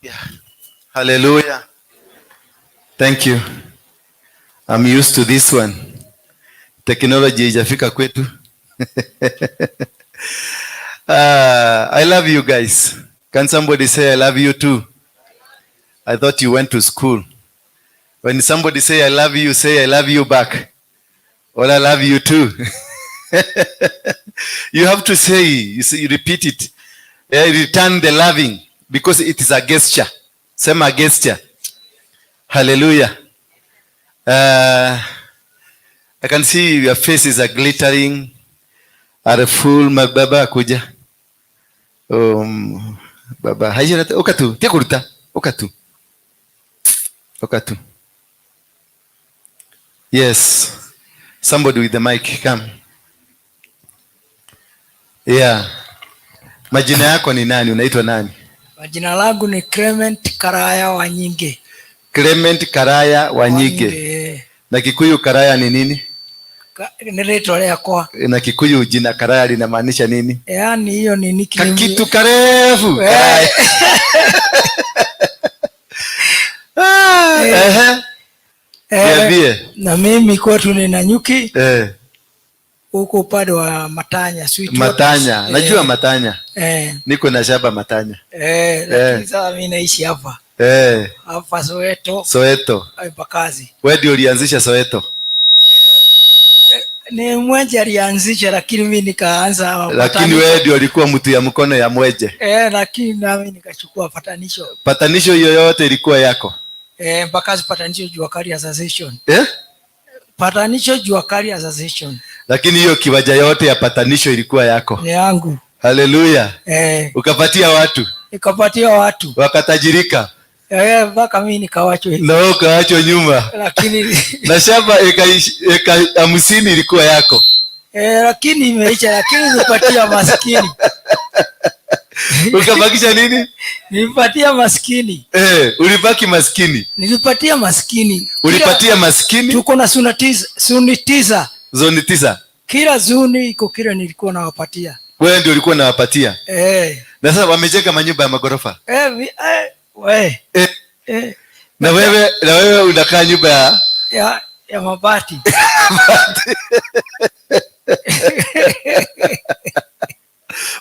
Yeah. Hallelujah. Thank you. I'm used to this one. Technology haijafika kwetu. I love you guys. Can somebody say, "I love you too"? I thought you went to school. When somebody say, "I love you," say, "I love you back." Or "I love you too." You have to say, you see, you repeat it. Yeah, return the loving because it is a gesture. Sema gesture. Hallelujah. I can see your faces are glittering, are full. Baba kuja. Baba, haijara ukatu, tia ukatu. Ukatu. Yes. Somebody with the mic, come. Yeah. Majina yako ni nani? Unaitwa nani? Jina langu ni Clement Karaya Wanyinge. Clement Karaya Wanyige. Wanyinge. Na Kikuyu Karaya ni nini? Ni rĩtwa rĩakwa. Na Kikuyu jina Karaya linamaanisha nini? Yaani hiyo ni nickname. Kakitu karefu. Karaya. Ah, ehe. Niambie. Na mimi kwetu ni Nanyuki huko upande wa Matanya, Sweet Matanya. Waters. Najua Matanya. Niko na shamba Matanya. Lakini sasa mimi naishi hapa. Hapa Soweto. Soweto. Embakasi. Wewe ndio ulianzisha Soweto? Ni Mwenje alianzisha, lakini mimi nikaanza Lakini wewe ndio ulikuwa mtu ya mkono ya Mwenje. Lakini nami nikachukua patanisho. Patanisho hiyo yote ilikuwa yako? Embakasi Patanisho Jua Kali Association. Patanisho Jua Kali Association. Lakini hiyo kiwanja yote ya patanisho ilikuwa yako? Ni yangu. Haleluya. Ukapatia watu? Nikapatia watu. Wakatajirika? Mpaka mimi nikawachwa hivi. Na wewe ukawachwa nyuma. Lakini na shamba eka 50 ilikuwa yako. Lakini imeisha, lakini nilipatia maskini. Ukabakisha nini? Nilipatia maskini. Ulibaki maskini. Nilipatia maskini. Ulipatia maskini? Tuko na zoni tisa, zoni tisa. Zoni 9. Kila zoni iko kile nilikuwa nawapatia. Wewe ndio ulikuwa unawapatia? Na sasa wamejenga manyumba ya magorofa. We. Na wewe unakaa nyumba ya ya mabati.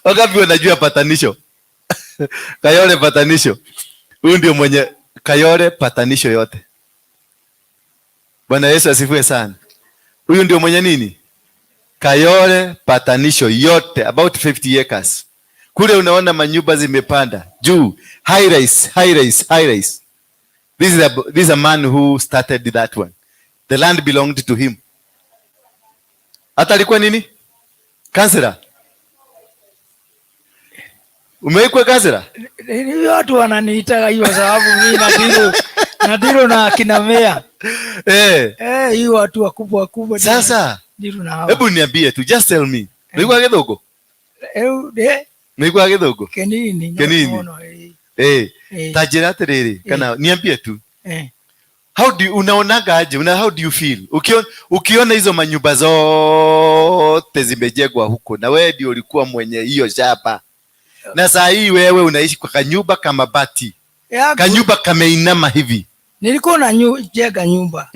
Wangapi wanajua patanisho? Kayole patanisho. Huyu ndio mwenye Kayole patanisho yote. Bwana Yesu asifiwe sana. Huyu ndio mwenye nini? Kayole patanisho yote, about 50 acres. Kule unaona manyumba zimepanda juu, high rise, high rise, high rise. This is a man who started that one. The land belonged to him. Hata alikuwa nini? Kansela. Umeikuwa kansela? Ni watu wananiita hiyo sababu mimi nadiro na kina mea. Hiyo watu wakubwa wakubwa. Sasa, Ndiro na hawa. Hebu niambie tu, just tell me. Umeikuwa Githũngũ? Umeikuwa Githũngũ? Kenini, no, Kenini. no, no, Ta njĩra atĩrĩrĩ, kana niambie tu. How do you, unaonaga aje? How do you feel? Ukiona hizo manyumba zote zimejengwa huko na wewe ndio ulikuwa mwenye hiyo shamba. Na saa hii wewe unaishi kwa kanyumba kama bati. Kanyumba kameinama hivi. Nilikuwa na jenga nyumba.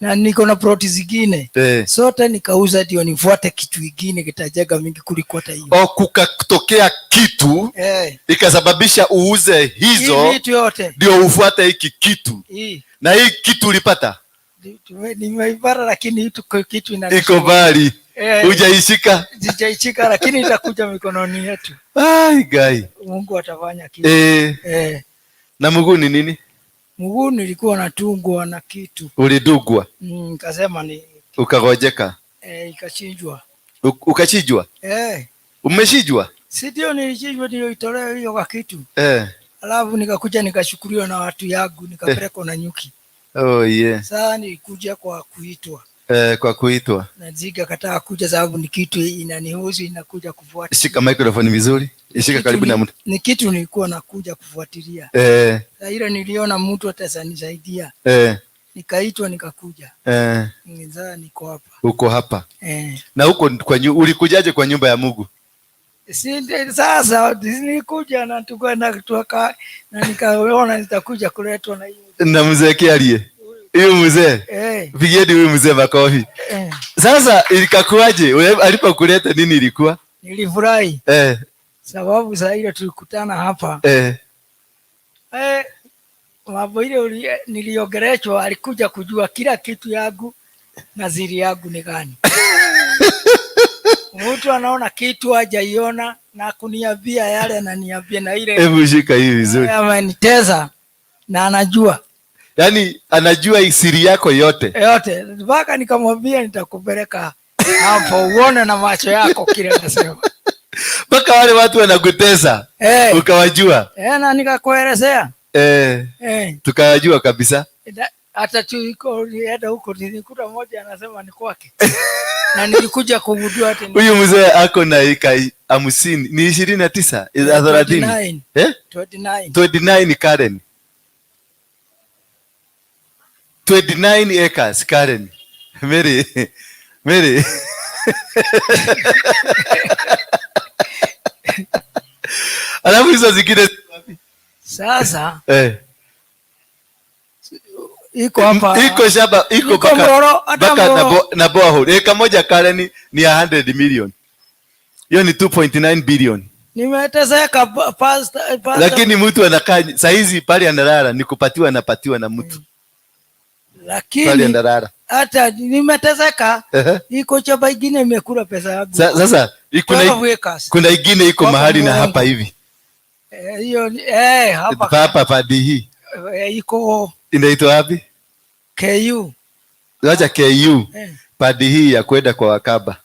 Na niko na ploti zingine. Sote nikauza ndio nifuate kitu kingine kitajenga mingi kuliko hata hiyo. O, kukatokea kitu, ikasababisha uuze hizo Hii vitu yote. Ndio ufuate hiki kitu. Hii. Na hii kitu ulipata? Nimeipata lakini kitu ina Iko mbali. Hujaishika? Sijaishika lakini itakuja mikononi yetu. Ai gai. Mungu atafanya kitu. Na mguu ni nini? Mguu nilikuwa natungwa na kitu. Ulidugwa? Nikasema ni Ukagojeka? Ikachinjwa. Ukachinjwa? Umechinjwa? Si ndio nilichinjwa, nilitolewa hiyo kwa kitu. Alafu nikakuja nikashukuriwa na watu yangu, nikapelekwa na nyuki. Oh yeah. Sasa nilikuja kwa kuitwa. Kwa kuitwa. Na zika kataa kuja sababu ni kitu inanihusu, inakuja kufuata. Shika microphone vizuri. Ishika karibu na mtu. Ni kitu nilikuwa nakuja kufuatilia. Sasa ile niliona mtu atanisaidia. Nikaitwa nikakuja. Sasa niko hapa. Uko hapa. Na huko kwa ulikujaje kwa nyumba ya Mungu? Sasa nilikuja na tukaenda tuka na nikaona nitakuja kuletwa na hiyo. Na mzee Kiarie. Huyu mzee. Pigieni huyu mzee makofi. Sasa ilikakuaje? Alipokuleta nini ilikuwa? Nilifurahi. Sababu saa ile tulikutana hapa. Mambo ile niliongeleshwa, alikuja kujua kila kitu yangu na siri yangu ni gani. Mtu anaona kitu hajaiona na kuniambia yale ananiambia na ile. Hebu shika hii vizuri. Ameniteza na anajua. Yaani anajua siri yako yote. Yote. Mpaka nikamwambia nitakupeleka hapo uone na macho yako kile nasema. Mpaka wale watu wanakutesa. Ukawajua. Na nikakuelezea. Tukawajua kabisa. Hata tu iko nienda huko nilikuta mmoja anasema ni kwake. Na nilikuja kugundua ati ni Huyu mzee ako na eka 50, ni 29, 30. 29. Eh? 29. 29 Karen. 29 acres Karen. Mary. Mary. Alafu hizo zingine sasa iko hapa. Iko shamba, iko Iko Mroro, hata baka Mroro. na borehole. Eka moja Karen ni 100 million. Hiyo ni 2.9 billion. Nimeteseka pastor. Lakini mtu anakaa saa hizi pale analala ni kupatiwa, anapatiwa na mtu. Lakini pale analala. Hata nimeteseka. Iko chapa ingine imekula pesa yangu. Sasa Twelve acres. kuna ingine iko Hapa mahali na Mlolongo. hapa hivi. Hiyo hapa. Hapa padi hii. Iko inaitwa wapi? KU. Wacha KU. Padi hii ya kwenda kwa Wakaba.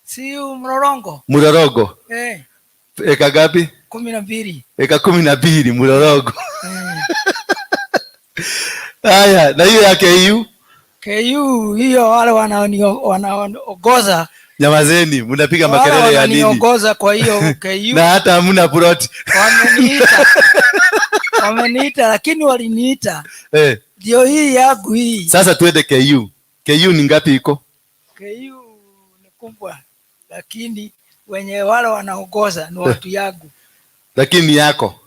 Si Mlolongo. Mlolongo. Eka ngapi? 12. Eka 12 Mlolongo. Haya, na hiyo ya KU? KU hiyo wale wanaongoza. Nyamazeni, mnapiga Wale makelele ya nini? wananiongoza kwa hiyo KU. Na hata hamna plot. Wameniita. Wameniita lakini waliniita. Ndio hii yangu hii. Sasa tuende KU. KU ni ngapi iko? KU ni kubwa lakini wenye wale wanaongoza ni watu yangu. Lakini ni yako.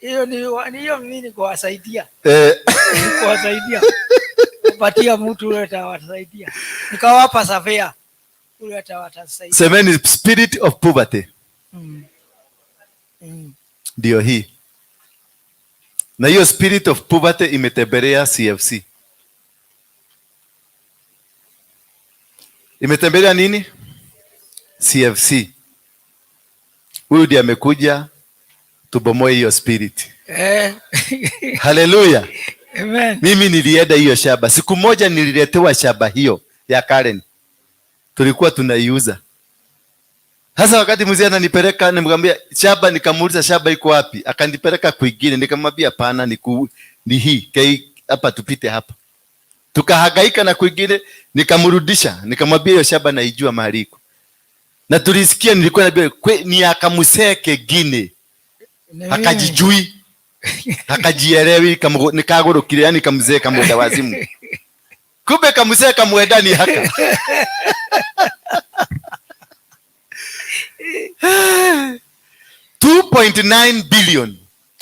Hiyo ni hiyo mimi ni kuwasaidia. Kuwasaidia. Kupatia mtu yule atawasaidia. Nikawapa surveyor yule atawasaidia. Semeni spirit of poverty. Ndio hii. Na hiyo spirit of poverty imetembelea CFC. Imetembelea nini? CFC. Huyu ndiye amekuja tubomoe hiyo spirit. Hallelujah. Amen. Mimi nilienda hiyo shamba. Siku moja nililetewa shamba hiyo ya Karen. Tulikuwa tunaiuza. Sasa wakati mzee ananipeleka nikamwambia shamba, nikamuuliza shamba iko wapi? Akanipeleka kwingine, nikamwambia hapana, ni hii. Hapa tupite hapa. Tukahangaika na kwingine, nikamrudisha, nikamwambia hiyo shamba naijua mahali iko. Na tulisikia nilikuwa naambia ni akamsee kengine. Hakajijui. Hakajielewi, nikagurukire, yani kamzee kamwenda wazimu. Kumbe kamzee kamwenda ni haka. 2.9 billion.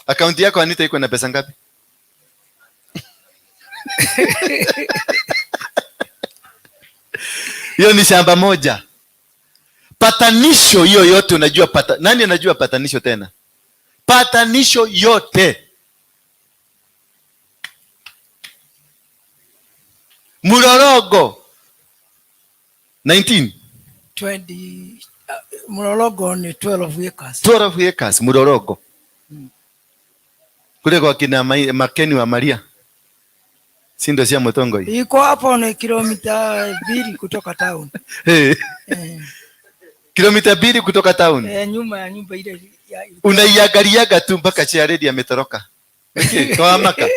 Akaunti yako Anita iko na pesa ngapi? Hiyo ni shamba moja. Patanisho hiyo yote unajua nani anajua patanisho tena? Patanisho yote. Mlolongo 19. 20, Mlolongo ni 12 acres. 12 acres Mlolongo. Kule kwa kina Makeni wa Maria. Si ndio sia Mutongo hii? Iko hapo ni kilomita 2 kutoka town. Kilomita 2 kutoka town. Nyuma ya nyumba ile ya Unaiangaliaga tu mpaka chairedi ametoroka. Okay, kwa maka.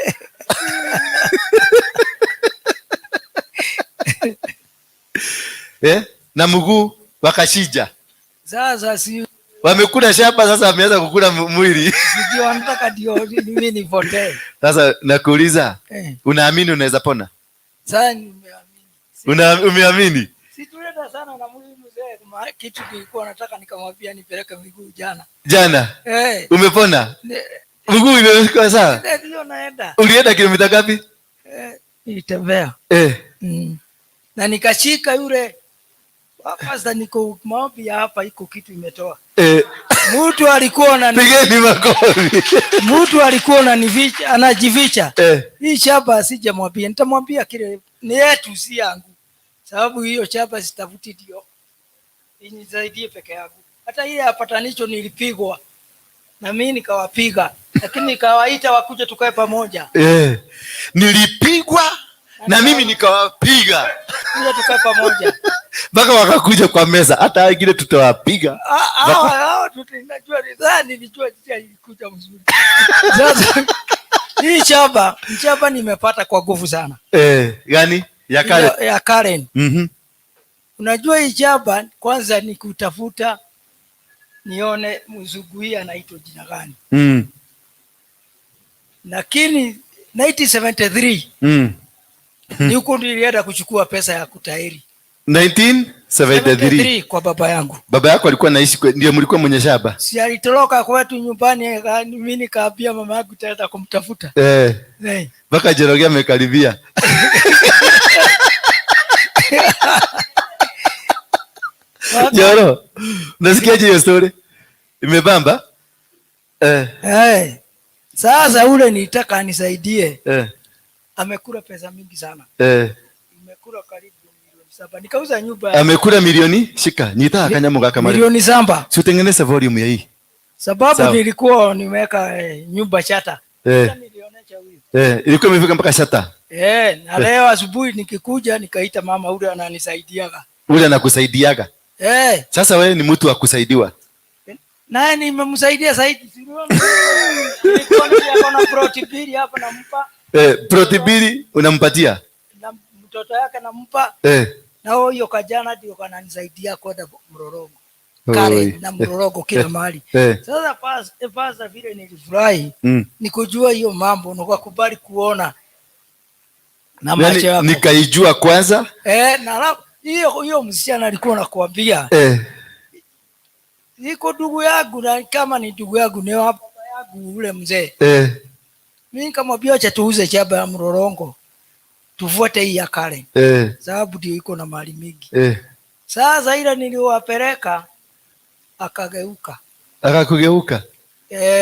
Na mguu wakashija. Sasa si wamekula shamba, sasa wameanza kukula mwili. Sijui wanataka ndio mimi nipotee. Sasa nakuuliza, unaamini unaweza pona? Sasa nimeamini. Umeamini? Si tuleta sana na mwili mzee, kitu kilikuwa nataka nikamwambia nipeleke miguu jana. Jana? Umepona? Mguu imekuwa sawa? Ndio naenda. Ulienda kilomita ngapi? Nilitembea. Na nikashika yule pastor, niko maombi ya hapa iko kitu imetoa. Mtu alikuwa na Pigeni makofi. Mtu alikuwa ananificha, anajificha. Hii shamba sijamwambia, nitamwambia kile ni yetu si yangu. Sababu hiyo shamba sitafuti ndio inisaidie peke yangu. Hata ile ya patanisho nilipigwa na mimi nikawapiga, lakini nikawaita wakuje tukae pamoja. Nilipigwa na mimi nikawapiga. Kuja tukae pamoja. Mpaka wakakuja kwa meza, hata wengine tutawapiga. Hao tunajua ni nani, nilijua njia ilikuja mzuri. Sasa Hii shamba nimepata kwa nguvu sana. Eh, gani? Ya Karen. Ya Karen. Unajua hii shamba kwanza ni kutafuta nione mzungu hii anaitwa jina gani. Lakini 1973 ni huko nilienda kuchukua pesa ya kutahiri. 1973 kwa baba yangu. Baba yako alikuwa anaishi ndio mlikuwa mwenye shamba? Si alitoroka kwetu nyumbani, mimi nikaambia mama yangu taenda kumtafuta. Mpaka Njoroge amekaribia. Joro, unasikiaje hiyo story? Imebamba? Sasa ule nitaka anisaidie. Amekula pesa mingi sana. Nimekula karibu milioni 7. Nikauza nyumba. Amekula milioni? Shika, nitaka kanyamu kaka mara. Milioni 7. Si utengeneze volume ya hii. Sababu Sawa. nilikuwa nimeweka nyumba chata. Sasa nilionyesha huyu. Ilikuwa imefika mpaka chata. Na leo asubuhi nikikuja nikaita mama ule ananisaidiaga. Ule anakusaidiaga? Sasa wewe ni mtu wa kusaidiwa. Naye nimemsaidia zaidi. Nilikuwa na ploti 2 hapa nampa. Ploti 2 unampatia? Na mtoto yake nampa. Na huyo kajana ndio kananisaidia kwenda Mlolongo. Kare na Mlolongo kila mahali. Sasa pasa vile nilifurahi nikujua hiyo mambo na kukubali kuona na macho yako. Nikaijua kwanza. Na hiyo msichana alikuwa anakuambia. Niko ndugu yangu na kama ni ndugu yangu ni baba yangu ule mzee. Mimi nikamwambia acha tuuze shamba ya Mlolongo. Tufuate hii ya Karen. Sababu ndio iko na mali mingi. Sasa ile niliwapeleka akageuka. Akakugeuka?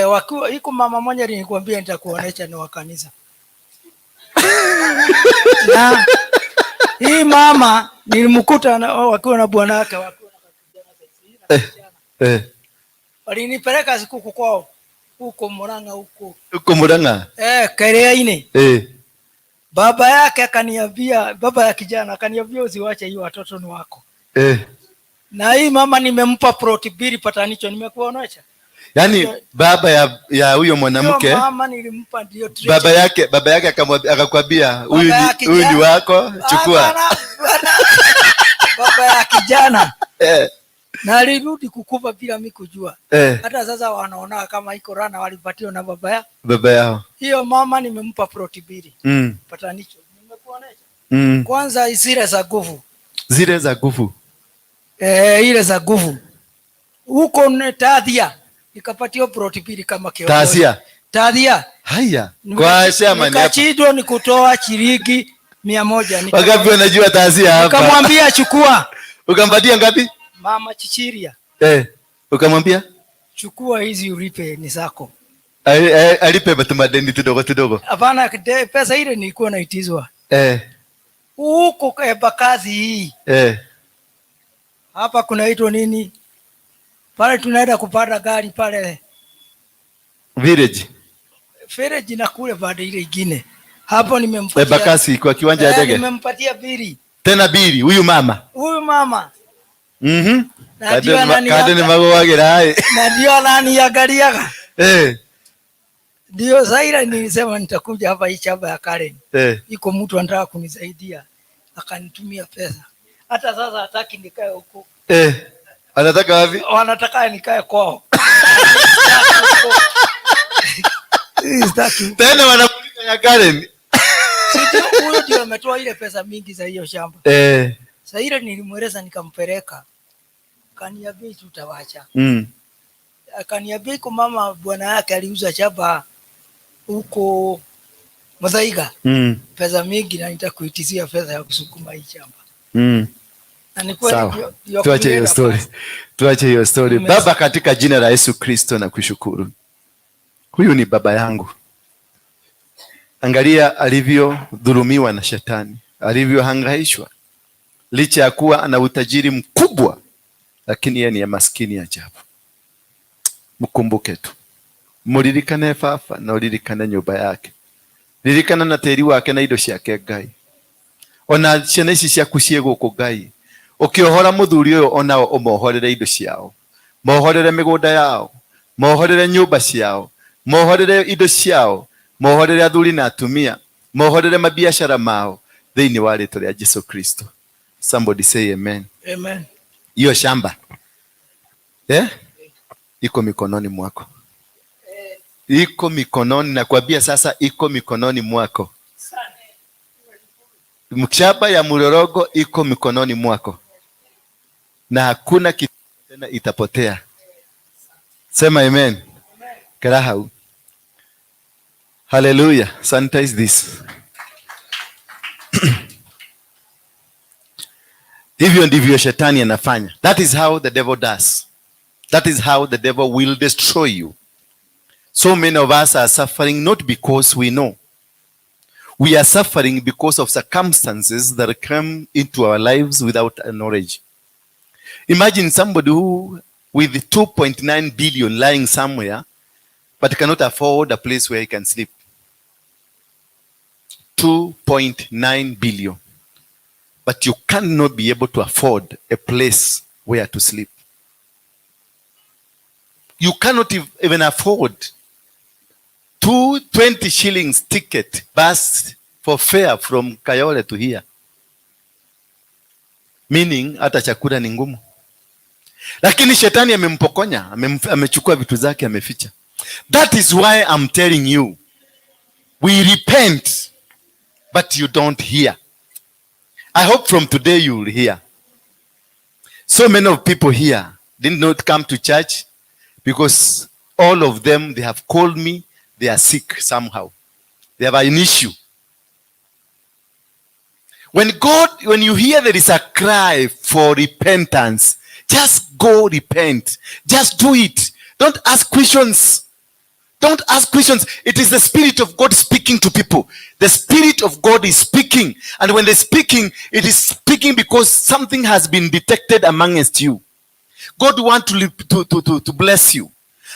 Wakiwa iko mama mmoja nilikwambia nitakuonesha ni wa kanisa. Na hii mama nilimkuta wakiwa na bwana wake wakiwa na kijana sasa hivi. Walinipeleka siku kwao huko Murang'a huko. Huko Murang'a? Kereaini. Baba yake akaniambia, baba ya kijana akaniambia usiwache hiyo watoto ni wako. Na hii mama nimempa ploti 2 patanisho nimekuonesha. Yaani baba ya huyo mwanamke, Hiyo mama nilimpa ndio treasure. Baba yake akakwambia Baba ya huyu ni kijana. wako, chukua. Baba ya kijana. Na alirudi kukufa bila mimi kujua. Hata sasa wanaona kama iko rana walipatiwa na baba yao. Baba yao. Hiyo mama nimempa ploti 2. Patanisho nimekuonesha. Kwanza zile za nguvu. Zile za nguvu. Ile za nguvu. Huko Tathia nikapatiwa ploti 2 kama kiongozi. Tathia. Tathia. Haya. Kwa shamba ni hapa. Nikachindwa ni kutoa shilingi 100. Wangapi wanajua Tathia hapa? Nikamwambia chukua. Ukampatia ngapi? Mama Chichiria. Ukamwambia? Chukua hizi ulipe ni zako. Alipe madeni tudogo tudogo. Hapana, pesa ile nilikuwa naitizwa. Huko Embakasi hii. Hapa kunaitwa nini? Pale tunaenda kupanda gari pale. Village. Village na kule baada ile ingine. Hapo nimempatia. Embakasi kwa kiwanja ya ndege. Nimempatia bili. Tena bili huyu mama. Huyu mama. Na ndio Kade ni mago wage hai. Na ndio ananiangaliaga. Ndio Zaira nilisema nitakuja hapa hii shamba ya Karen. Iko mtu anataka kunisaidia. Akanitumia pesa. Hata sasa hataki nikae huko. Anataka wapi? Wanataka nikae kwao. Sitaki. Tena wanakulipa ya Karen. Sio huyo ndio ametoa ile pesa mingi za hiyo shamba. Sasa ile nilimweleza nikampeleka. Akaniambia tutawacha. Akaniambia iko mama bwana yake aliuza shamba huko Muthaiga. Pesa mingi na nitakuitizia pesa ya kusukuma hii shamba. Na ni kweli Sawa. ndio Tuache hiyo kuenda story. pasi. Tuache hiyo story. Nimesa- Baba, katika jina la Yesu Kristo nakushukuru. Huyu ni baba yangu. Angalia alivyodhulumiwa na shetani, alivyohangaishwa. Licha ya kuwa ana utajiri mkubwa, lakini yeye ni ya maskini ajabu. Mkumbuke tu. Muririkane baba na uririkane nyumba yake. Ririkana na tĩri wake na indo ciake Ngai. Ona ciana ici ciaku ciĩ gũkũ Ngai. Ũkĩohora mũthuri ũyũ onao ũmohorere indo ciao. Mohorere mĩgũnda yao. Mohorere nyũmba ciao. Mohorere indo ciao. Mohorere athuri na atumia, mohorere mabiashara mao thĩinĩ wa rĩtwa rĩa Jesu Kristo. Somebody say amen. Amen. Hiyo shamba iko mikononi mwako, iko mikononi, nakwambia sasa, iko mikononi mwako. Shamba ya Mlolongo iko mikononi mwako, na hakuna kitu tena itapotea. Sema amen. Karahau. Hallelujah. Sanitize this. Hivyo ndivyo shetani anafanya. That is how the devil does. That is how the devil will destroy you. So many of us are suffering not because we know. We are suffering because of circumstances that come into our lives without knowledge. Imagine somebody who with 2.9 billion lying somewhere but cannot afford a place where he can sleep. 2.9 billion. But you cannot be able to afford a place where to sleep. You cannot even afford 220 shillings ticket bus for fare from Kayole to here. Meaning hata chakula ni ngumu. Lakini shetani amempokonya, amechukua vitu zake, ameficha. That is why I'm telling you, we repent, but you don't hear. I hope from today you will hear. So many of people here did not come to church because all of them, they have called me, they are sick somehow. They have an issue. When you hear there is a cry for repentance, just go repent. Just do it. Don't ask questions. Don't ask questions. It is the Spirit of God speaking to people. The Spirit of God is speaking. And when they're speaking, it is speaking because something has been detected amongst you. God wants to bless you.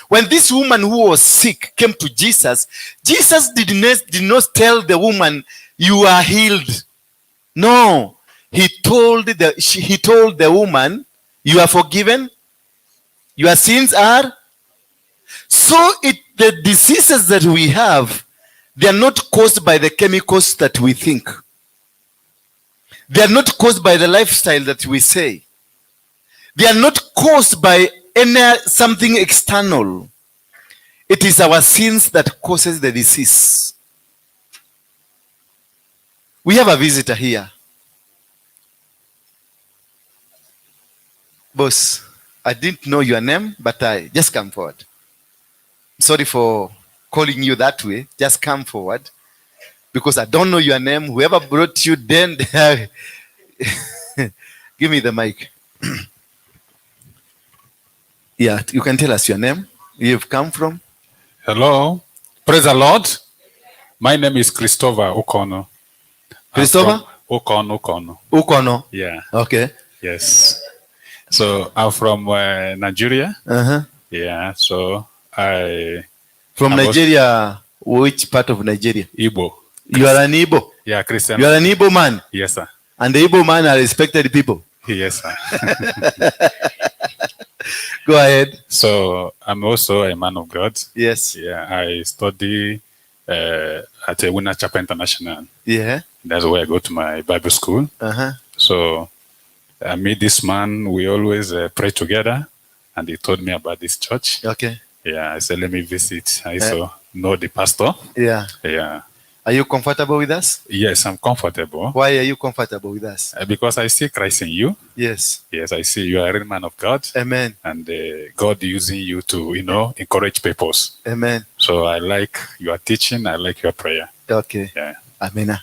When this woman who was sick came to Jesus, Jesus did not tell the woman, you are healed. No. He told the woman, you are forgiven. Your sins are. So the diseases that we have, they are not caused by the chemicals that we think. They are not caused by the lifestyle that we say. They are not caused by any something external. It is our sins that causes the disease. We have a visitor here. Boss, I didn't know your name, but I just come forward. Sorry for calling you that way. Just come forward. Because I don't know your name. Whoever brought you then, give me the mic. Yeah, you can tell us your name, where you've come from. Hello. Praise the Lord. My name is Christopher Ukono. Christopher? Ukono. Ukono. Ukono. Yeah. Okay. Yes. So I'm from Nigeria. Uh-huh. Yeah. So I... From Nigeria, which part of Nigeria? Igbo. You are an Igbo? Yeah, Christian. You are an Igbo man? Yes, sir. And the Igbo man are respected people? Yes, sir. Go ahead. So I'm also a man of God. Yes. Yeah, I study at a Winner Chapel International. Yeah. That's where I go to my Bible school. Uh-huh. So I meet this man. We always pray together, and he told me about this church. Okay. Yeah, I said, let me visit. I also know the pastor. Yeah. Yeah. Are you comfortable with us? Yes, I'm comfortable. Why are you comfortable with us? Because I see Christ in you. Yes. Yes, I see you are a real man of God. Amen. And God using you to, you know, encourage people. Amen. So I like your teaching. I like your prayer. Okay. Yeah. Amen.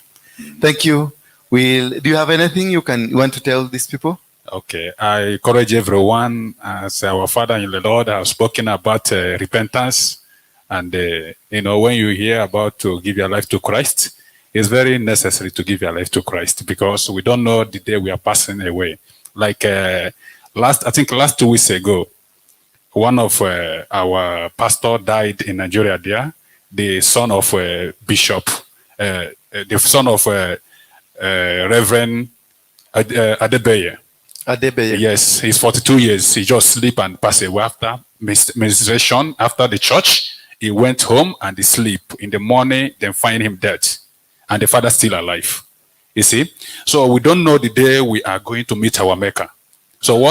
Thank you. Do you have anything you want to tell these people? Okay. I encourage everyone, as our Father in the Lord has spoken about repentance. And, you know, when you hear about to give your life to Christ, it's very necessary to give your life to Christ because we don't know the day we are passing away. Like last 2 weeks ago, one of our pastor died in Nigeria there, the son of Bishop, the son of Reverend Adebeye. Adebeye. Yes, he's 42 years. He just sleep and pass away after ministration, after the church. He went home and he sleep. In the morning, then find him dead. And the father still alive. You see? So we don't know the day we are going to meet our maker. So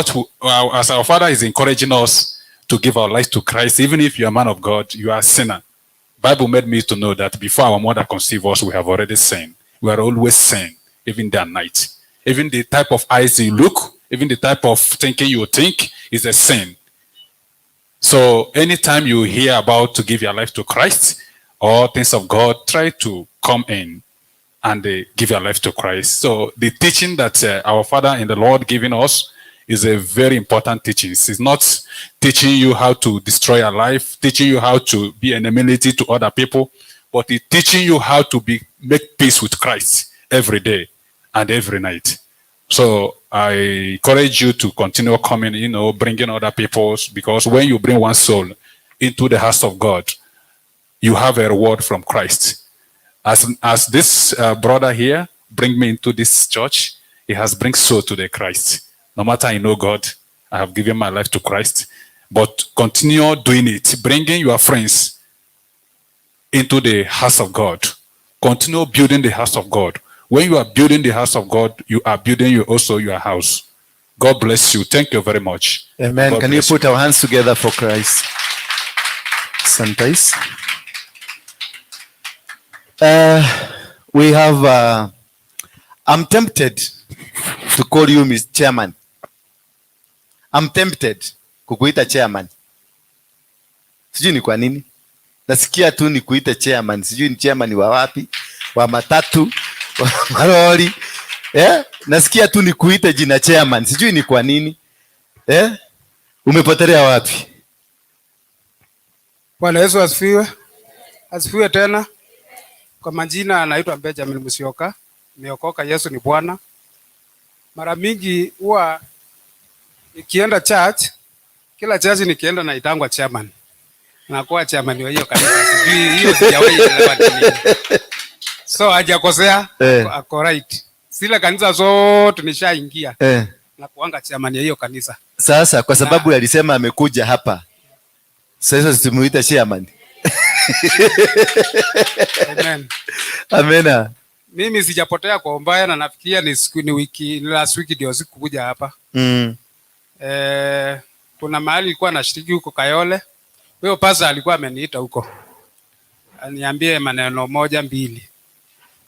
as our father is encouraging us to give our life to Christ, even if you are a man of God, you are a sinner. Bible made me to know that before our mother conceived us, we have already sinned. We are always sin, even day and night. Even the type of eyes you look, even the type of thinking you think is a sin. So anytime you hear about to give your life to Christ or things of God, try to come in and give your life to Christ. So the teaching that our Father in the Lord giving us is a very important teaching. It's not teaching you how to destroy your life, teaching you how to be an enmity to other people, but it's teaching you how to be make peace with Christ every day and every night. So I encourage you to continue coming, bringing other people, because when you bring one soul into the house of God, you have a reward from Christ. As this brother here bring me into this church, he has bring soul to the Christ. No matter I know God, I have given my life to Christ, but continue doing it, bringing your friends into the house of God. Continue building the house of God. When you are building the house of God, you are building you also your house. God bless you. Thank you very much. Amen. God Can you bless put our hands together for Christ? Sometimes. We have, I'm tempted to call you Mr. Chairman. I'm tempted kukuita chairman. Sijui ni kwa nini. Nasikia tu nikuite chairman. Sijui ni chairman wa wapi, wa matatu, wa malori. Eh? Nasikia tu nikuite jina chairman. Sijui ni kwa nini. Eh? Umepotelea wapi? Bwana Yesu asifiwe. Asifiwe tena. Kwa majina anaitwa Benjamin Musyoka. Nimeokoka, Yesu ni Bwana. Mara mingi huwa nikienda church, kila church nikienda naitangwa chairman. Nakuwa chairman wa hiyo kanisa. Sijui hiyo sijawahi elewa ni nini. So hajakosea, ako right. Zile kanisa zote nishaingia. Na kuanga chairman ya hiyo kanisa. Sasa kwa sababu alisema amekuja hapa. Sasa simuita chairman. Amen. Amena. Mimi sijapotea kwa ubaya na nafikiria ni siku ni wiki ni last week ndio sikukuja hapa. Kuna mahali nilikuwa nashiriki huko Kayole. Huyo pastor alikuwa ameniita huko. Aniambie maneno moja mbili.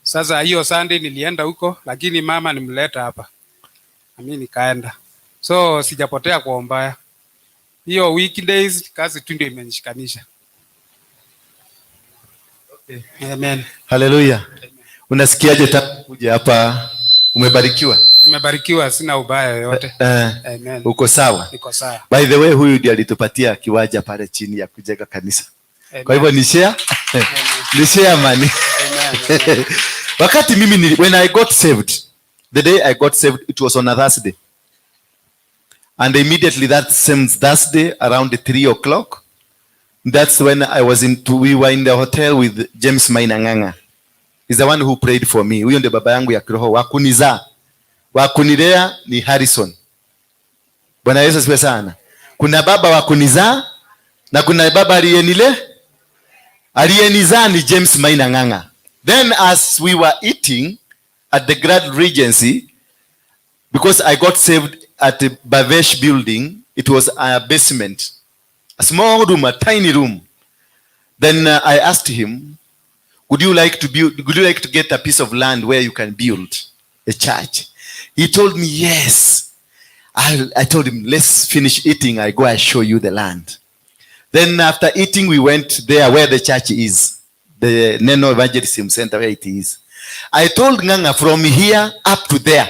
Sasa hiyo Sunday nilienda huko lakini mama nimleta hapa. Na mimi nikaenda. So sijapotea kwa ubaya. Hiyo weekdays kazi tu ndio imenishikanisha. Okay. Amen. Haleluya. Unasikiaje tangu kuja hapa? Umebarikiwa? Nimebarikiwa, sina ubaya yoyote. Amen. Uko sawa? Niko sawa. By the way, huyu ndiye alitupatia kiwanja pale chini ya kujenga kanisa. Amen. Kwa hivyo ni share. Ni share man. Amen. Wakati mimi nili, when I got saved, the day I got saved, it was on a Thursday. And immediately that same Thursday, around 3 o'clock, that's when I was in, we were in the hotel with James Maina Ng'ang'a. He's the one who prayed for me. Huyo ndiye baba yangu ya kiroho, wa kunizaa. Wa kunilea ni Harrison. Bwana Yesu asifiwe sana. Kuna baba wa kunizaa na kuna baba aliyenile. Aliyenizaa ni James Maina Ng'ang'a. Then as we were eating at the Grand Regency, because I got saved at the Bavesh building, it was a basement, a small room, a tiny room. Then I asked him, would you like to build, would you like to get a piece of land where you can build a church? He told me, yes. I told him, let's finish eating. I go and show you the land. Then after eating, we went there where the church is, the Neno Evangelism Center where it is. I told Ng'ang'a, from here up to there,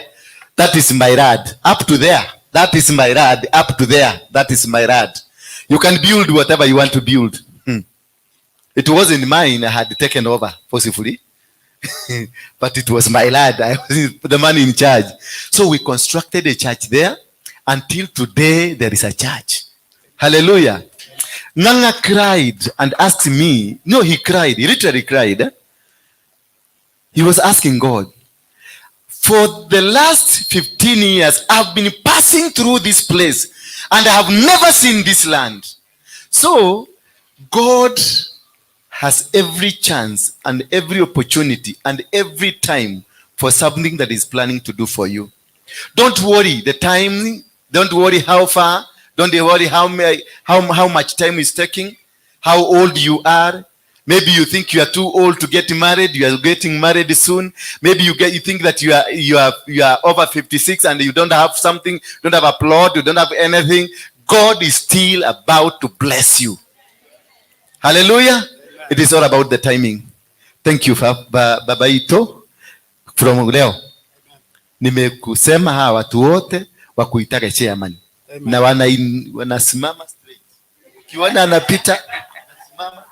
that is my land. Up to there, that is my land. Up to there, that is my land. You can build whatever you want to build. It wasn't mine. I had taken over forcibly. But it was my land. I was the man in charge. So we constructed a church there. Until today, there is a church. Hallelujah. Ng'ang'a cried and asked me. No, he cried. He literally cried. He was asking God, for the last 15 years, I've been passing through this place and I have never seen this land. So God has every chance and every opportunity and every time for something that is planning to do for you. Don't worry the time, don't worry how far, don't worry how much time is taking, how old you are. Maybe you think you are too old to get married. You are getting married soon. Maybe you think that you are over 56 and you don't have something, don't have a plot, you don't have anything. God is still about to bless you. Hallelujah. It is all about the timing. Thank you, Baba Ito. From leo nimekusema hawa watu wote wakuitaka chairman. Amen. Na wanasimama straight. Ukiona anapita, anasimama.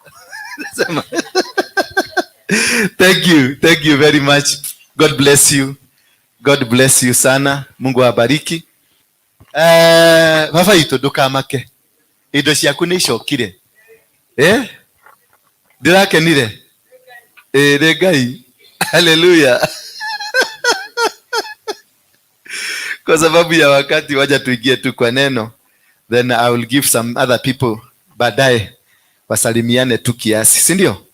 Nasema. Thank you. Thank you very much. God bless you. God bless you sana. Mungu awabariki. Baba Ito ndukamake. Indo ciaku nĩ icokire. Ndĩrakenire. Nĩ Ngai. Hallelujah. Kwa sababu ya wakati, wacha tuingie tu kwa neno. Then I will give some other people baadaye wasalimiane tu kiasi, si ndio?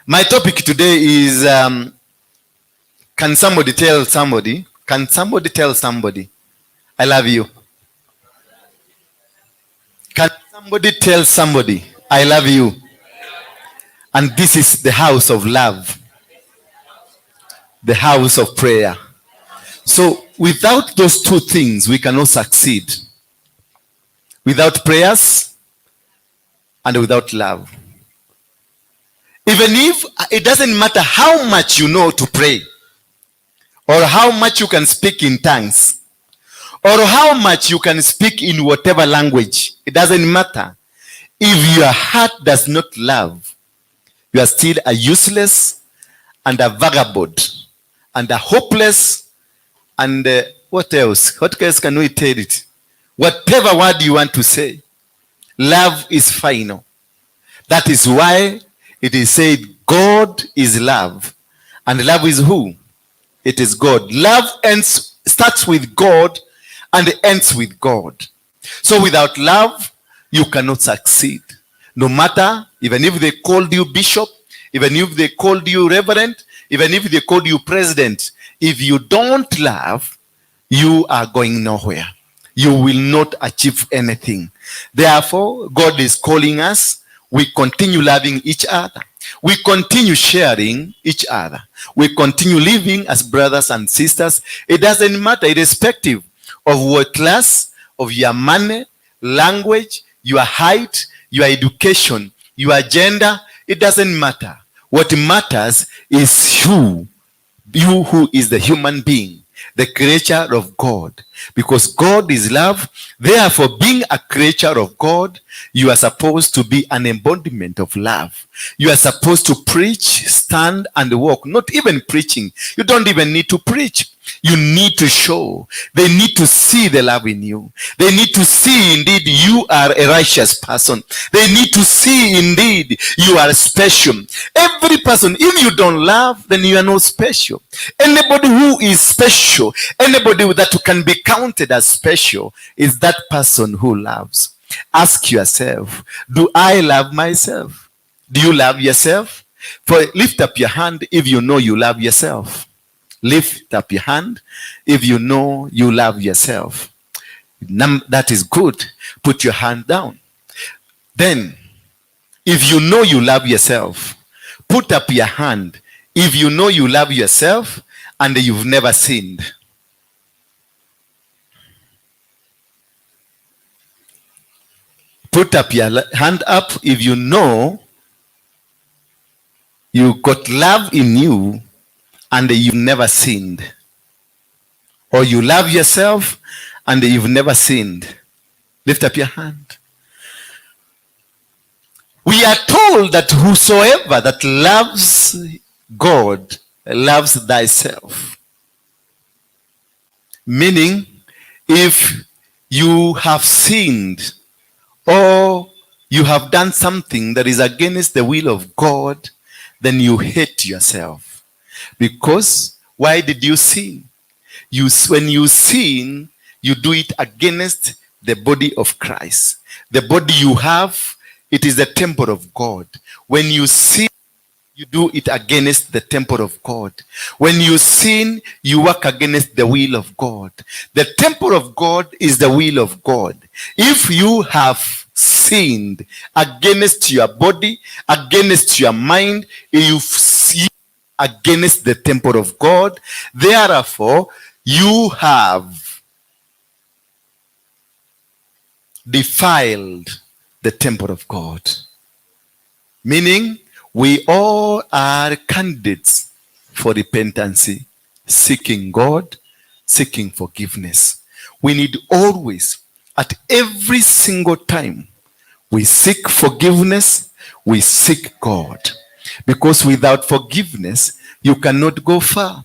My topic today is can somebody tell somebody? Can somebody tell somebody I love you? Can somebody tell somebody I love you? And this is the house of love, the house of prayer. So without those two things, we cannot succeed. Without prayers and without love. Even if it doesn't matter how much you know to pray, or how much you can speak in tongues, or how much you can speak in whatever language, it doesn't matter. If your heart does not love, you are still a useless and a vagabond and a hopeless and what else? What else can we tell it? Whatever word you want to say, love is final. That is why it is said God is love. And love is who? It is God. Love starts with God and ends with God. So without love, you cannot succeed. No matter, even if they called you bishop, even if they called you reverend, even if they called you president, if you don't love, you are going nowhere. You will not achieve anything. Therefore, God is calling us. We continue loving each other. We continue sharing each other. We continue living as brothers and sisters. It doesn't matter, irrespective of what class, of your money, language, your height, your education, your gender. It doesn't matter. What matters is you who is the human being, the creature of God. Because God is love. Therefore, being a creature of God, you are supposed to be an embodiment of love. You are supposed to preach, stand, and walk. Not even preaching. You don't even need to preach. You need to show. They need to see the love in you. They need to see indeed you are a righteous person. They need to see indeed you are special. Every person, if you don't love, then you are not special. Anybody who is special, anybody that can be counted as special, is that person who loves. Ask yourself, do I love myself? Do you love yourself? For lift up your hand if you know you love yourself. Lift up your hand if you know you love yourself. That is good. Put your hand down. Then, if you know you love yourself, put up your hand if you know you love yourself and you've never sinned. Put up your hand up if you know you got love in you and you've never sinned. Or you love yourself and you've never sinned. Lift up your hand. We are told that whosoever that loves God loves thyself. Meaning, if you have sinned or you have done something that is against the will of God, then you hate yourself. Because why did you sin? When you sin, you do it against the body of Christ. The body you have It is the temple of God. When you sin, you do it against the temple of God. When you sin, you work against the will of God. The temple of God is the will of God. If you have sinned against your body, against your mind, you've sinned against the temple of God, therefore you have defiled the temple of God. Meaning, we all are candidates for repentance, seeking God, seeking forgiveness. We need always, at every single time, we seek forgiveness, we seek God. Because without forgiveness, you cannot go far.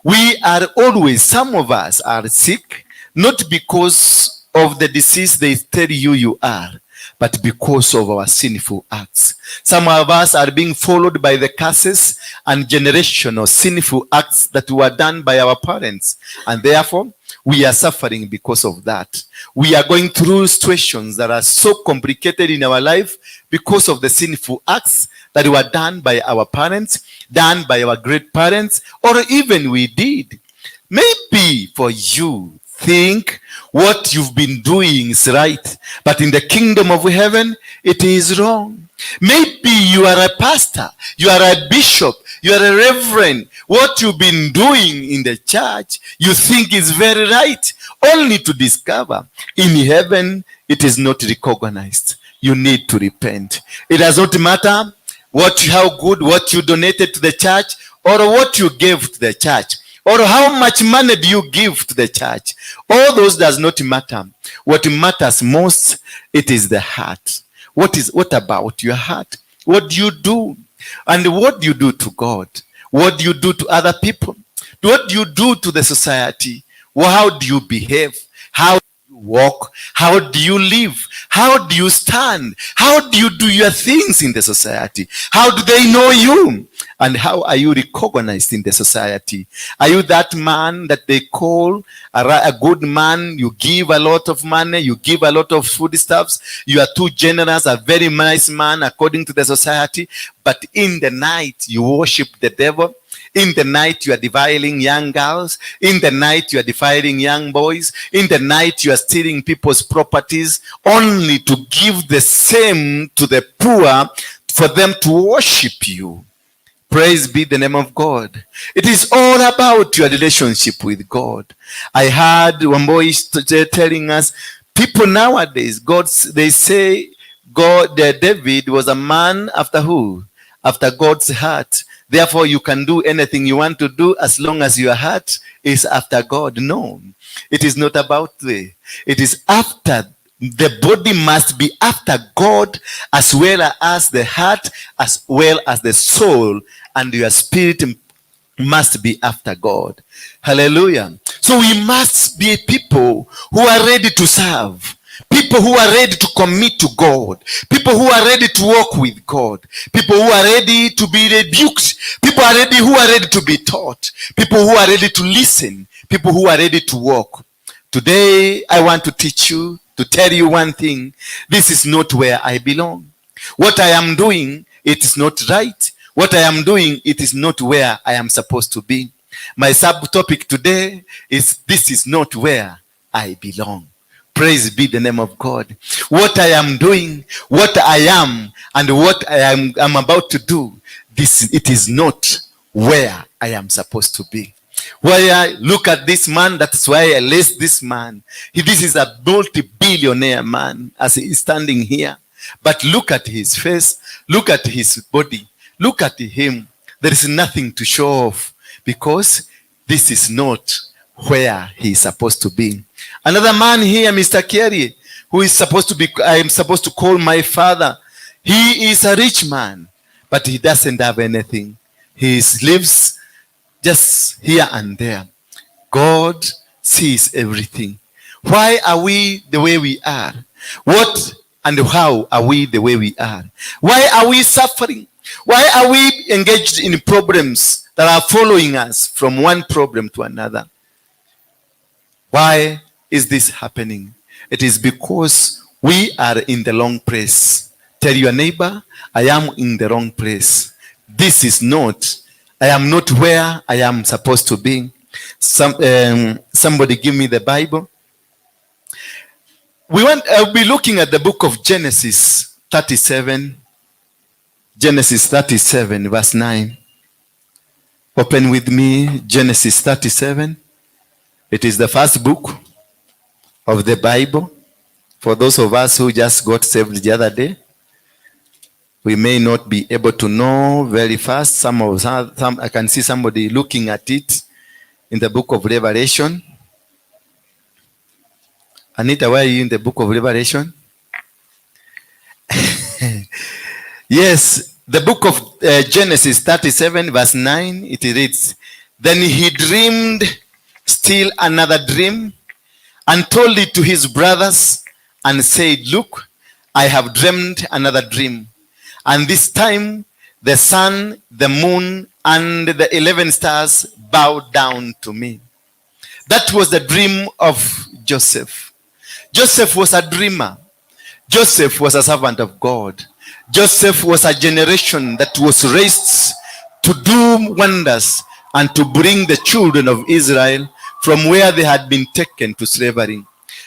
We are always, some of us are sick, not because of the disease they tell you you are, but because of our sinful acts. Some of us are being followed by the curses and generational sinful acts that were done by our parents. And therefore, we are suffering because of that. We are going through situations that are so complicated in our life because of the sinful acts that were done by our parents, done by our great parents, or even we did. Maybe for you, think what you've been doing is right, but in the kingdom of heaven, it is wrong. Maybe you are a pastor, you are a bishop, you are a reverend. What you've been doing in the church, you think is very right, only to discover in heaven, it is not recognized. You need to repent. It does not matter how good, what you donated to the church or what you gave to the church, or how much money do you give to the church. All those does not matter. What matters most, it is the heart. What about your heart? What do you do? And what do you do to God? What do you do to other people? What do you do to the society? How do you behave? How do you walk? How do you live? How do you stand? How do you do your things in the society? How do they know you? And how are you recognized in the society? Are you that man that they call a good man? You give a lot of money, you give a lot of foodstuffs, you are too generous, a very nice man according to the society, but in the night you worship the devil. In the night you are defiling young girls. In the night you are defiling young boys. In the night you are stealing people's properties, only to give the same to the poor for them to worship you. Praise be the name of God. It is all about your relationship with God. I heard Wamboi telling us, people nowadays, God, they say God, David was a man after who? After God's heart. Therefore, you can do anything you want to do as long as your heart is after God. No, it is not about the. It is after. The body must be after God as well as the heart, as well as the soul, and your spirit must be after God. Hallelujah. So we must be people who are ready to serve. People who are ready to commit to God. People who are ready to walk with God. People who are ready to be rebuked. People are ready who are ready to be taught. People who are ready to listen. People who are ready to walk. Today, I want to teach you, to tell you one thing. This is not where I belong. What I am doing, it is not right. What I am doing, it is not where I am supposed to be. My subtopic today is, this is not where I belong. Praise be the name of God. What I am doing, what I am, and what I am about to do, this, it is not where I am supposed to be. Where I look at this man, that's why I list this man. This is a multi-billionaire man as he is standing here. But look at his face, look at his body, look at him. There is nothing to show off because this is not where he is supposed to be. Another man here, Mr. Kerry, who is supposed to be, I am supposed to call my father. He is a rich man, but he doesn't have anything. He lives just here and there. God sees everything. Why are we the way we are? What and how are we the way we are? Why are we suffering? Why are we engaged in problems that are following us from one problem to another? Why is this happening? It is because we are in the wrong place. Tell your neighbor, "I am in the wrong place. This is not, I am not where I am supposed to be." Somebody give me the Bible. I'll be looking at the book of Genesis 37. Genesis 37, verse 9. Open with me Genesis 37. It is the first book of the Bible. For those of us who just got saved the other day, we may not be able to know very fast. Some I can see somebody looking at it in the book of Revelation. Anita, where are you in the book of Revelation? Yes, the book of Genesis 37, verse 9, it reads, "Then he dreamed still another dream and told it to his brothers and said, 'Look, I have dreamed another dream. And this time the sun, the moon, and the 11 stars bowed down to me.'" That was the dream of Joseph. Joseph was a dreamer. Joseph was a servant of God. Joseph was a generation that was raised to do wonders and to bring the children of Israel from where they had been taken to slavery.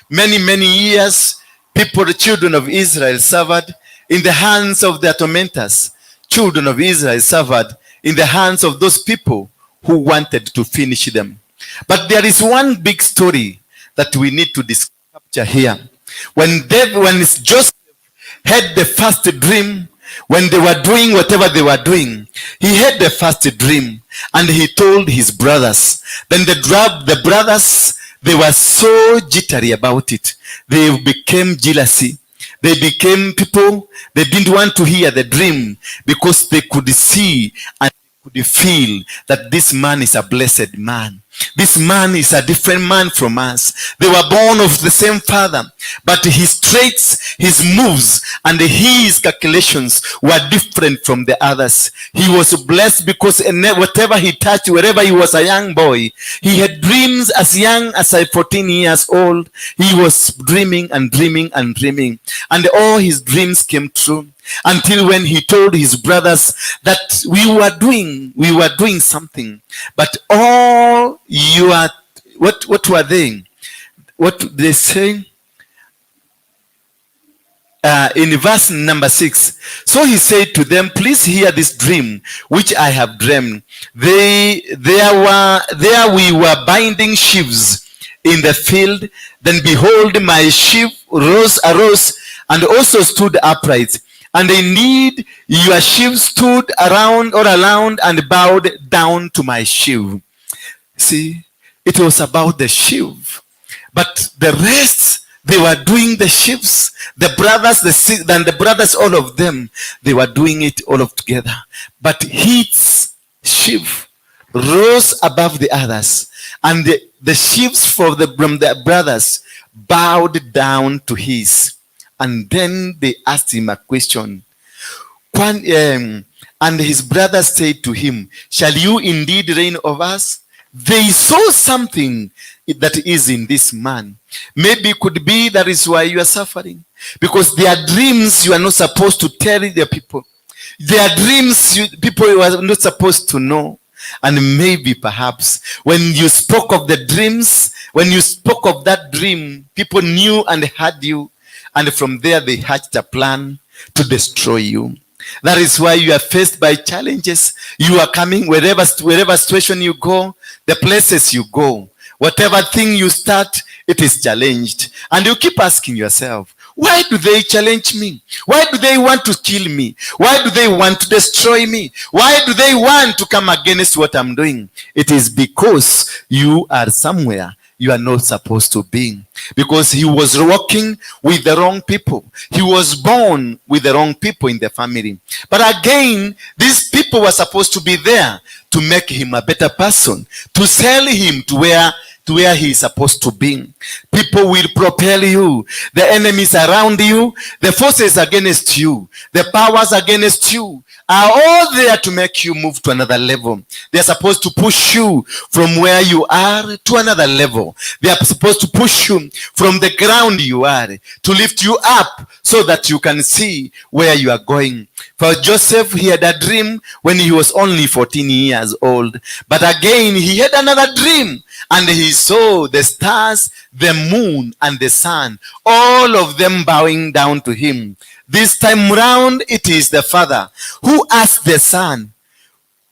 Many, many years, people, the children of Israel, suffered in the hands of their tormentors. Children of Israel suffered in the hands of those people who wanted to finish them. But there is one big story that we need to capture here. When Joseph had the first dream, when they were doing whatever they were doing, he had the first dream and he told his brothers. Then the brothers, they were so jittery about it. They became jealousy. They became people, they didn't want to hear the dream because they could see and could feel that this man is a blessed man. This man is a different man from us. They were born of the same father, but his traits, his moves, and his calculations were different from the others. He was blessed because whatever he touched, wherever he was a young boy, he had dreams as young as 14 years old. He was dreaming and dreaming and dreaming, and all his dreams came true. Until when he told his brothers that we were doing something, but all you are, what were they? What they say? In verse number 6, so he said to them, "Please hear this dream which I have dreamed. There we were binding sheaves in the field. Then behold, my sheaf arose and also stood upright. And indeed, your sheaf stood around or around and bowed down to my sheaf." See, it was about the sheaf. But the rest, they were doing the sheaves. The brothers, and the brothers, all of them, they were doing it all of together. But his sheaf rose above the others, and the sheaves from the brothers bowed down to his. And then they asked him a question. And his brothers said to him, "Shall you indeed reign over us?" They saw something that is in this man. Maybe it could be that is why you are suffering. Because there are dreams you are not supposed to tell the people. There are dreams people you are not supposed to know. And maybe perhaps when you spoke of the dreams, when you spoke of that dream, people knew and heard you. And from there they hatched a plan to destroy you. That is why you are faced by challenges. You are coming wherever situation you go, the places you go, whatever thing you start, it is challenged. And you keep asking yourself, why do they challenge me? Why do they want to kill me? Why do they want to destroy me? Why do they want to come against what I'm doing? It is because you are somewhere you are not supposed to be. Because he was walking with the wrong people. He was born with the wrong people in the family. But again, these people were supposed to be there to make him a better person, to sell him to where he is supposed to be. People will propel you. The enemies around you, the forces against you, the powers against you are all there to make you move to another level. They are supposed to push you from where you are to another level. They are supposed to push you from the ground you are to lift you up so that you can see where you are going. For Joseph, he had a dream when he was only 14 years old. But again, he had another dream and he saw the stars, the moon, and the sun, all of them bowing down to him. This time round, it is the father who asked the son,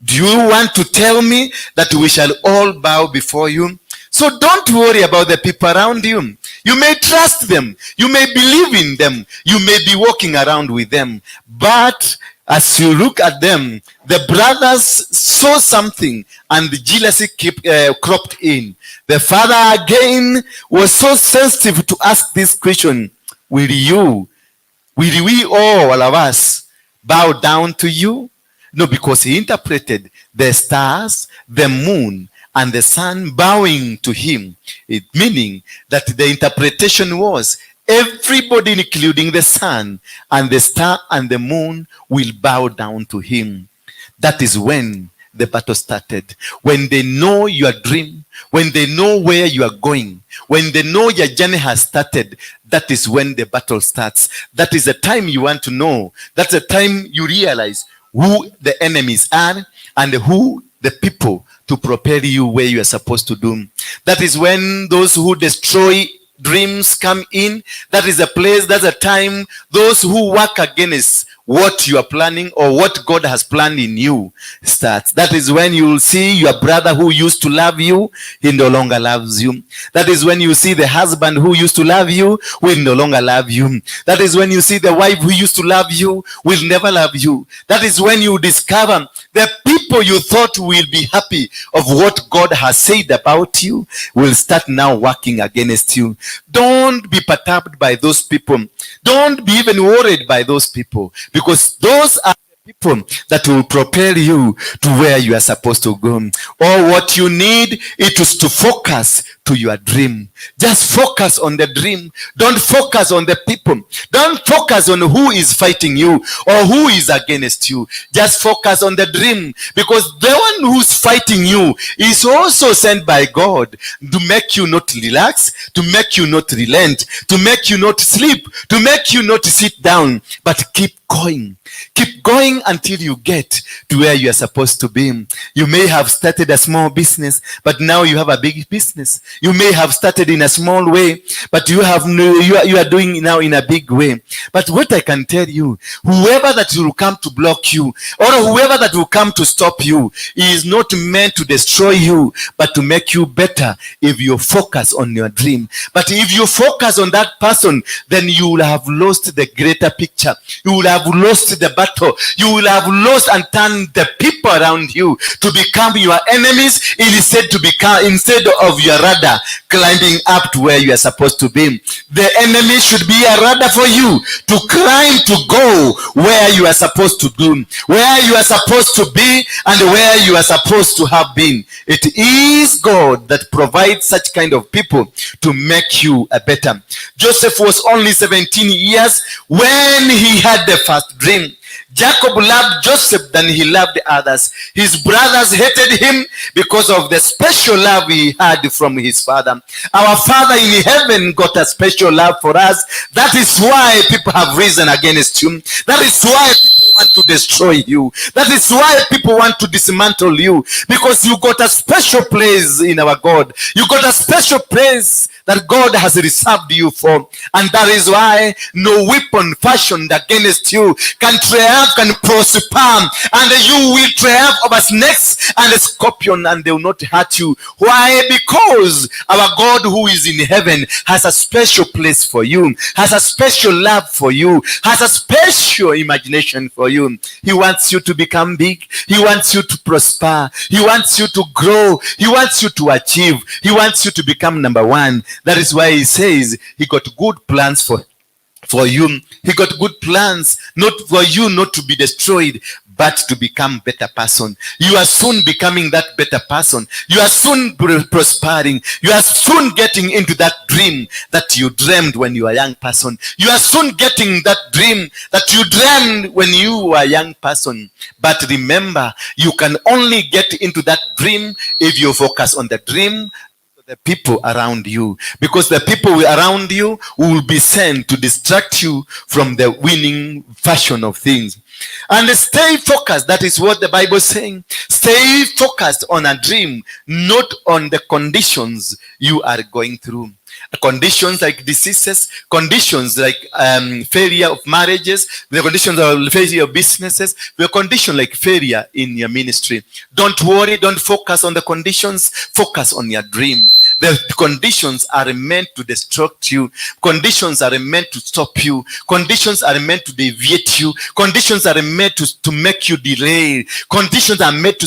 "Do you want to tell me that we shall all bow before you?" So don't worry about the people around you. You may trust them. You may believe in them. You may be walking around with them. But as you look at them, the brothers saw something and the jealousy cropped in. The father again was so sensitive to ask this question: Will we all of us bow down to you? No, because he interpreted the stars, the moon, and the sun bowing to him. It meaning that the interpretation was everybody, including the sun and the star and the moon, will bow down to him. That is when the battle started. When they know your dream, when they know where you are going, when they know your journey has started, that is when the battle starts. That is the time you want to know. That's the time you realize who the enemies are and who the people to propel you where you are supposed to do. That is when those who destroy dreams come in. That is a place, that's a time those who work against what you are planning or what God has planned in you starts. That is when you will see your brother who used to love you, he no longer loves you. That is when you see the husband who used to love you will no longer love you. That is when you see the wife who used to love you will never love you. That is when you discover the people you thought will be happy of what God has said about you will start now working against you. Don't be perturbed by those people. Don't be even worried by those people, because those are the people that will propel you to where you are supposed to go. All what you need it is to focus to your dream. Just focus on the dream. Don't focus on the people. Don't focus on who is fighting you or who is against you. Just focus on the dream, because the one who's fighting you is also sent by God to make you not relax, to make you not relent, to make you not sleep, to make you not sit down, but keep going. Keep going until you get to where you are supposed to be. You may have started a small business, but now you have a big business. You may have started in a small way, but you have no, you are doing now in a big way. But what I can tell you, whoever that will come to block you or whoever that will come to stop you is not meant to destroy you, but to make you better if you focus on your dream. But if you focus on that person, then you will have lost the greater picture. You will have lost the battle. You will have lost and turned the people around you to become your enemies instead of your ladder climbing up to where you are supposed to be. The enemy should be a ladder for you to climb to go where you are supposed to do, where you are supposed to be, and where you are supposed to have been. It is God that provides such kind of people to make you a better. Joseph was only 17 years when he had the first dream. Jacob loved Joseph than he loved others. His brothers hated him because of the special love he had from his father. Our Father in heaven got a special love for us. That is why people have risen against you. That is why people want to destroy you. That is why people want to dismantle you, because you got a special place in our God. You got a special place that God has reserved you for. And that is why no weapon fashioned against you can triumph, can prosper, and you will triumph over snakes and the scorpion, and they will not hurt you. Why? Because our God who is in heaven has a special place for you, has a special love for you, has a special imagination for you. He wants you to become big. He wants you to prosper. He wants you to grow. He wants you to achieve. He wants you to become number one. That is why he says he got good plans for you. He got good plans, not for you not to be destroyed, but to become better person. You are soon becoming that better person. You are soon prospering. You are soon getting into that dream that you dreamed when you were a young person. You are soon getting that dream that you dreamed when you were a young person. But remember, you can only get into that dream if you focus on the dream, the people around you, because the people around you will be sent to distract you from the winning fashion of things. And stay focused. That is what the Bible is saying. Stay focused on a dream, not on the conditions you are going through. Conditions like diseases, conditions like failure of marriages, the conditions of failure of businesses, the condition like failure in your ministry. Don't worry, don't focus on the conditions, focus on your dream. The conditions are meant to destruct you. Conditions are meant to stop you. Conditions are meant to deviate you. Conditions are meant to make you delay. Conditions are meant to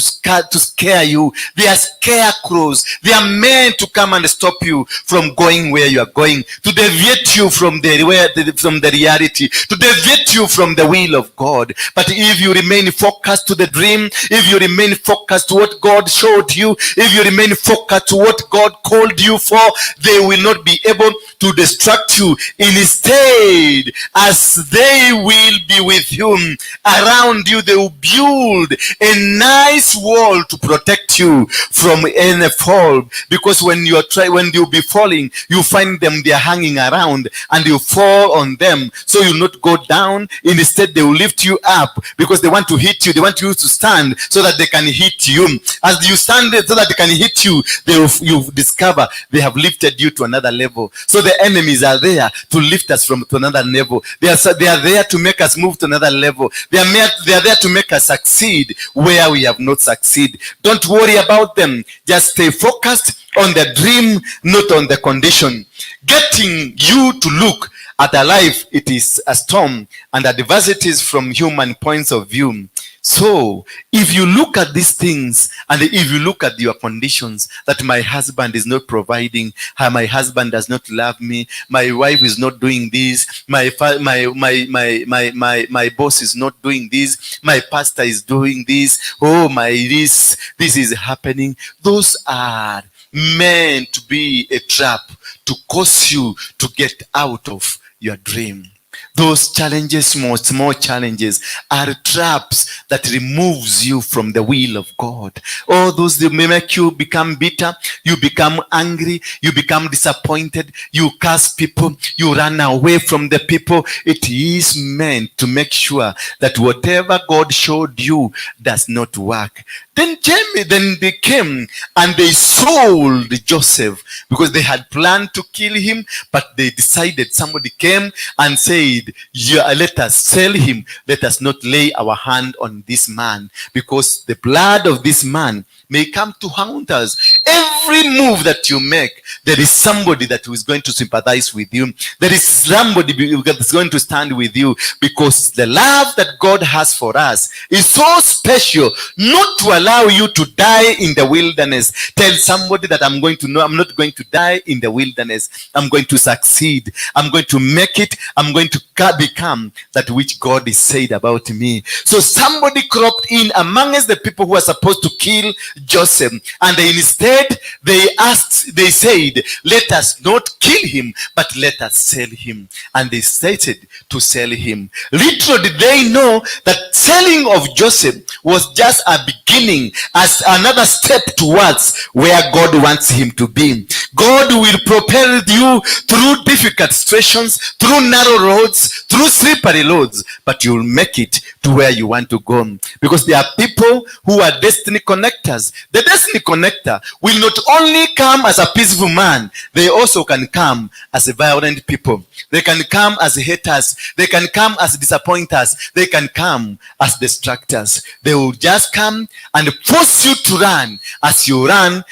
scare you. They are scarecrows. They are meant to come and stop you from going where you are going, to deviate you from the reality, to deviate you from the will of God. But if you remain focused to the dream, if you remain focused to what God showed you, if you remain focused to what God called you for, they will not be able to distract you. Instead, as they will be with you, around you, they will build a nice wall to protect you from any fall. Because when you'll be falling, you find them, they are hanging around, and you fall on them, so you not go down. Instead, they will lift you up because they want to hit you. They want you to stand so that they can hit you. As you stand there so that they can hit you, you discover they have lifted you to another level. So the enemies are there to lift us from to another level. They are there to make us move to another level. They are there to make us succeed where we have not succeed. Don't worry about them. Just stay focused on the dream, not on the condition. Getting you to look at a life, it is a storm and adversities from human points of view. So if you look at these things and if you look at your conditions, that my husband is not providing, how my husband does not love me, my wife is not doing this, my boss is not doing this, my pastor is doing this, oh my, this is happening. Those are meant to be a trap to cause you to get out of your dream. Those challenges, small, small challenges, are traps that removes you from the will of God. All those, they may make you become bitter, you become angry, you become disappointed, you curse people, you run away from the people. It is meant to make sure that whatever God showed you does not work. Then Jamie, then they came and they sold Joseph because they had planned to kill him, but they decided, somebody came and said, "Yeah, let us sell him. Let us not lay our hand on this man, because the blood of this man may come to haunt us." Every move that you make, there is somebody that is going to sympathize with you. There is somebody that is going to stand with you, because the love that God has for us is so special not to allow you to die in the wilderness. Tell somebody that I'm going to know I'm not going to die in the wilderness. I'm going to succeed. I'm going to make it. I'm going to become that which God is said about me. So somebody cropped in amongst the people who are supposed to kill Joseph, and instead they said, "Let us not kill him, but let us sell him." And they started to sell him. Little did they know that selling of Joseph was just a beginning, as another step towards where God wants him to be. God will propel you through difficult situations, through narrow roads, through slippery roads, but you'll make it to where you want to go. Because there are people who are destiny connectors. The destiny connector will not only come as a peaceful man, they also can come as a violent people. They can come as haters. They can come as disappointers. They can come as destructors. They will just come and force you to run. As you run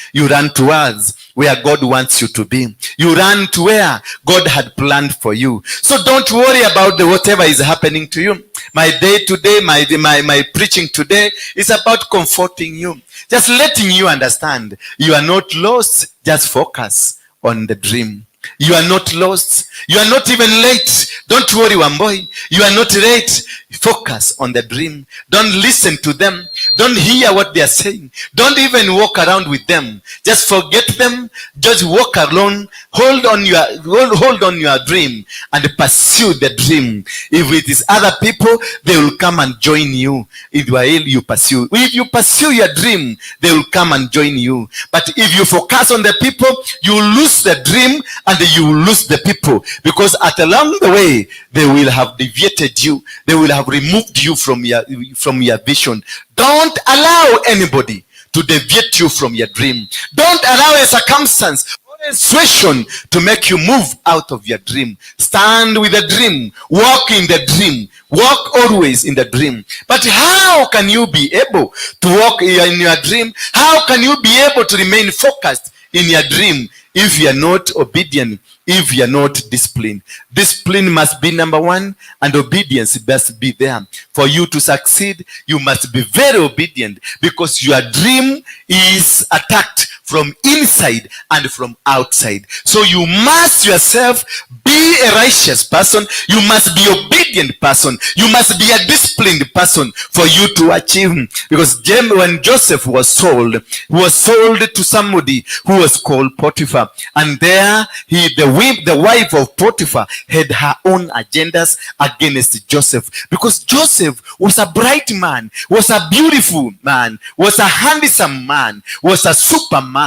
towards where God wants you to be. You run to where God had planned for you. So don't worry about the whatever is happening to you. My day today, my preaching today is about comforting you. Just letting you understand you are not lost. Just focus on the dream. You are not lost. You are not even late. Don't worry, Wamboi. You are not late. Focus on the dream. Don't listen to them. Don't hear what they are saying. Don't even walk around with them. Just forget them. Just walk alone. Hold on your dream and pursue the dream. If it is other people, they will come and join you. If you are ill, you pursue. If you pursue your dream, they will come and join you. But if you focus on the people, you lose the dream and you will lose the people, because at along the way they will have deviated you. They will have removed you from your vision. Don't allow anybody to deviate you from your dream. Don't allow a circumstance or a situation to make you move out of your dream. Stand with the dream. Walk in the dream. Walk always in the dream. But how can you be able to walk in your dream? How can you be able to remain focused in your dream if you are not obedient, if you are not disciplined? Discipline must be number one, and obedience must be there. For you to succeed, you must be very obedient, because your dream is attacked from inside and from outside. So you must yourself be a righteous person. You must be obedient person. You must be a disciplined person for you to achieve. Because when Joseph was sold, he was sold to somebody who was called Potiphar. And there the wife of Potiphar had her own agendas against Joseph, because Joseph was a bright man, was a beautiful man, was a handsome man, was a superman.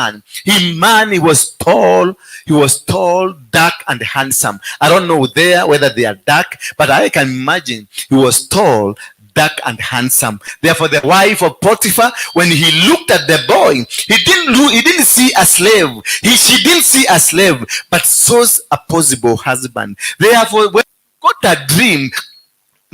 He was tall, he was tall, dark, and handsome. I don't know there whether they are dark, but I can imagine he was tall, dark, and handsome. Therefore, the wife of Potiphar, when he looked at the boy, he didn't look, he didn't see a slave. She didn't see a slave, but saw a possible husband. Therefore, when you got a dream,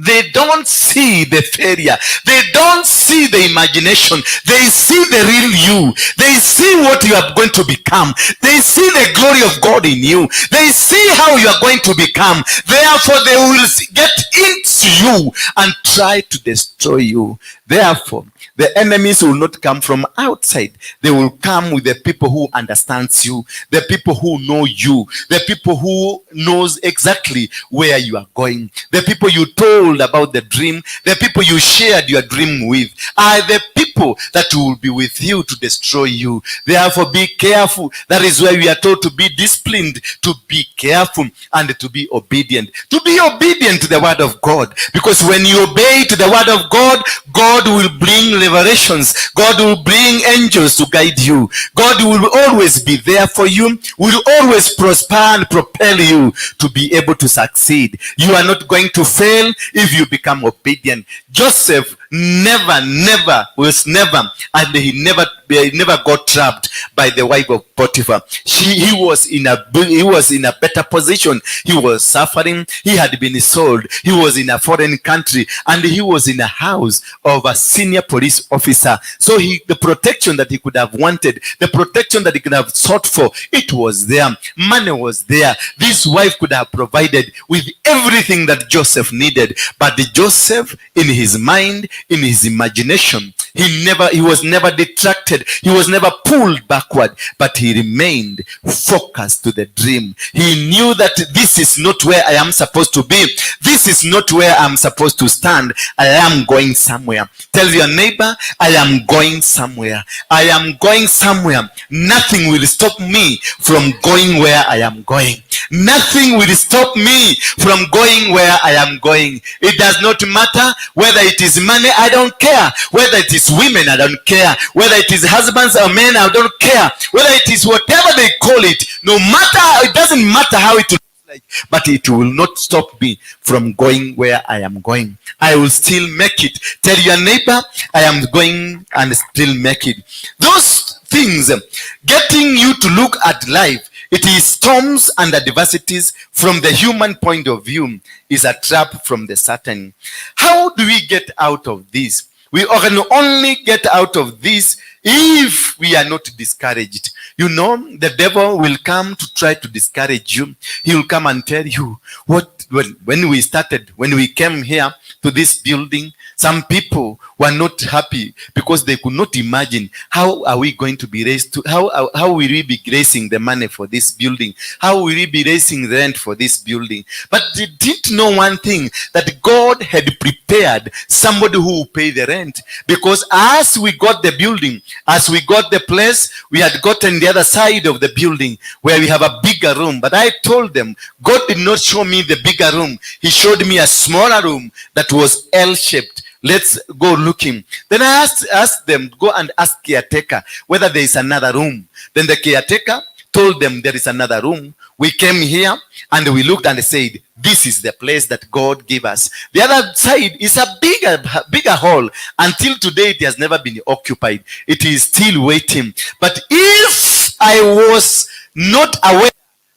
they don't see the failure. They don't see the imagination. They see the real you. They see what you are going to become. They see the glory of God in you. They see how you are going to become. Therefore, they will get into you and try to destroy you. Therefore, the enemies will not come from outside. They will come with the people who understands you, the people who know you, the people who knows exactly where you are going, the people you told about the dream, the people you shared your dream with are the people that will be with you to destroy you. Therefore, be careful. That is why we are told to be disciplined, to be careful, and to be obedient. To be obedient to the word of God. Because when you obey to the word of God, God will bring revelations. God will bring angels to guide you. God will always be there for you, will always prosper and propel you to be able to succeed. You are not going to fail if you become obedient. Joseph never, never, was never, and he never got trapped by the wife of Potiphar. He was in a better position. He was suffering. He had been sold. He was in a foreign country, and he was in a house of a senior police officer. So the protection that he could have wanted, the protection that he could have sought for, it was there. Money was there. This wife could have provided with everything that Joseph needed. But Joseph, in his mind, in his imagination, he was never detracted. He was never pulled backward, but he remained focused to the dream. He knew that this is not where I am supposed to be. This is not where I'm supposed to stand. I am going somewhere. Tell your neighbor, "I am going somewhere. I am going somewhere. Nothing will stop me from going where I am going. Nothing will stop me from going where I am going." It does not matter whether it is money, I don't care. Whether it is women, I don't care. Whether it is husbands or men, I don't care. Whether it is whatever they call it, no matter, it doesn't matter how it looks like, but it will not stop me from going where I am going. I will still make it. Tell your neighbor, "I am going and still make it." Those things getting you to look at life, it is storms and adversities from the human point of view, is a trap from the Satan. How do we get out of this? We can only get out of this If we are not discouraged, the devil will come to try to discourage you. He will come and tell you what, when we started, when we came here to this building, some people were not happy because they could not imagine how are we going to be raised to, how will we be raising the money for this building? How will we be raising the rent for this building? But they didn't know one thing, that God had prepared somebody who will pay the rent. Because as we got the building, as we got the place, we had gotten the other side of the building where we have a bigger room. But I told them, God did not show me the bigger room. He showed me a smaller room that was L-shaped. Let's go looking. Then I asked them, go and ask caretaker whether there is another room. Then the caretaker told them there is another room. We came here and we looked and said, this is the place that God gave us. The other side is a bigger hall. Until today, it has never been occupied. It is still waiting. But if I was not aware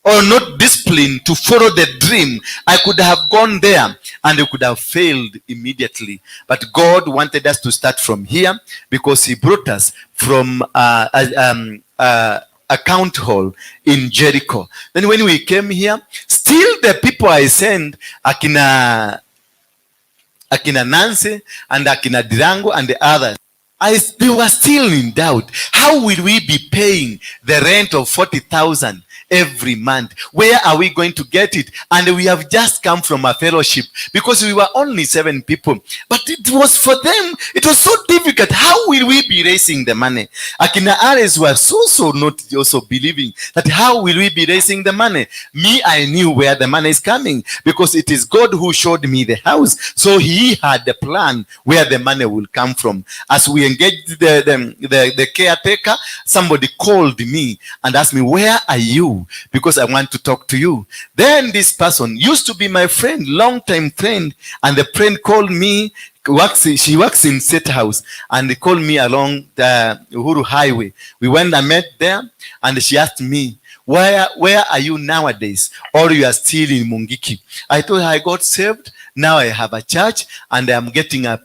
or not disciplined to follow the dream, I could have gone there and it could have failed immediately. But God wanted us to start from here because he brought us from a count hall in Jericho. Then when we came here, still the people I sent, akina Nancy and akina Dirango and the others, they were still in doubt. How will we be paying the rent of 40,000 every month? Where are we going to get it? And we have just come from a fellowship because we were only 7 people. But it was for them, it was so difficult. How will we be raising the money? Akina Ares were so not also believing that how will we be raising the money? Me, I knew where the money is coming because it is God who showed me the house. So he had the plan where the money will come from. As we engaged the caretaker, somebody called me and asked me, where are you? Because I want to talk to you. Then this person used to be my friend, long-time friend, and the friend called me. She works in State House, and they called me along the Uhuru Highway. We went and met there, and she asked me, where are you nowadays? Or you are still in Mungiki? I told her I got saved. Now I have a church and I'm getting a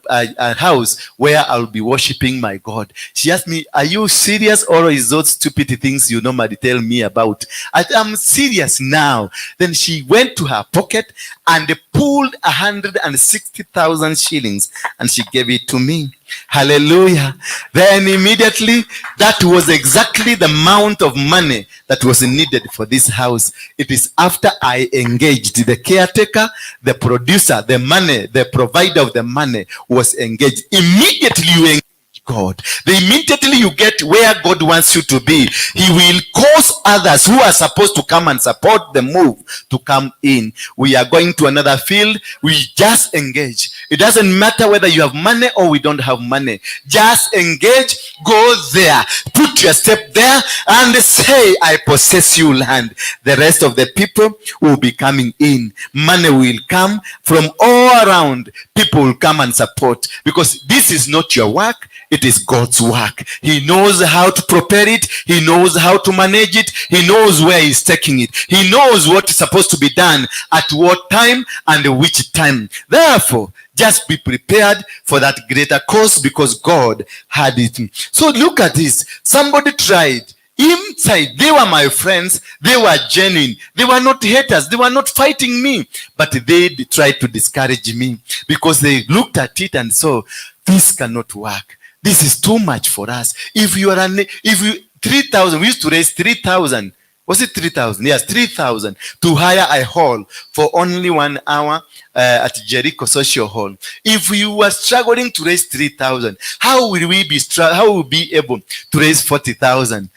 house where I'll be worshiping my God. She asked me, are you serious or is those stupid things you normally tell me about? I am serious now. Then she went to her pocket and pulled 160,000 shillings and she gave it to me. Hallelujah. Then immediately, that was exactly the amount of money that was needed for this house. It is after I engaged the caretaker, the producer, the money, the provider of the money was engaged. Immediately you engage God. The immediately you get where God wants you to be, he will cause others who are supposed to come and support the move to come in. We are going to another field. We just engage. It doesn't matter whether you have money or we don't have money. Just engage. Go there. Put your step there and say, I possess you land. The rest of the people will be coming in. Money will come from all around. People will come and support because this is not your work. It is God's work. He knows how to prepare it. He knows how to manage it. He knows where he's taking it. He knows what is supposed to be done at what time and which time. Therefore, just be prepared for that greater cause because God had it. So look at this. Somebody tried. Inside, they were my friends. They were genuine. They were not haters. They were not fighting me. But they tried to discourage me because they looked at it and saw, this cannot work. This is too much for us. If you are an, if you 3,000, we used to raise 3,000. Was it 3,000? Yes, 3,000 to hire a hall for only 1 hour at Jericho Social Hall. If you were struggling to raise 3,000, how will we be how will we be able to raise 40,000?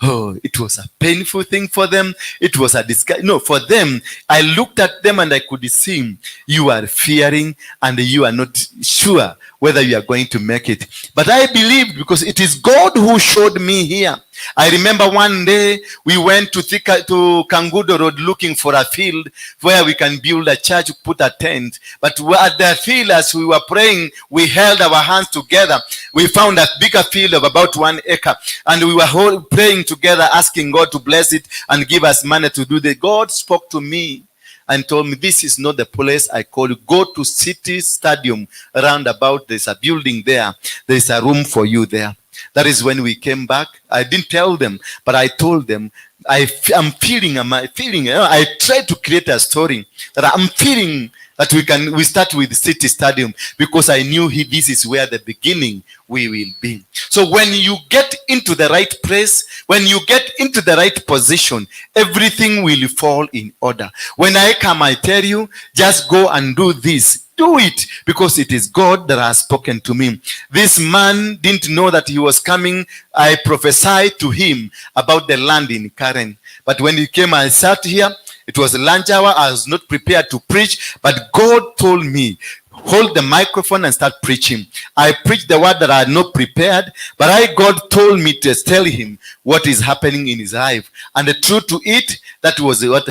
Oh, it was a painful thing for them. It was a discussion. No, for them, I looked at them and I could see you are fearing and you are not sure whether you are going to make it. But I believed because it is God who showed me here. I remember one day we went to Thika, to Kangundo Road looking for a field where we can build a church, put a tent. But at the field, as we were praying, we held our hands together. We found a bigger field of about 1 acre. And we were praying together, asking God to bless it and give us money to do that. God spoke to me and told me, this is not the place I call you. Go to City Stadium roundabout. There's a building there. There's a room for you there. That is when we came back. I didn't tell them, but I told them, I'm feeling, I'm feeling, I tried to create a story that I'm feeling that we start with City Stadium, because I knew this is where the beginning we will be. So when you get into the right place, when you get into the right position, everything will fall in order. When I come, I tell you, just go and do this. Do it, because it is God that has spoken to me. This man didn't know that he was coming. I prophesied to him about the land in Karen. But when he came and sat here, it was lunch hour. I was not prepared to preach, but God told me, hold the microphone and start preaching. I preached the word that I had not prepared, but God told me to tell him what is happening in his life. And the truth to it, that was what.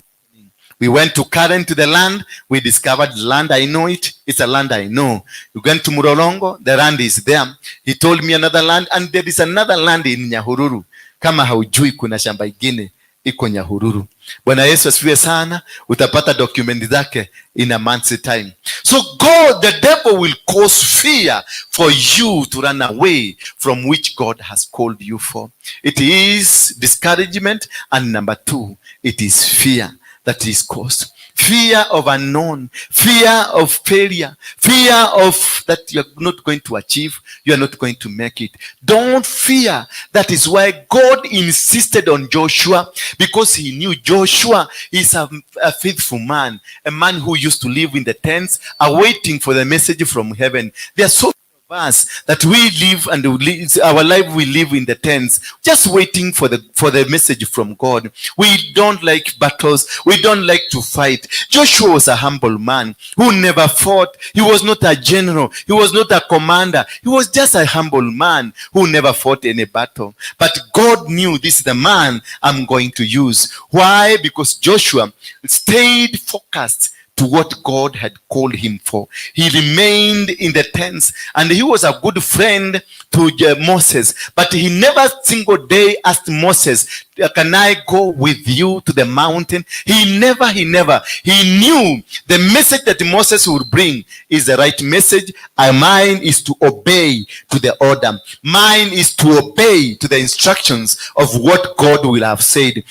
We went to Karen, to the land. We discovered land. I know it. It's a land I know. We went to Mlolongo. The land is there. He told me another land, and there is another land in Nyahururu. Kama haujui, kuna shamba ingine iko Nyahururu. Bwana Yesu asifiwe sana. Utapata document zake in a month's time. So God, the devil will cause fear for you to run away from which God has called you for. It is discouragement, and number two, it is fear that is caused. Fear of unknown, fear of failure, fear of that you're not going to achieve, you are not going to make it. Don't fear. That is why God insisted on Joshua, because he knew Joshua is a faithful man, a man who used to live in the tents, awaiting for the message from heaven. There are so many of us that we live and we live, our life we live in the tents, just waiting for the message from God. We don't like battles. We don't like to fight. Joshua was a humble man who never fought. He was not a general. He was not a commander. He was just a humble man who never fought any battle. But God knew this is the man I'm going to use. Why? Because Joshua stayed focused to what God had called him for. He remained in the tents, and he was a good friend to Moses, but he never single day asked Moses, can I go with you to the mountain? He never, he never. He knew the message that Moses would bring is the right message. And mine is to obey to the order. Mine is to obey to the instructions of what God will have said.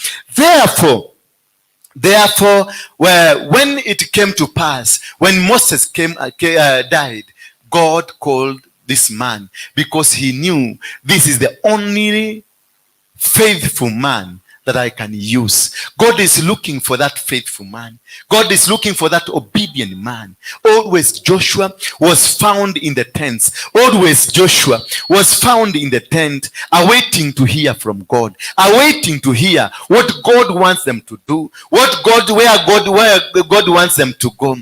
Therefore, when it came to pass, when Moses died, God called this man because he knew this is the only faithful man that I can use. God is looking for that faithful man. God is looking for that obedient man. Always Joshua was found in the tents. Always Joshua was found in the tent, awaiting to hear from God, awaiting to hear what God wants them to do, where God wants them to go.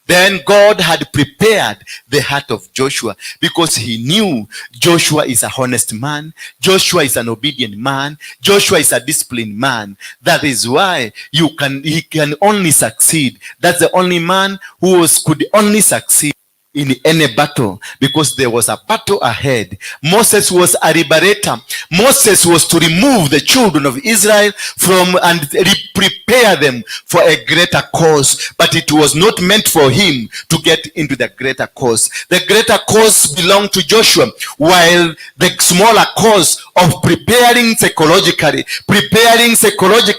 Then God had prepared the heart of Joshua because he knew Joshua is a honest man. Joshua is an obedient man. Joshua is a disciplined man. That is why he can only succeed. That's the only man who could only succeed in any battle, because there was a battle ahead. Moses was a liberator. Moses was to remove the children of Israel from and prepare them for a greater cause. But it was not meant for him to get into the greater cause. The greater cause belonged to Joshua, while the smaller cause of preparing psychologically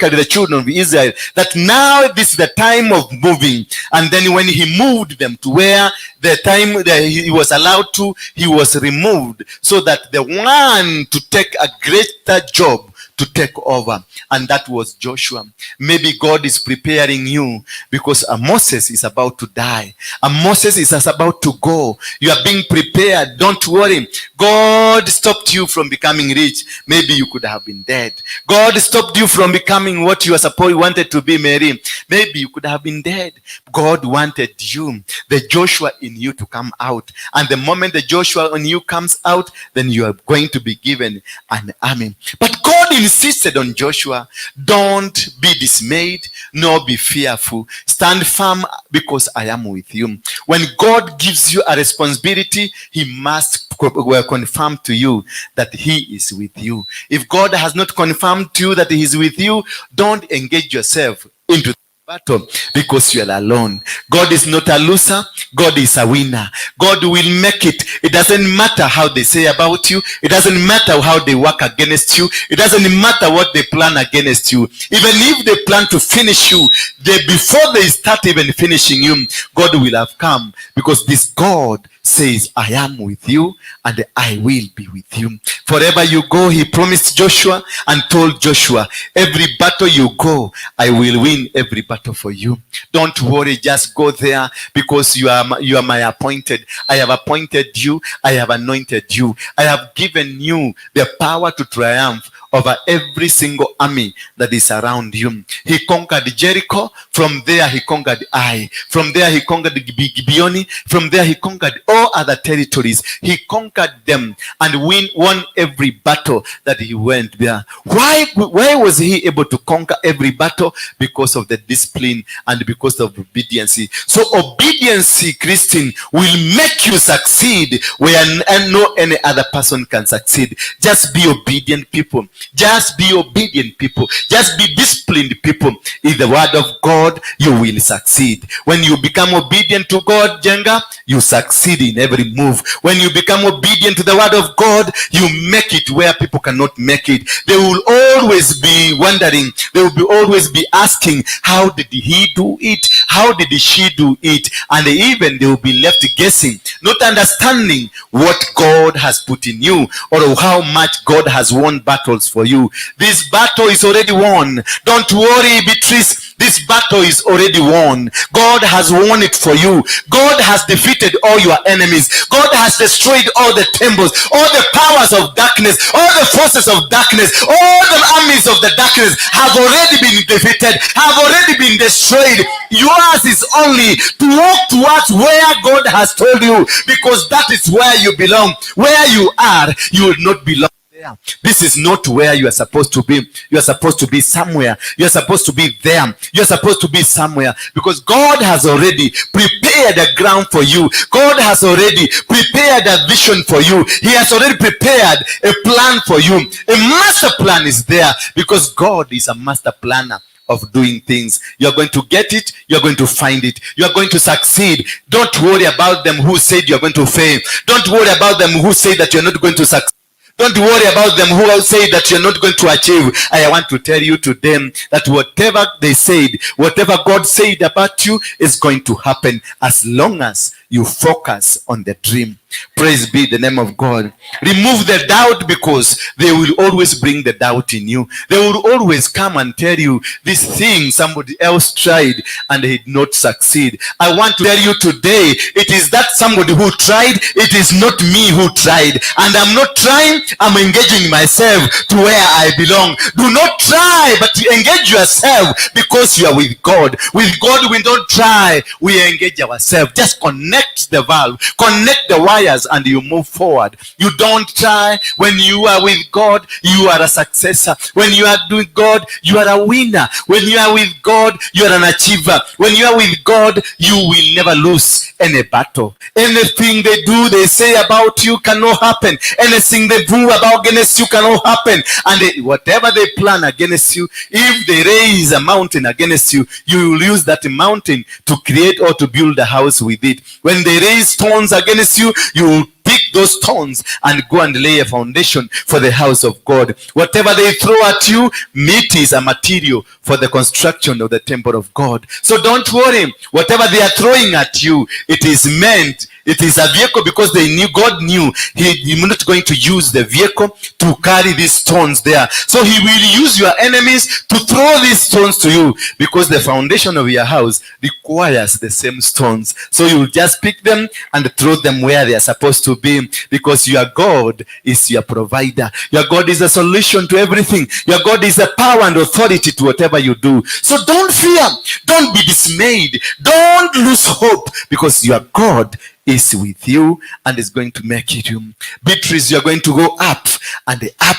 the children of Israel, that now this is the time of moving. And then when he moved them to where the time that he was allowed to, he was removed so that the one to take a greater job to take over, and that was Joshua. Maybe God is preparing you because a Moses is about to die. A Moses is about to go. You are being prepared. Don't worry. God stopped you from becoming rich. Maybe you could have been dead. God stopped you from becoming what you are supposed wanted to be, Mary. Maybe you could have been dead. God wanted you, the Joshua in you, to come out. And the moment the Joshua in you comes out, then you are going to be given an army. But God insisted on Joshua, don't be dismayed, nor be fearful. Stand firm, because I am with you. When God gives you a responsibility, he must confirm to you that he is with you. If God has not confirmed to you that he is with you, don't engage yourself into Battle because you are alone. God is not a loser. God is a winner. God will make it. It doesn't matter how they say about you. It doesn't matter how they work against you. It doesn't matter what they plan against you. Even if they plan to finish you, before they start even finishing you, God will have come, because this God says, I am with you and I will be with you. Forever you go, he promised Joshua and told Joshua, every battle you go, I will win every battle for you. Don't worry, just go there, because you are my appointed. I have appointed you. I have anointed you. I have given you the power to triumph over every single army that is around you. He conquered Jericho. From there, he conquered Ai. From there, he conquered Gibeon. From there, he conquered all other territories. He conquered them and won every battle that he went there. Why was he able to conquer every battle? Because of the discipline and because of obedience. So obedience, Christine, will make you succeed where no any other person can succeed. Just be obedient people. Just be obedient people. Just be disciplined people. In the word of God, you will succeed. When you become obedient to God, Jenga, you succeed in every move. When you become obedient to the word of God, you make it where people cannot make it. They will always be wondering. They will always be asking, how did he do it? How did she do it? And even they will be left guessing, not understanding what God has put in you or how much God has won battles for you. This battle is already won. Don't worry, Beatrice. This battle is already won. God has won it for you. God has defeated all your enemies. God has destroyed all the temples, all the powers of darkness, all the forces of darkness, all the armies of the darkness have already been defeated, have already been destroyed. Yours is only to walk towards where God has told you, because that is where you belong. Where you are, you will not belong there. This is not where you are supposed to be. You are supposed to be somewhere. You are supposed to be there. You are supposed to be somewhere, because God has already prepared a ground for you. God has already prepared a vision for you. He has already prepared a plan for you. A master plan is there, because God is a master planner of doing things. You are going to get it. You are going to find it. You are going to succeed. Don't worry about them who said you are going to fail. Don't worry about them who say that you are not going to succeed. Don't worry about them who say that you're not going to achieve. I want to tell you today that whatever they said, whatever God said about you is going to happen, as long as you focus on the dream. Praise be the name of God. Remove the doubt, because they will always bring the doubt in you. They will always come and tell you this thing somebody else tried and he did not succeed. I want to tell you today, it is that somebody who tried. It is not me who tried. And I'm not trying. I'm engaging myself to where I belong. Do not try, but engage yourself, because you are with God. With God, we don't try. We engage ourselves. Just connect the valve, connect the wires, and you move forward. You don't try. When you are with God, you are a successor. When you are with God, you are a winner. When you are with God, you are an achiever. When you are with God, you will never lose any battle. Anything they do, they say about you cannot happen. Anything they do about against you cannot happen. And whatever they plan against you, if they raise a mountain against you, you will use that mountain to create or to build a house with it. When they raise stones against you, you will pick those stones and go and lay a foundation for the house of God. Whatever they throw at you, meat is a material for the construction of the temple of God. So don't worry. Whatever they are throwing at you, it is meant, it is a vehicle, because they knew, God knew he is not going to use the vehicle to carry these stones there. So he will use your enemies to throw these stones to you, because the foundation of your house requires the same stones. So you will just pick them and throw them where they are supposed to be, because your God is your provider. Your God is a solution to everything. Your God is a power and authority to whatever you do. So don't fear. Don't be dismayed. Don't lose hope, because your God is with you and is going to make you. Beatrice, you are going to go up and up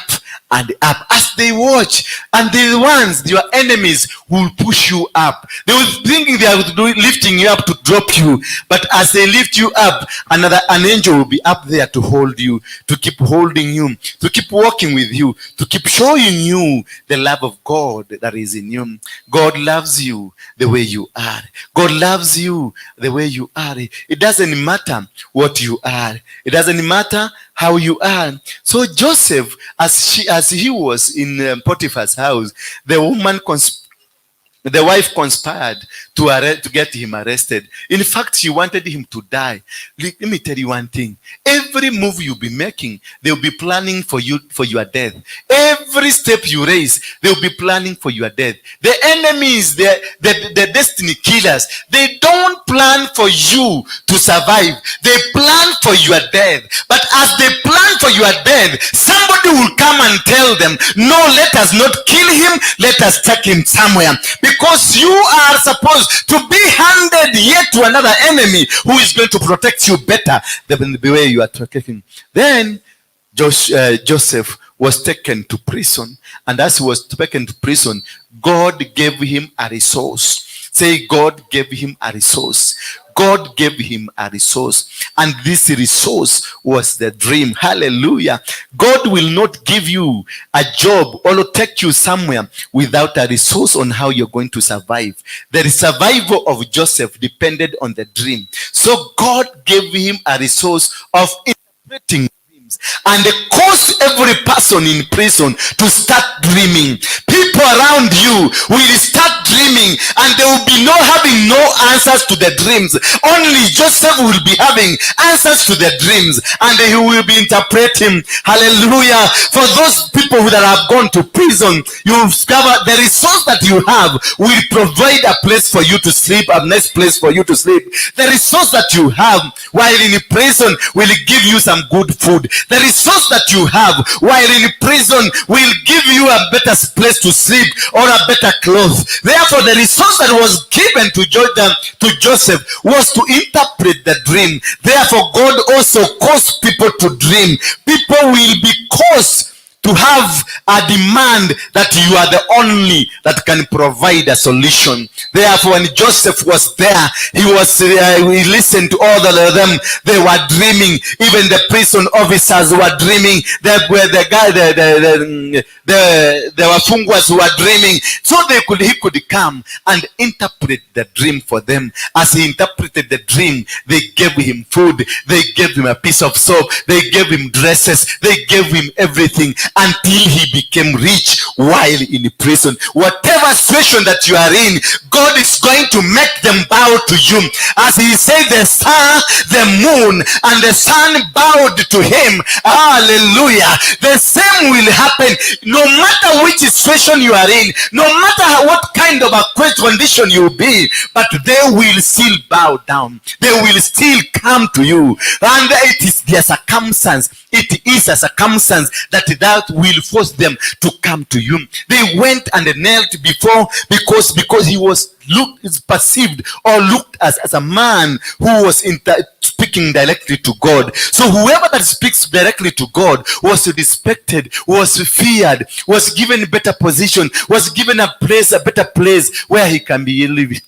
and up as they watch. And the ones, your enemies, will push you up. They will thinking they are lifting you up to drop you. But as they lift you up, an angel will be up there to hold you, to keep holding you, to keep walking with you, to keep showing you the love of God that is in you. God loves you the way you are. God loves you the way you are. It doesn't matter what you are. It doesn't matter how you are. So Joseph, as he was in Potiphar's house, the wife conspired to get him arrested. In fact, she wanted him to die. Let me tell you one thing. Every move you'll be making, they'll be planning for you for your death. Every step you raise, they'll be planning for your death. The enemies, the destiny killers, they don't plan for you to survive. They plan for your death. But as they plan for your death, somebody will come and tell them, "No, let us not kill him. Let us take him somewhere." Because you are supposed to be handed yet to another enemy who is going to protect you better than the way you are protecting. Then Joseph was taken to prison. And as he was taken to prison, God gave him a resource. Say, "God gave him a resource." God gave him a resource. And this resource was the dream. Hallelujah. God will not give you a job or take you somewhere without a resource on how you're going to survive. The survival of Joseph depended on the dream. So God gave him a resource of interpreting dreams and caused every person in prison to start dreaming. People around you will start dreaming, and there will be no having no answers to the dreams. Only Joseph will be having answers to the dreams, and he will be interpreting. Hallelujah. For those people that have gone to prison, you discover the resource that you have will provide a place for you to sleep, a nice place for you to sleep. The resource that you have while in prison will give you some good food. The resource that you have while in prison will give you a better place to sleep or a better clothes. Therefore, the resource that was given to Jordan, to Joseph, was to interpret the dream. Therefore, God also caused people to dream. People will be caused to have a demand that you are the only that can provide a solution. Therefore, when Joseph was there, he listened to all of them. They were dreaming. Even the prison officers were dreaming. There were the guy, the wafungwas were dreaming. So he could come and interpret the dream for them. As he interpreted the dream, they gave him food. They gave him a piece of soap. They gave him dresses. They gave him everything until he became rich while in prison. Whatever situation that you are in, God is going to make them bow to you. As he said, the star, the moon, and the sun bowed to him. Hallelujah. The same will happen no matter which situation you are in, no matter what kind of a condition you be, but they will still bow down. They will still come to you. And it is their circumstance. It is a circumstance that will force them to come to you. They went and knelt before because he was looked, is perceived or looked as a man who was speaking directly to God. So whoever that speaks directly to God was respected, was feared, was given better position, was given a place, a better place where he can be living.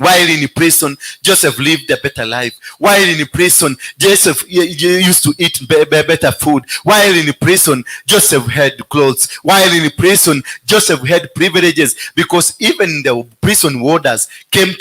While in prison, Joseph lived a better life. While in prison, Joseph used to eat better food. While in prison, Joseph had clothes. While in prison, Joseph had privileges, because even the prison warders came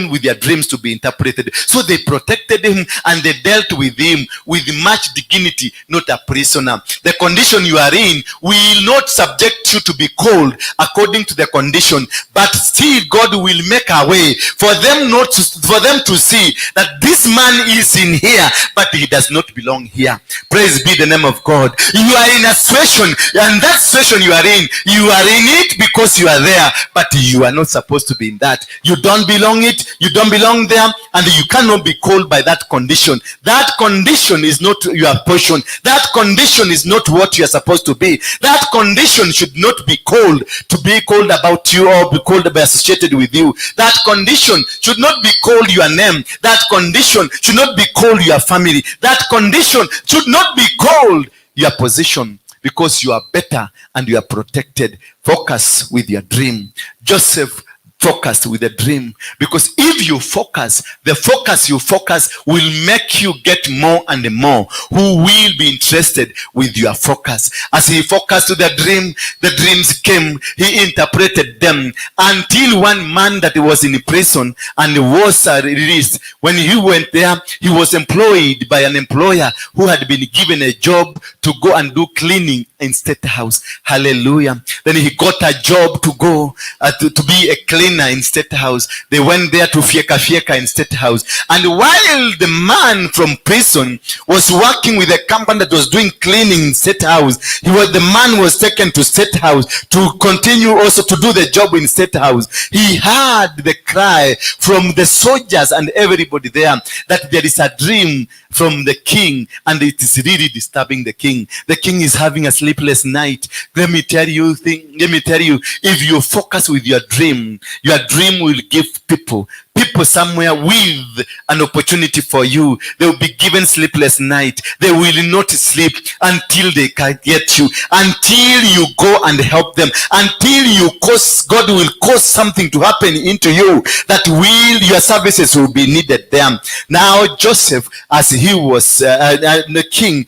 with their dreams to be interpreted. So they protected him and they dealt with him with much dignity, not a prisoner. The condition you are in will not subject you to be called according to the condition, but still God will make a way for them not to, for them to see that this man is in here, but he does not belong here. Praise be the name of God. You are in a situation, and that situation you are in, you are in it because you are there, but you are not supposed to be in that. You don't belong it, you don't belong there, and you cannot be called by that condition. That condition is not your portion. That condition is not what you are supposed to be. That condition should not be called to be called about you or be called by associated with you. That condition should not be called your name. That condition should not be called your family. That condition should not be called your position. because you are better and you are protected. Focus with your dream. Joseph focused with the dream, because if you focus, the focus you focus will make you get more and more who will be interested with your focus. As he focused to the dream, the dreams came, he interpreted them, until one man that was in prison and was released. When he went there, he was employed by an employer who had been given a job to go and do cleaning in State House. Hallelujah. Then he got a job to go to be a cleaner in State House. They went there to fieka fieka in State House. And while the man from prison was working with a company that was doing cleaning in State House, the man was taken to State House to continue also to do the job in State House. He heard the cry from the soldiers and everybody there that there is a dream from the king, and it is really disturbing the king. The king is having a sleepless night. Let me tell you, let me tell you, if you focus with your dream, your dream will give people somewhere with an opportunity for you. They will be given sleepless night. They will not sleep until they can get you, until you go and help them, until you cause, God will cause something to happen into you that will, your services will be needed there. Now Joseph, as he was the king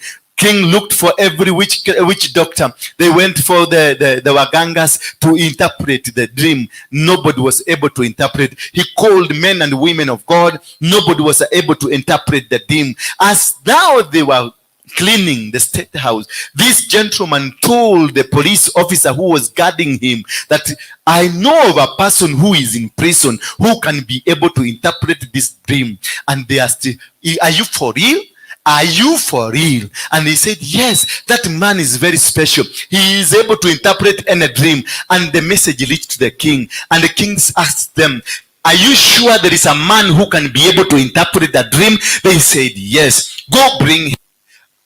looked for every witch doctor. They went for the wagangas to interpret the dream. Nobody was able to interpret. He called men and women of God. Nobody was able to interpret the dream. As now they were cleaning the State House, this gentleman told the police officer who was guarding him that I know of a person who is in prison who can be able to interpret this dream. And they asked, are you for real? Are you for real? And he said, yes, that man is very special. He is able to interpret any dream. And the message reached the king. And the king asked them, are you sure there is a man who can be able to interpret the dream? They said, yes. Go bring him.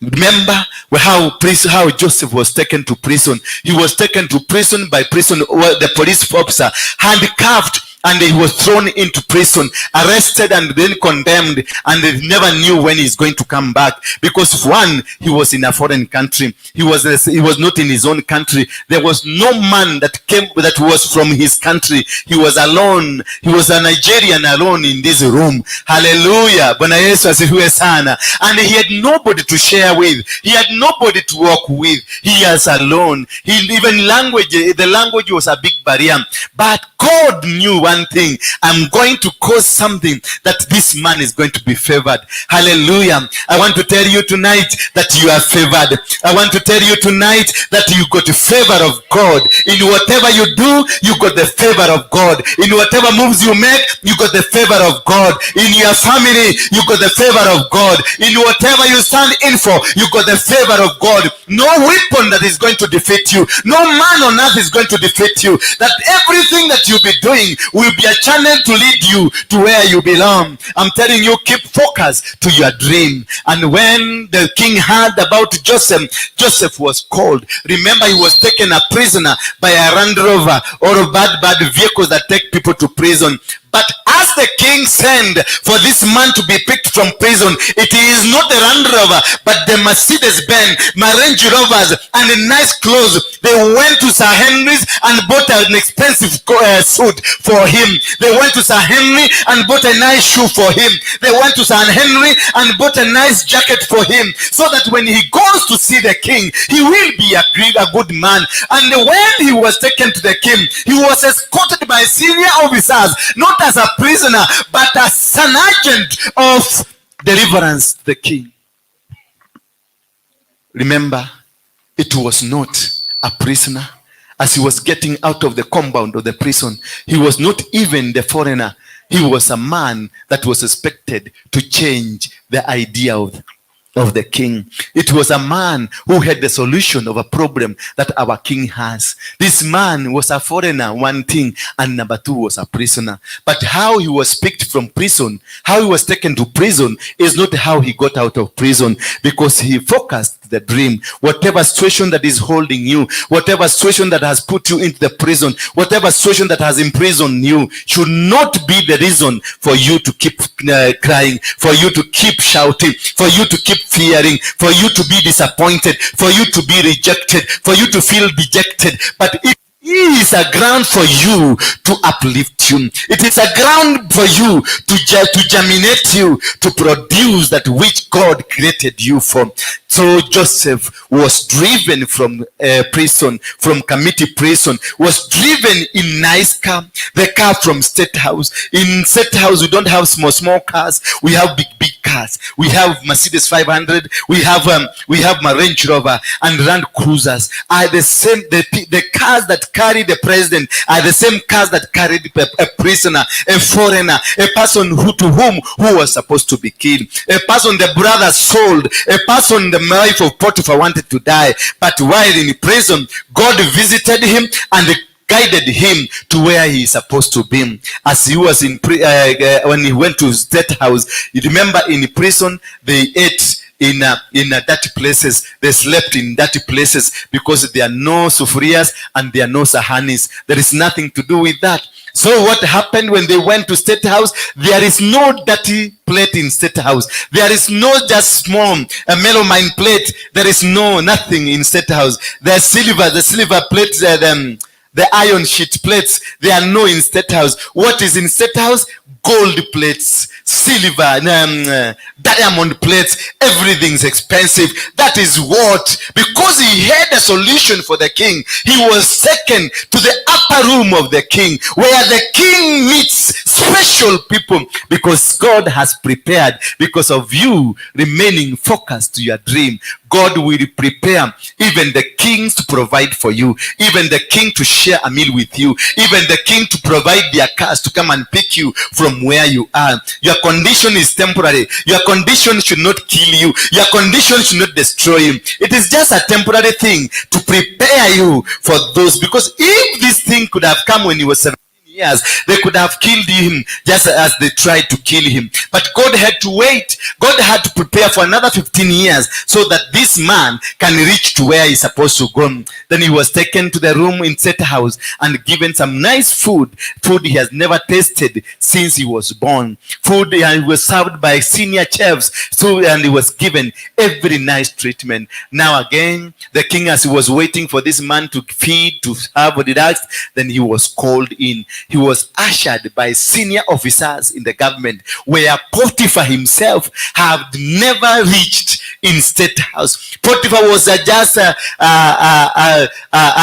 Remember how Joseph was taken to prison. He was taken to prison by the police officer, handcuffed, and he was thrown into prison, arrested and then condemned, and they never knew when he's going to come back, because one, he was in a foreign country. He was not in his own country. There was no man that came that was from his country. He was alone. He was a Nigerian alone in this room. Hallelujah. Bwana Yesu asifiwe sana. And he had nobody to share with. He had nobody to walk with. He was alone. He even language, the language was a big barrier. But God knew one thing: I'm going to cause something that this man is going to be favored. Hallelujah. I want to tell you tonight that you are favored. I want to tell you tonight that you got the favor of God. In whatever you do, you got the favor of God. In whatever moves you make, you got the favor of God. In your family, you got the favor of God. In whatever you stand in for, you got the favor of God. No weapon that is going to defeat you. No man on earth is going to defeat you. That everything that you be doing will be a channel to lead you to where you belong. I'm telling you, keep focus to your dream. And when the king heard about Joseph, Joseph was called. Remember, he was taken a prisoner by a Land Rover or bad vehicles that take people to prison. But as the king sent for this man to be picked from prison, it is not the Land Rover, but the Mercedes-Benz, Range Rovers, and the nice clothes. They went to Sir Henry's and bought an expensive suit for him. They went to Sir Henry and bought a nice shoe for him. They went to Sir Henry and bought a nice jacket for him, so that when he goes to see the king, he will be a good man. And when he was taken to the king, he was escorted by senior officers, not as a prisoner, but as an agent of deliverance to the king. Remember, it was not a prisoner. As he was getting out of the compound of the prison, he was not even the foreigner. He was a man that was expected to change the idea of the king. It was a man who had the solution of a problem that our king has. This man was a foreigner, one thing, and number two, was a prisoner. But how he was picked from prison, how he was taken to prison, is not how he got out of prison, because he focused the dream. Whatever situation that is holding you, whatever situation that has put you into the prison, whatever situation that has imprisoned you, should not be the reason for you to keep crying, for you to keep shouting, for you to keep fearing, for you to be disappointed, for you to be rejected, for you to feel dejected. But it is a ground for you to uplift you. It is a ground for you to germinate you, to produce that which God created you for. So Joseph was driven from prison, from Kamiti prison, was driven in nice car, the car from State House. In State House, we don't have small, small cars. We have big, big cars. We have Mercedes 500. We have Range Rover and Land Cruisers. Are the same, the cars that carry the president are the same cars that carried a prisoner, a foreigner, a person who to whom who was supposed to be killed, a person the brother sold, a person the wife of Potiphar wanted to die. But while in prison, God visited him and guided him to where he is supposed to be. As he was in when he went to State House, you remember, in prison they ate in dirty places. They slept in dirty places because there are no sufurias and there are no sahanis. There is nothing to do with that. So what happened when they went to State House? There is no dirty plate in State House. There is no just small a melamine plate. There is no nothing in State House. There's silver, the silver plates, the iron sheet plates, they are no in State House. What is in State House? Gold plates, silver, diamond plates. Everything's expensive. That is what, because he had a solution for the king, he was taken to the upper room of the king, where the king meets special people, because God has prepared, because of you remaining focused to your dream. God will prepare even the kings to provide for you, even the king to share a meal with you, even the king to provide their cars to come and pick you from where you are. Your condition is temporary. Your condition should not kill you. Your condition should not destroy you. It is just a temporary thing to prepare you for those. Because if this thing could have come when you were 17 years, they could have killed him just as they tried to kill him. But God had to wait. God had to prepare for another 15 years so that this man can reach to where he's supposed to go. Then he was taken to the room in State House and given some nice food, food he has never tasted since he was born. Food, and he was served by senior chefs. So, and he was given every nice treatment. Now again, the king, as he was waiting for this man to feed, to have relaxed, then he was called in. He was ushered by senior officers in the government, where Potiphar himself had never reached in State House. Potiphar was just a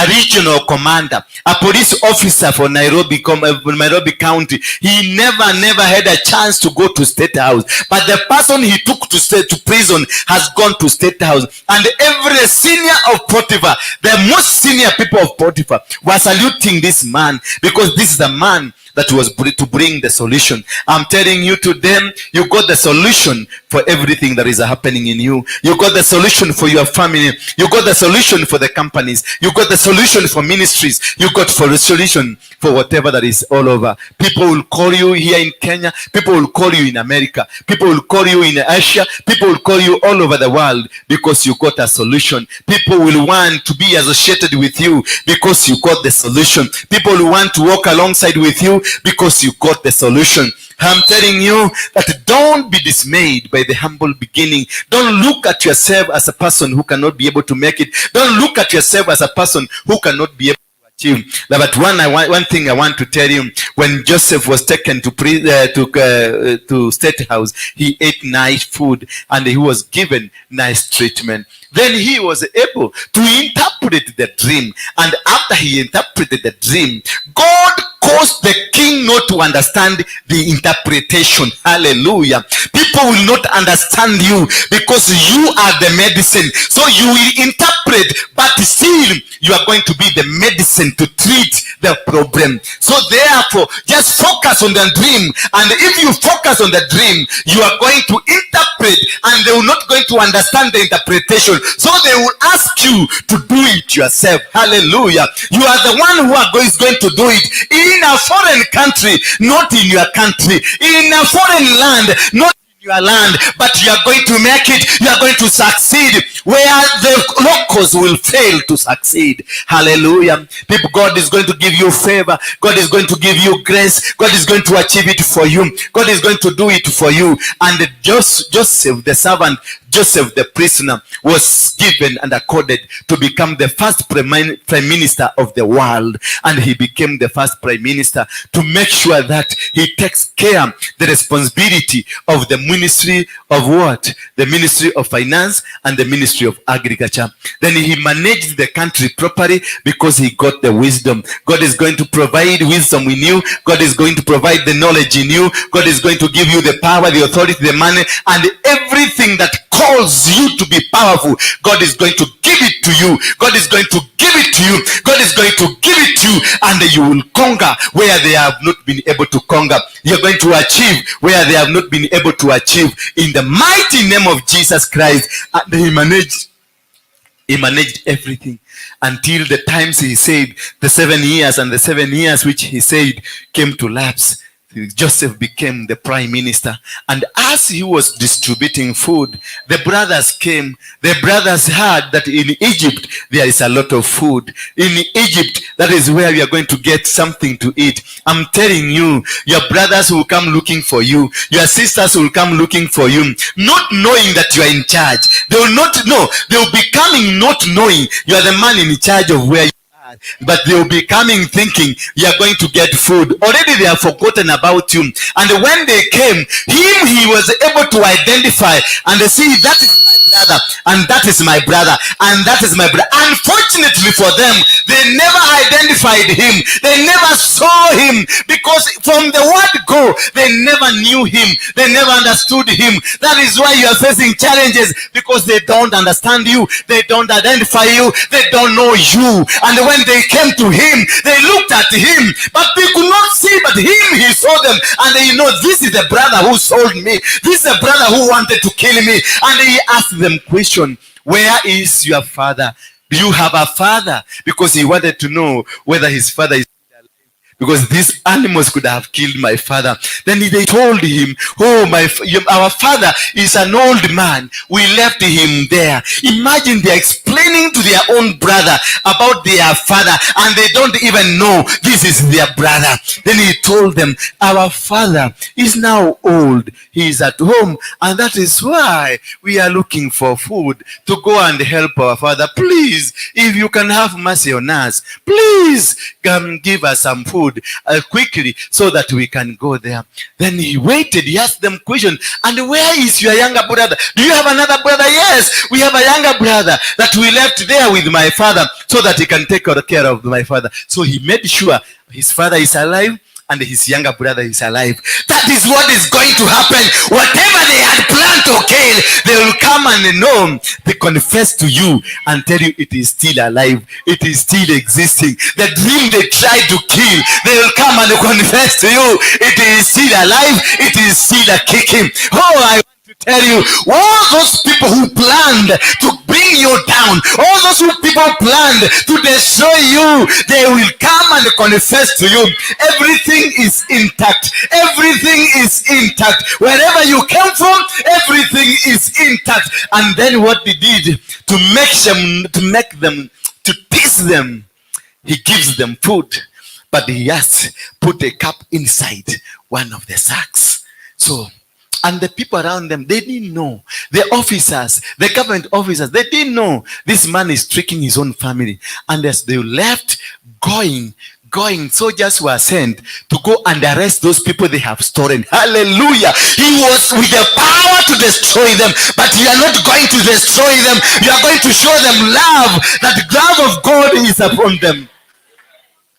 regional commander, a police officer for Nairobi County. He never had a chance to go to State House. But the person he took to state to prison has gone to State House. And every senior of Potiphar, the most senior people of Potiphar, were saluting this man, because this is the man that was to bring the solution. I'm telling you today, you got the solution for everything that is happening in you. You got the solution for your family. You got the solution for the companies. You got the solution for ministries. You got for the solution for whatever that is all over. People will call you here in Kenya. People will call you in America. People will call you in Asia. People will call you all over the world because you got a solution. People will want to be associated with you because you got the solution. People will want to walk alongside with you because you got the solution. I'm telling you that don't be dismayed by the humble beginning. Don't look at yourself as a person who cannot be able to make it. Don't look at yourself as a person who cannot be able to achieve. But one thing I want to tell you, when Joseph was taken to State House, he ate nice food and he was given nice treatment. Then he was able to interpret the dream. And after he interpreted the dream, God caused the king not to understand the interpretation. Hallelujah. People will not understand you because you are the medicine. So you will interpret, but still you are going to be the medicine to treat the problem. So therefore, just focus on the dream. And if you focus on the dream, you are going to interpret, and they will not going to understand the interpretation. So they will ask you to do it yourself. Hallelujah. You are the one who is going to do it in a foreign country, not in your country, in a foreign land, not Your land, but you are going to make it. You are going to succeed where the locals will fail to succeed. Hallelujah. People, God is going to give you favor. God is going to give you grace. God is going to achieve it for you. God is going to do it for you. And Joseph, the servant, Joseph, the prisoner, was given and accorded to become the first prime minister of the world. And he became the first prime minister to make sure that he takes care the responsibility of the ministry of what? The ministry of finance and the ministry of agriculture. Then he managed the country properly because he got the wisdom. God is going to provide wisdom in you. God is going to provide the knowledge in you. God is going to give you the power, the authority, the money, and everything that calls you to be powerful. God is going to give it to you. God is going to give it to you. God is going to give it to you, and you will conquer where they have not been able to conquer. You're going to achieve where they have not been able to achieve, in the mighty name of Jesus Christ. And he managed everything until the times he said, the 7 years, and the 7 years which he said came to lapse. Joseph became the prime minister. And as he was distributing food, the brothers came. The brothers heard that in Egypt there is a lot of food. In Egypt, that is where we are going to get something to eat. I'm telling you, your brothers will come looking for you. Your sisters will come looking for you, not knowing that you are in charge. They will not know. They will be coming not knowing you are the man in charge of where you, but they will be coming thinking you are going to get food. Already they have forgotten about you. And when they came, him he was able to identify and see, "That is my brother, and that is my brother, and that is my brother." Unfortunately for them, they never identified him. They never saw him, because from the word go, they never knew him. They never understood him. That is why you are facing challenges, because they don't understand you. They don't identify you. They don't know you. And when they came to him, they looked at him, but they could not see. But him, he saw them, and they know, "This is the brother who sold me. This is the brother who wanted to kill me." And he asked them question, "Where is your father? Do you have a father?" Because he wanted to know whether his father is, because these animals could have killed my father. Then they told him, "Oh, our father is an old man. We left him there." Imagine, they're explaining to their own brother about their father, and they don't even know this is their brother. Then he told them, "Our father is now old. He is at home, and that is why we are looking for food to go and help our father. Please, if you can have mercy on us, please come give us some food quickly so that we can go there." Then he waited. He asked them question, "And where is your younger brother? Do you have another brother?" "Yes, we have a younger brother that we left there with my father so that he can take care of my father." So he made sure his father is alive and his younger brother is alive. That is what is going to happen. Whatever they had planned to kill, they will come and know, they confess to you and tell you it is still alive. It is still existing. The dream they tried to kill, they will come and confess to you it is still alive. It is still a kicking. Oh, I want to tell you, all those people who planned to bring you down, all those who people planned to destroy you, they will come and confess to you. Everything is intact. Everything is intact. Wherever you came from, everything is intact. And then what he did to make them, to tease them, he gives them food, but he has put a cup inside one of the sacks. So, and the people around them, they didn't know. The officers, the government officers, they didn't know this man is tricking his own family. And as they left, going, soldiers were sent to go and arrest those people they have stolen. Hallelujah. He was with the power to destroy them, but you are not going to destroy them. You are going to show them love. That love of God is upon them.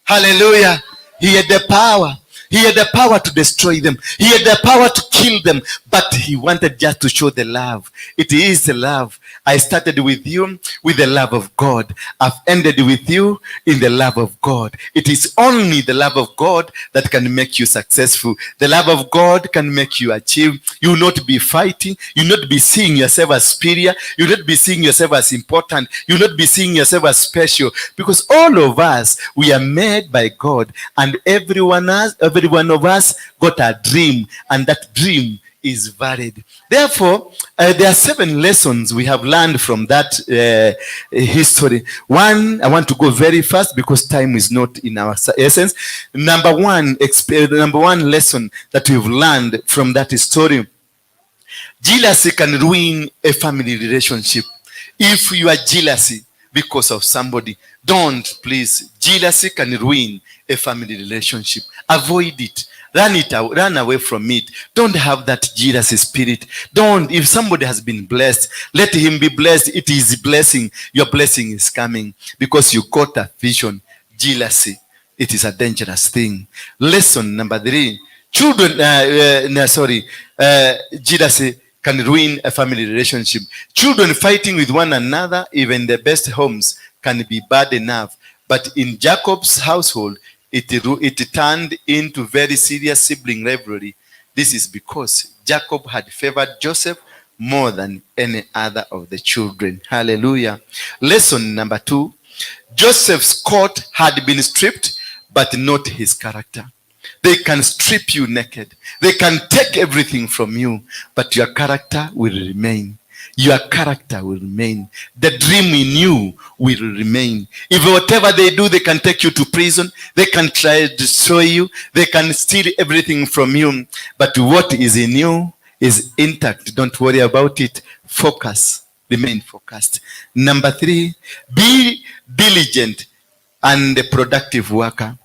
Hallelujah. He had the power. He had the power to destroy them. He had the power to kill them. But he wanted just to show the love. It is the love. I started with you with the love of God. I've ended with you in the love of God. It is only the love of God that can make you successful. The love of God can make you achieve. You will not be fighting. You will not be seeing yourself as superior. You will not be seeing yourself as important. You will not be seeing yourself as special. Because all of us, we are made by God. And every one of us got a dream. And that dream is valid. Therefore, there are seven lessons we have learned from that history. One, I want to go very fast because time is not in our essence. Number one lesson that we've learned from that story: jealousy can ruin a family relationship. If you are jealousy because of somebody, don't, please. Jealousy can ruin a family relationship. Avoid it. Run it out, run away from it. Don't have that jealousy spirit. Don't. If somebody has been blessed, let him be blessed. It is blessing. Your blessing is coming because you got a vision. Jealousy, it is a dangerous thing. Lesson number three. Children, no, sorry, jealousy can ruin a family relationship. Children fighting with one another, even the best homes, can be bad enough. But in Jacob's household, it turned into very serious sibling rivalry. This is because Jacob had favored Joseph more than any other of the children. Hallelujah. Lesson number two: Joseph's coat had been stripped, but not his character. They can strip you naked. They can take everything from you, but your character will remain. Your character will remain. The dream in you will remain. If whatever they do, they can take you to prison. They can try to destroy you. They can steal everything from you. But what is in you is intact. Don't worry about it. Focus. Remain focused. Number three, be diligent and a productive worker.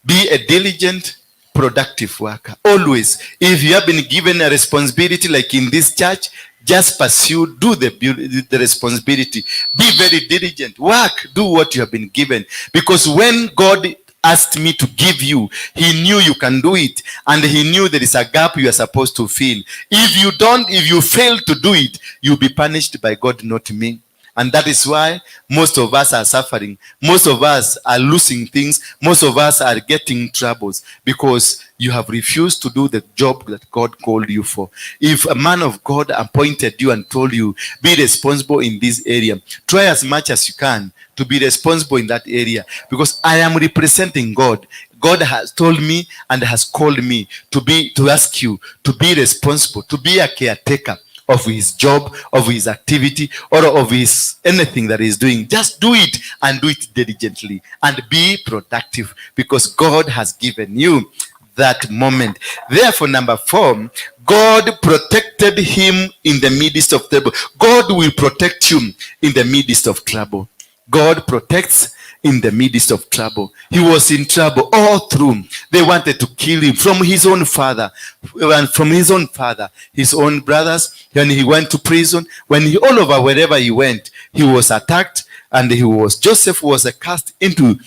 Be a diligent, productive worker. Always. If you have been given a responsibility, like in this church, just pursue, do the responsibility. Be very diligent. Work, do what you have been given. Because when God asked me to give you, he knew you can do it. And he knew there is a gap you are supposed to fill. If you don't, if you fail to do it, you'll be punished by God, not me. And that is why most of us are suffering. Most of us are losing things. Most of us are getting troubles because you have refused to do the job that God called you for. If a man of God appointed you and told you, "Be responsible in this area," try as much as you can to be responsible in that area, because I am representing God. God has told me and has called me to ask you to be responsible, to be a caretaker of his job, of his activity, or of his anything that he's doing. Just do it, and do it diligently, and be productive, because God has given you that moment. Therefore, number four, God protected him in the midst of trouble. God will protect you in the midst of trouble. God protects in the midst of trouble. He was in trouble all through. They wanted to kill him from his own father, and from his own father, his own brothers. When he went to prison, when he all over wherever he went, he was attacked, and he was Joseph was cast into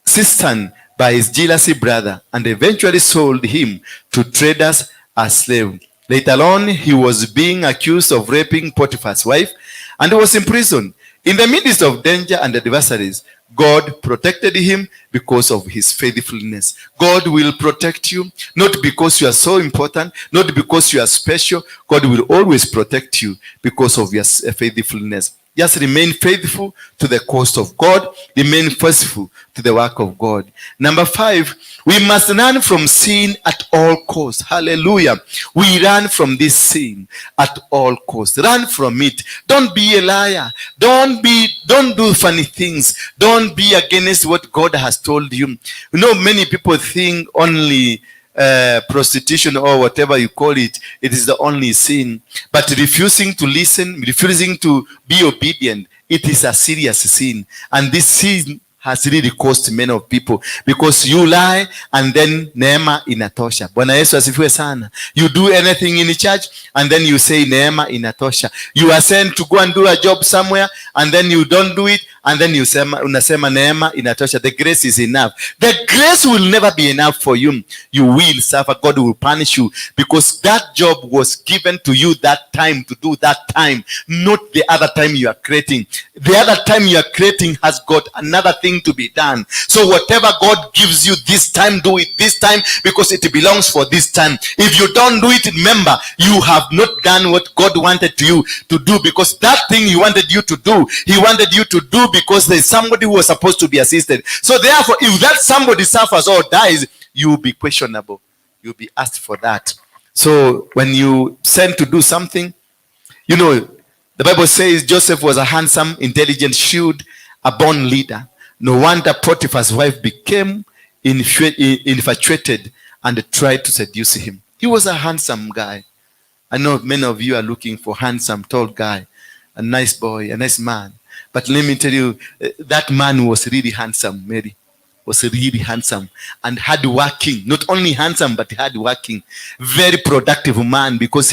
cistern by his jealousy brother, and eventually sold him to traders as slave. Later on, he was being accused of raping Potiphar's wife and was in prison. In the midst of danger and adversaries, God protected him because of his faithfulness. God will protect you, not because you are so important, not because you are special. God will always protect you because of your faithfulness. Just remain faithful to the cause of God. Remain faithful to the work of God. Number five, we must run from sin at all costs. Hallelujah. We run from this sin at all costs. Run from it. Don't be a liar. Don't do funny things. Don't be against what God has told you. Many people think only prostitution or whatever you call it, it is the only sin. But refusing to listen, refusing to be obedient, it is a serious sin. And this sin has really cost many of people, because you lie and then neema inatosha. Bwana Yesu asifiwe sana. You do anything in the church and then you say neema inatosha. You are sent to go and do a job somewhere and then you don't do it, and then you sema, unasema neema inatosha. The grace is enough. The grace will never be enough for you. You will suffer. God will punish you because that job was given to you that time to do that time, not the other time you are creating. The other time you are creating has got another thing to be done. So whatever God gives you this time, do it this time, because it belongs for this time. If you don't do it, remember, you have not done what God wanted you to do, because that thing he wanted you to do, he wanted you to do because there's somebody who was supposed to be assisted. So therefore, if that somebody suffers or dies, you will be questionable. You'll be asked for that. So when you send to do something, the Bible says Joseph was a handsome, intelligent, shrewd, a born leader. No wonder Potiphar's wife became infatuated and tried to seduce him. He was a handsome guy. I know many of you are looking for handsome, tall guy, a nice boy, a nice man. But let me tell you, that man was really handsome, Mary. Was really handsome and hardworking. Not only handsome, but hardworking. Very productive man, because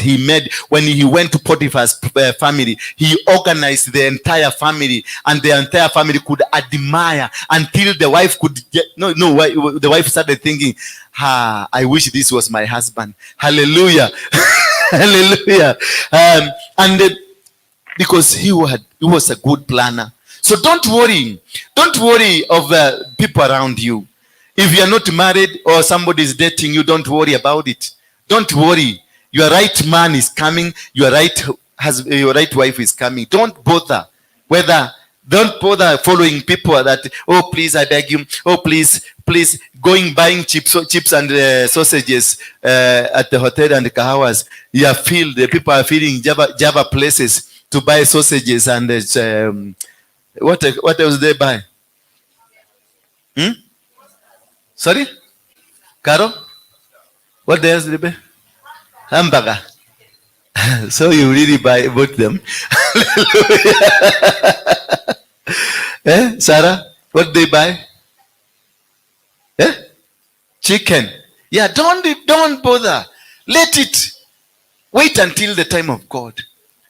when he went to Potiphar's family, he organized the entire family, and the entire family could admire until the wife could get, no, no, the wife started thinking, I wish this was my husband. Hallelujah. Hallelujah. And because he was a good planner. So don't worry. Don't worry of people around you. If you are not married or somebody is dating you, don't worry about it. Don't worry. Your right man is coming. Your right husband, your right wife is coming. Don't bother whether. Don't bother following people that, oh, please, I beg you. Oh, please, please, going buying chips and sausages at the hotel and the kahawas. You are filled. The people are filling Java places to buy sausages and what else they buy? Sorry? Caro? What else did they buy? Hamburger. So you really buy both them. Sarah? What they buy? Chicken. Yeah, don't bother. Let it. Wait until the time of God.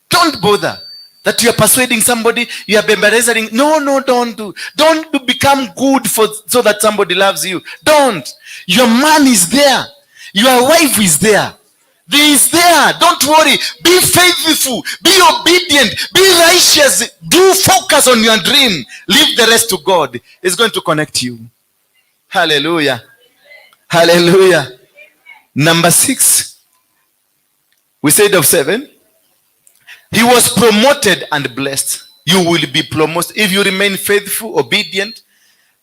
Don't bother that you are persuading somebody, you are embarrassing. No, no, don't do. Don't do, become good for so that somebody loves you. Don't. Your man is there. Your wife is there. They is there. Don't worry. Be faithful. Be obedient. Be righteous. Do focus on your dream. Leave the rest to God. It's going to connect you. Hallelujah. Hallelujah. Number 6. We said of 7. He was promoted and blessed. You will be promoted. If you remain faithful, obedient,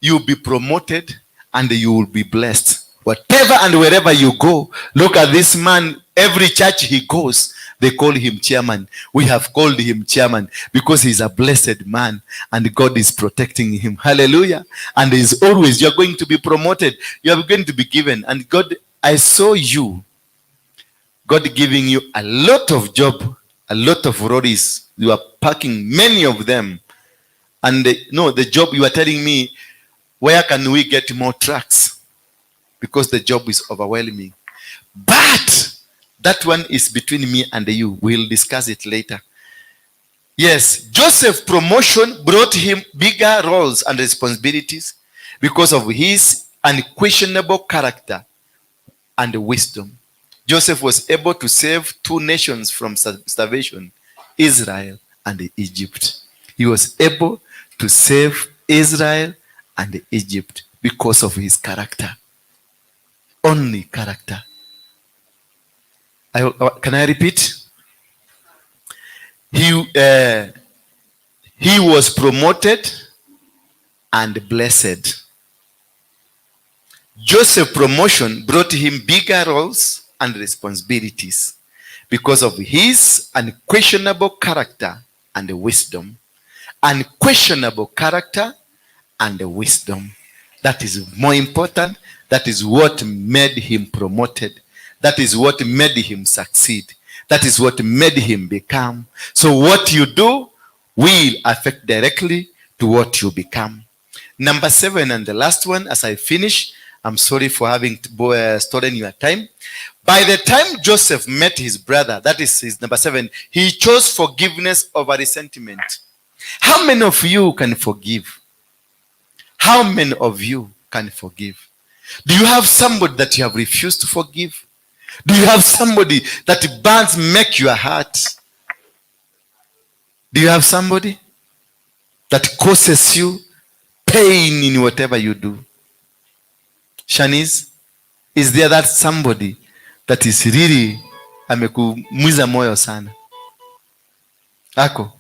you will be promoted and you will be blessed. Whatever and wherever you go, look at this man. Every church he goes, they call him chairman. We have called him chairman because he's a blessed man and God is protecting him. Hallelujah. And he's always, you're going to be promoted. You are going to be given. And God, I saw you, God giving you a lot of job, a lot of lorries. You are packing many of them. And the job, you are telling me, where can we get more trucks? Because the job is overwhelming. But that one is between me and you. We'll discuss it later. Yes, Joseph's promotion brought him bigger roles and responsibilities because of his unquestionable character and wisdom. Joseph was able to save 2 nations from starvation, Israel and Egypt. He was able to save Israel and Egypt because of his character. Only character. Can I repeat? He was promoted and blessed. Joseph's promotion brought him bigger roles and responsibilities because of his unquestionable character and wisdom. Unquestionable character and wisdom. That is more important. That is what made him promoted. That is what made him succeed. That is what made him become. So what you do will affect directly to what you become. Number 7 and the last one, as I finish, I'm sorry for having stolen your time. By the time Joseph met his brother, that is his number 7, he chose forgiveness over resentment. How many of you can forgive? How many of you can forgive? Do you have somebody that you have refused to forgive? Do you have somebody that burns, make your heart? Do you have somebody that causes you pain in whatever you do? Shanice, is there that somebody that is really amekumuiza moyo sana? Ako,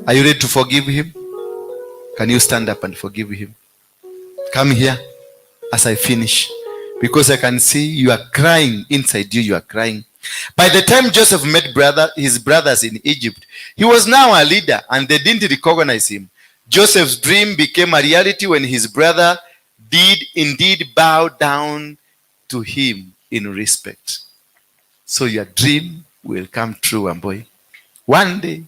are you ready to forgive him? Can you stand up and forgive him? Come here as I finish. Because I can see you are crying inside you. You are crying. By the time Joseph met his brothers in Egypt, he was now a leader and they didn't recognize him. Joseph's dream became a reality when his brother did indeed bow down to him in respect. So your dream will come true, Amboi. One day,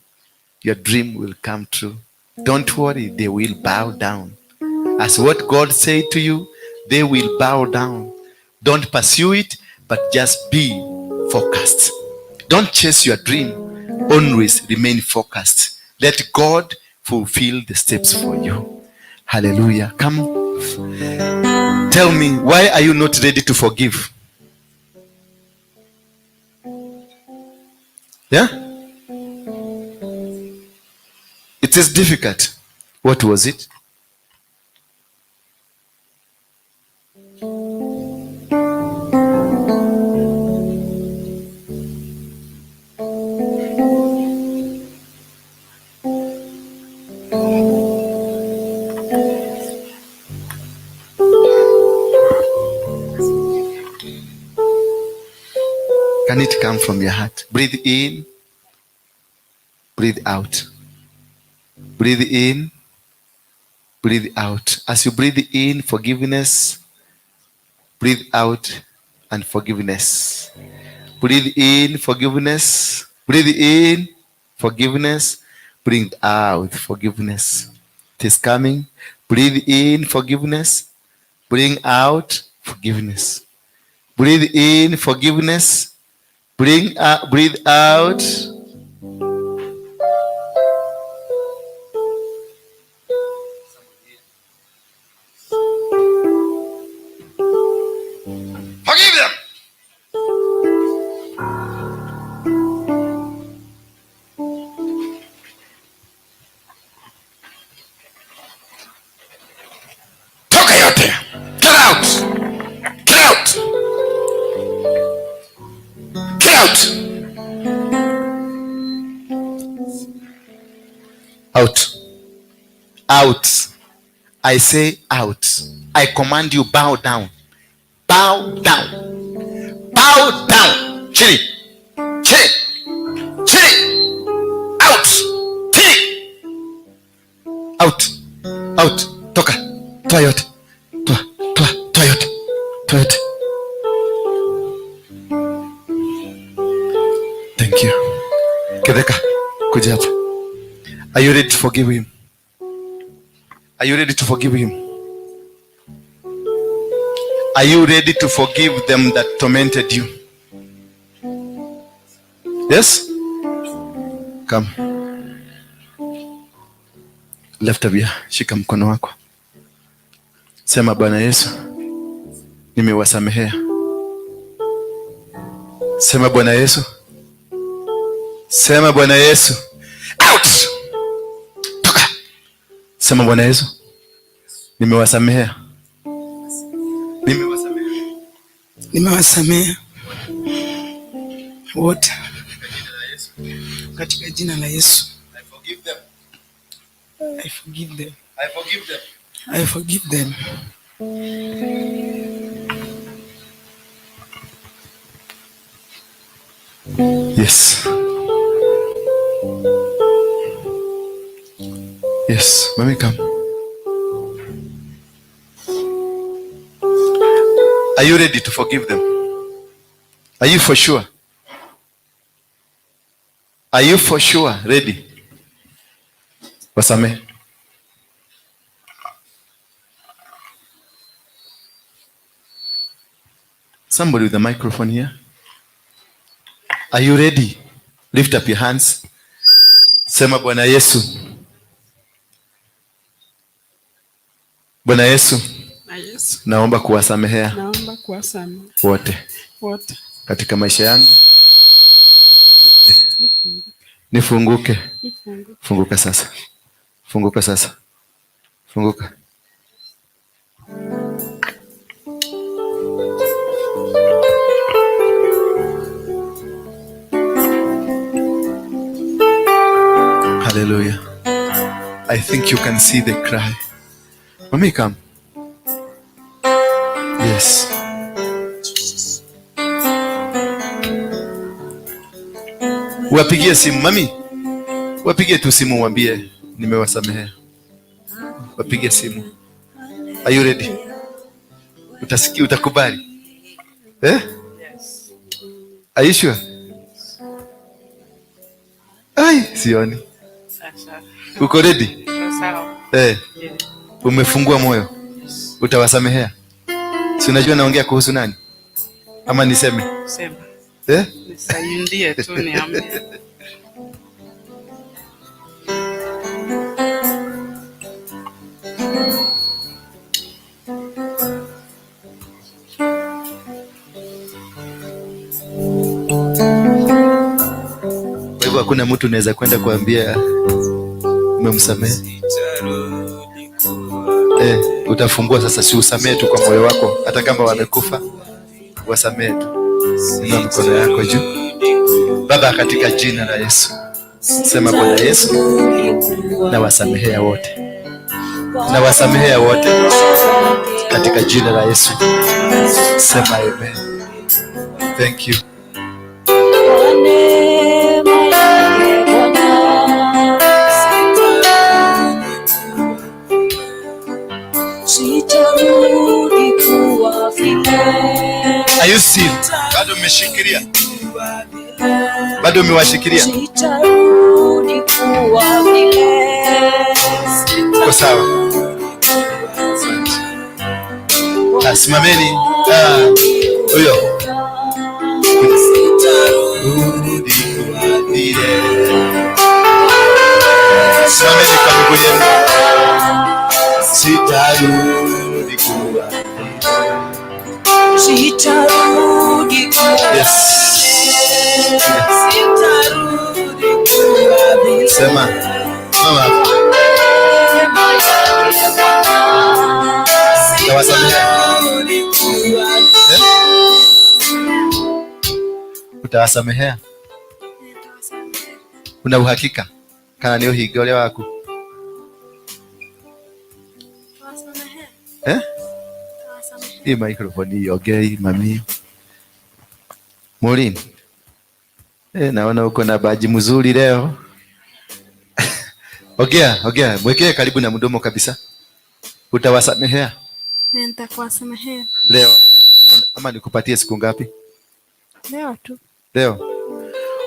your dream will come true. Don't worry, they will bow down. As what God said to you, they will bow down. Don't pursue it, but just be focused. Don't chase your dream. Always remain focused. Let God fulfill the steps for you. Hallelujah. Come, tell me, why are you not ready to forgive? Yeah? It is difficult. What was it? Can it come from your heart? Breathe in, breathe out. Breathe in, breathe out. As you breathe in, forgiveness. Breathe out and forgiveness. Breathe in, forgiveness. Breathe in, forgiveness. Breathe out, forgiveness. It is coming. Breathe in, forgiveness. Bring out, forgiveness. Breathe in, forgiveness. Bring out, breathe out. Forgive them. Toka yote. Get out. Get out. Get out. Out. Out. I say out. I command you, bow down. Bow down. Bow down. Chini. Chini. Chini. Out. Chini. Out. Out. Toka. Toa yote. Toa. Toa. Toa yote. Toa yote. Thank you. Kedeka, kuja hapa. Are you ready to forgive him? Are you ready to forgive him? Are you ready to forgive them that tormented you? Yes? Come. Left up here. Shika mkono wako. Sema, Bwana Yesu, nimewasamehea. Sema, Bwana Yesu. Sema, Bwana Yesu. Out! Toka. Sema, Bwana Yesu, nimewasamehea. Nimewasamehea. Nimewasamehea wote katika jina la Yesu. I forgive them. I forgive them. I forgive them. I forgive them. Yes. Yes, let me come. Are you ready to forgive them? Are you for sure? Are you for sure ready? Wasamehe. Somebody with a microphone here. Are you ready? Lift up your hands. Sema, Bwana Yesu. Bwana Yesu, Na Yesu, naomba kuwasamehea naomba kuwasamehe wote wote katika maisha yangu. Nifunguke. Nifunguke. Funguka sasa. Funguka sasa. Funguka. Hallelujah. I think you can see the cry. Mommy, come. Yes. Wapigie simu mami, wapigie tu simu uambie nimewasamehea. Wapigie simu. Are you ready? Utasikia, utakubali? Eh? Yes. Are you sure? Ai, sioni. Sasa. Uko ready? Sawa. Eh. Yeah. Umefungua moyo. Yes. Utawasamehea? Si unajua naongea kuhusu nani? Ama niseme? Sema. Eh? Nisaidie tu niambie. Kwa hivyo hakuna mtu unaweza kwenda kuambia umemsamehe. Utafungua sasa, si usamehe tu kwa moyo wako, hata kama wamekufa wasamehe tu. Inua mikono yako juu. Baba, katika jina la Yesu, sema Bwana Yesu, nawasamehea wote, nawasamehea wote katika jina la Yesu. Sema amen. Thank you. Are you still? Bado umeshikilia? Bado umewashikilia? Uko sawa? Simameni. Huyo. Simameni kwa miguu yenu. Sitarudi kuwa. Sitarudi kuwa. Yes. Sitarudi kuwa. Sema. Mama. Utawasamehea? Utawasamehea? Una uhakika kana ni uhinga uria waku? Eh? Hii microphone iongei mami. Maureen. Naona uko na baji mzuri leo. Ongea, ongea, mwekee karibu na mdomo kabisa. Utawasamehea? Nitakuwasamehea. Leo ama nikupatie siku ngapi? Leo tu. Leo.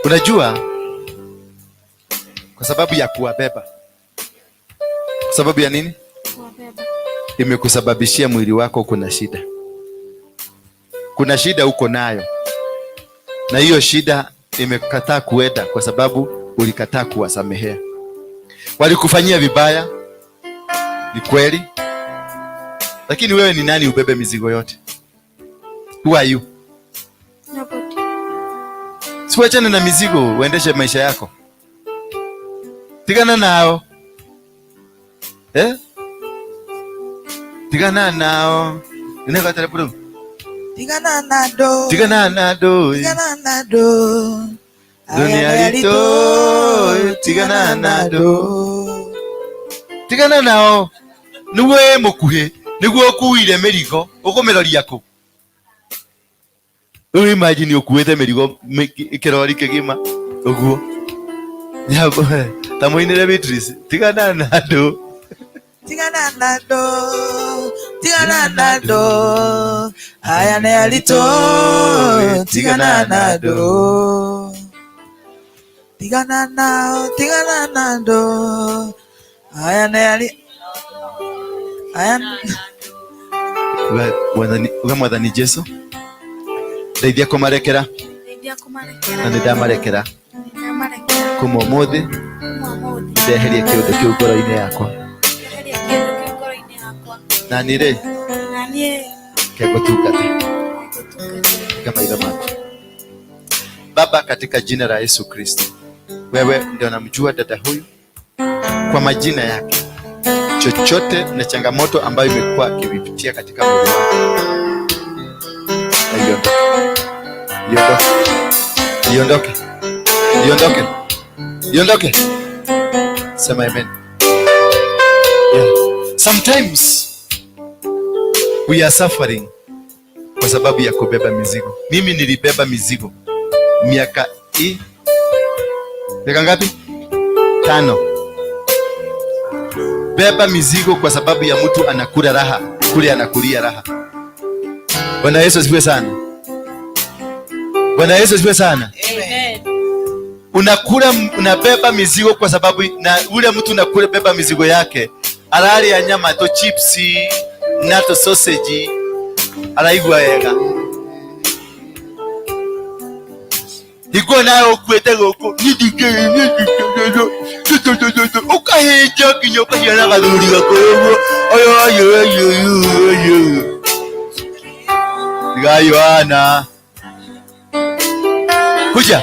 Unajua kwa sababu ya kuwabeba. Kwa sababu ya nini? Kuwabeba. Imekusababishia mwili wako kuna shida. Kuna shida uko nayo. Na hiyo shida imekataa kuenda kwa sababu ulikataa kuwasamehea. Walikufanyia vibaya, ni kweli. Lakini wewe ni nani ubebe mizigo yote? Who are you? Nobody. Siwachane na mizigo, uendeshe maisha yako. Tigana nao. Eh? Tigana nao. Inaka teleburu. Tigana nado. Tigana nado. Tigana nado. Dunia lito. Tigana nado. Tigana nao. Niwe mukuhi. Niguo ukuire mirigo. Ukumiroria ku. Rĩu imagine ũkuĩte mĩrigo kĩrori kĩgima ũguo. Ta mũinĩre Beatrice, tigana na andũ. Tigana na andũ, tigana na andũ, aya nĩ aritũ, tigana na andũ. Tigana nao, tigana na andũ, aya nĩ aya. Uga Mwathani Jesu, ndeithia kũmarekera na nĩ ndamarekera kuma ũmũthĩ ndeherie kĩũndũ kĩu ngoro-inĩ yakwa na niĩ rĩ reke ngũtungate katika maitho maku. Baba, katika jina la Yesu Kristo, wewe ndio unamjua dada huyu kwa majina yake, chochote na changamoto ambayo imekuwa akivipitia katika mwili wake, iondoke, iondoke, iondoke, iondoke. Sema amen. Yeah. Sometimes we are suffering kwa sababu ya kubeba mizigo. Mimi nilibeba mizigo miaka hii Dakika ngapi? 5. Beba mizigo kwa sababu ya mtu anakula raha, kule anakulia raha. Bwana Yesu asifiwe sana. Bwana Yesu asifiwe sana. Amen. Unakula, unabeba mizigo kwa sababu na ule mtu unakula beba mizigo yake. Arali ya nyama to chipsi na to sausage araigua wega. Iguo nayo ukuĩte gũkũ ũkahĩnja nginya ũkahiana gathuri gakũrũ ũguo oyo oyo oyo oyo. Tiga Yohana. Kuja.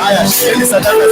Haya, shikeni sadaka.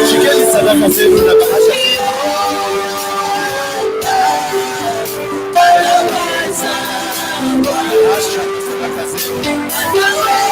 Shikeni sadaka zenu na bahasha. Bahasha, sadaka zenu.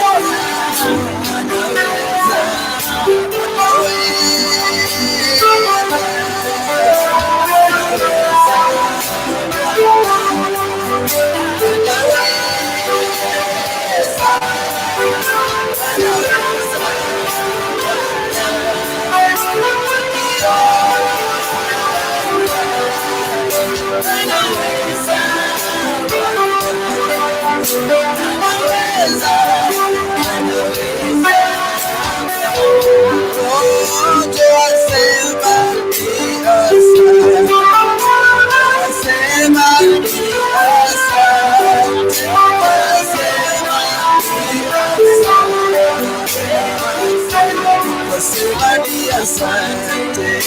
Asante.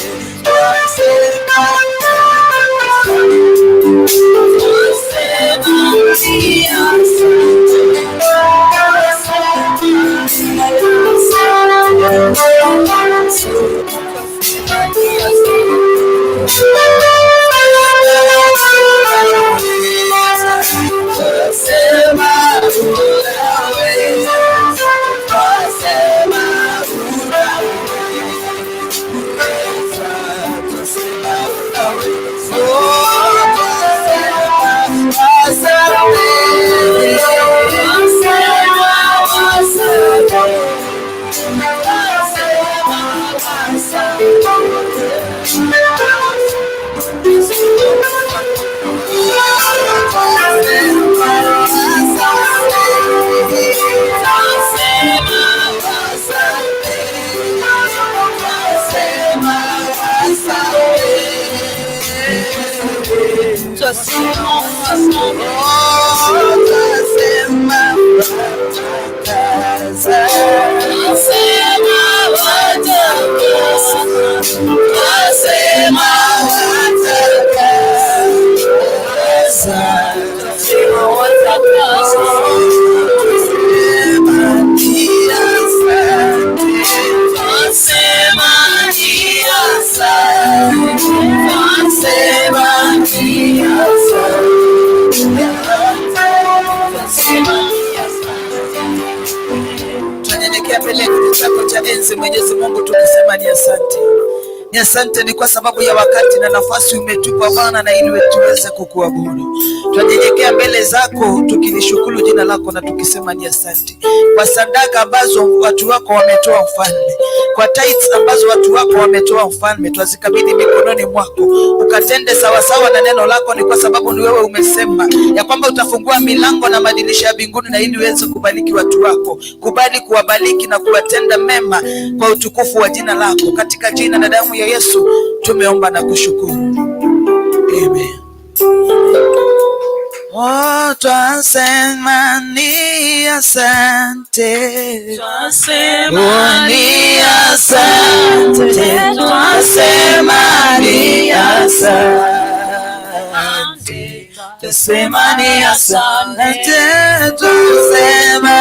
Twasema, oh, twasema watakasa. Twasema watakasa. Twasema watakasa. Twasema watakasa. Twasema ni asante. Twasema ni asante. Twasema ni asante. Twasema ni asante. Tunanyenyekea mbele ya kiti chako cha enzi, Mwenyezi Mungu, tukisema ni asante. Ni asante ni kwa sababu ya wakati na nafasi umetupa Bwana, na ili tuweze kukuabudu. Tunanyenyekea mbele zako tukilishukuru jina lako na tukisema ni asante kwa sadaka ambazo watu wako wametoa Mfalme, kwa tithes ambazo watu wako wametoa Mfalme, twazikabidhi mikononi mwako, ukatende sawasawa na neno lako, ni kwa sababu ni wewe umesema ya kwamba utafungua milango na madirisha ya mbinguni na ili uweze kubariki watu wako. Kubali kuwabariki na kuwatenda mema kwa utukufu wa jina lako, katika jina na damu ya Yesu tumeomba na kushukuru, amen. Oh, twasema ni asante. Twasema Oh, ni asante. Twasema ni asante. Twasema ni asante. Twasema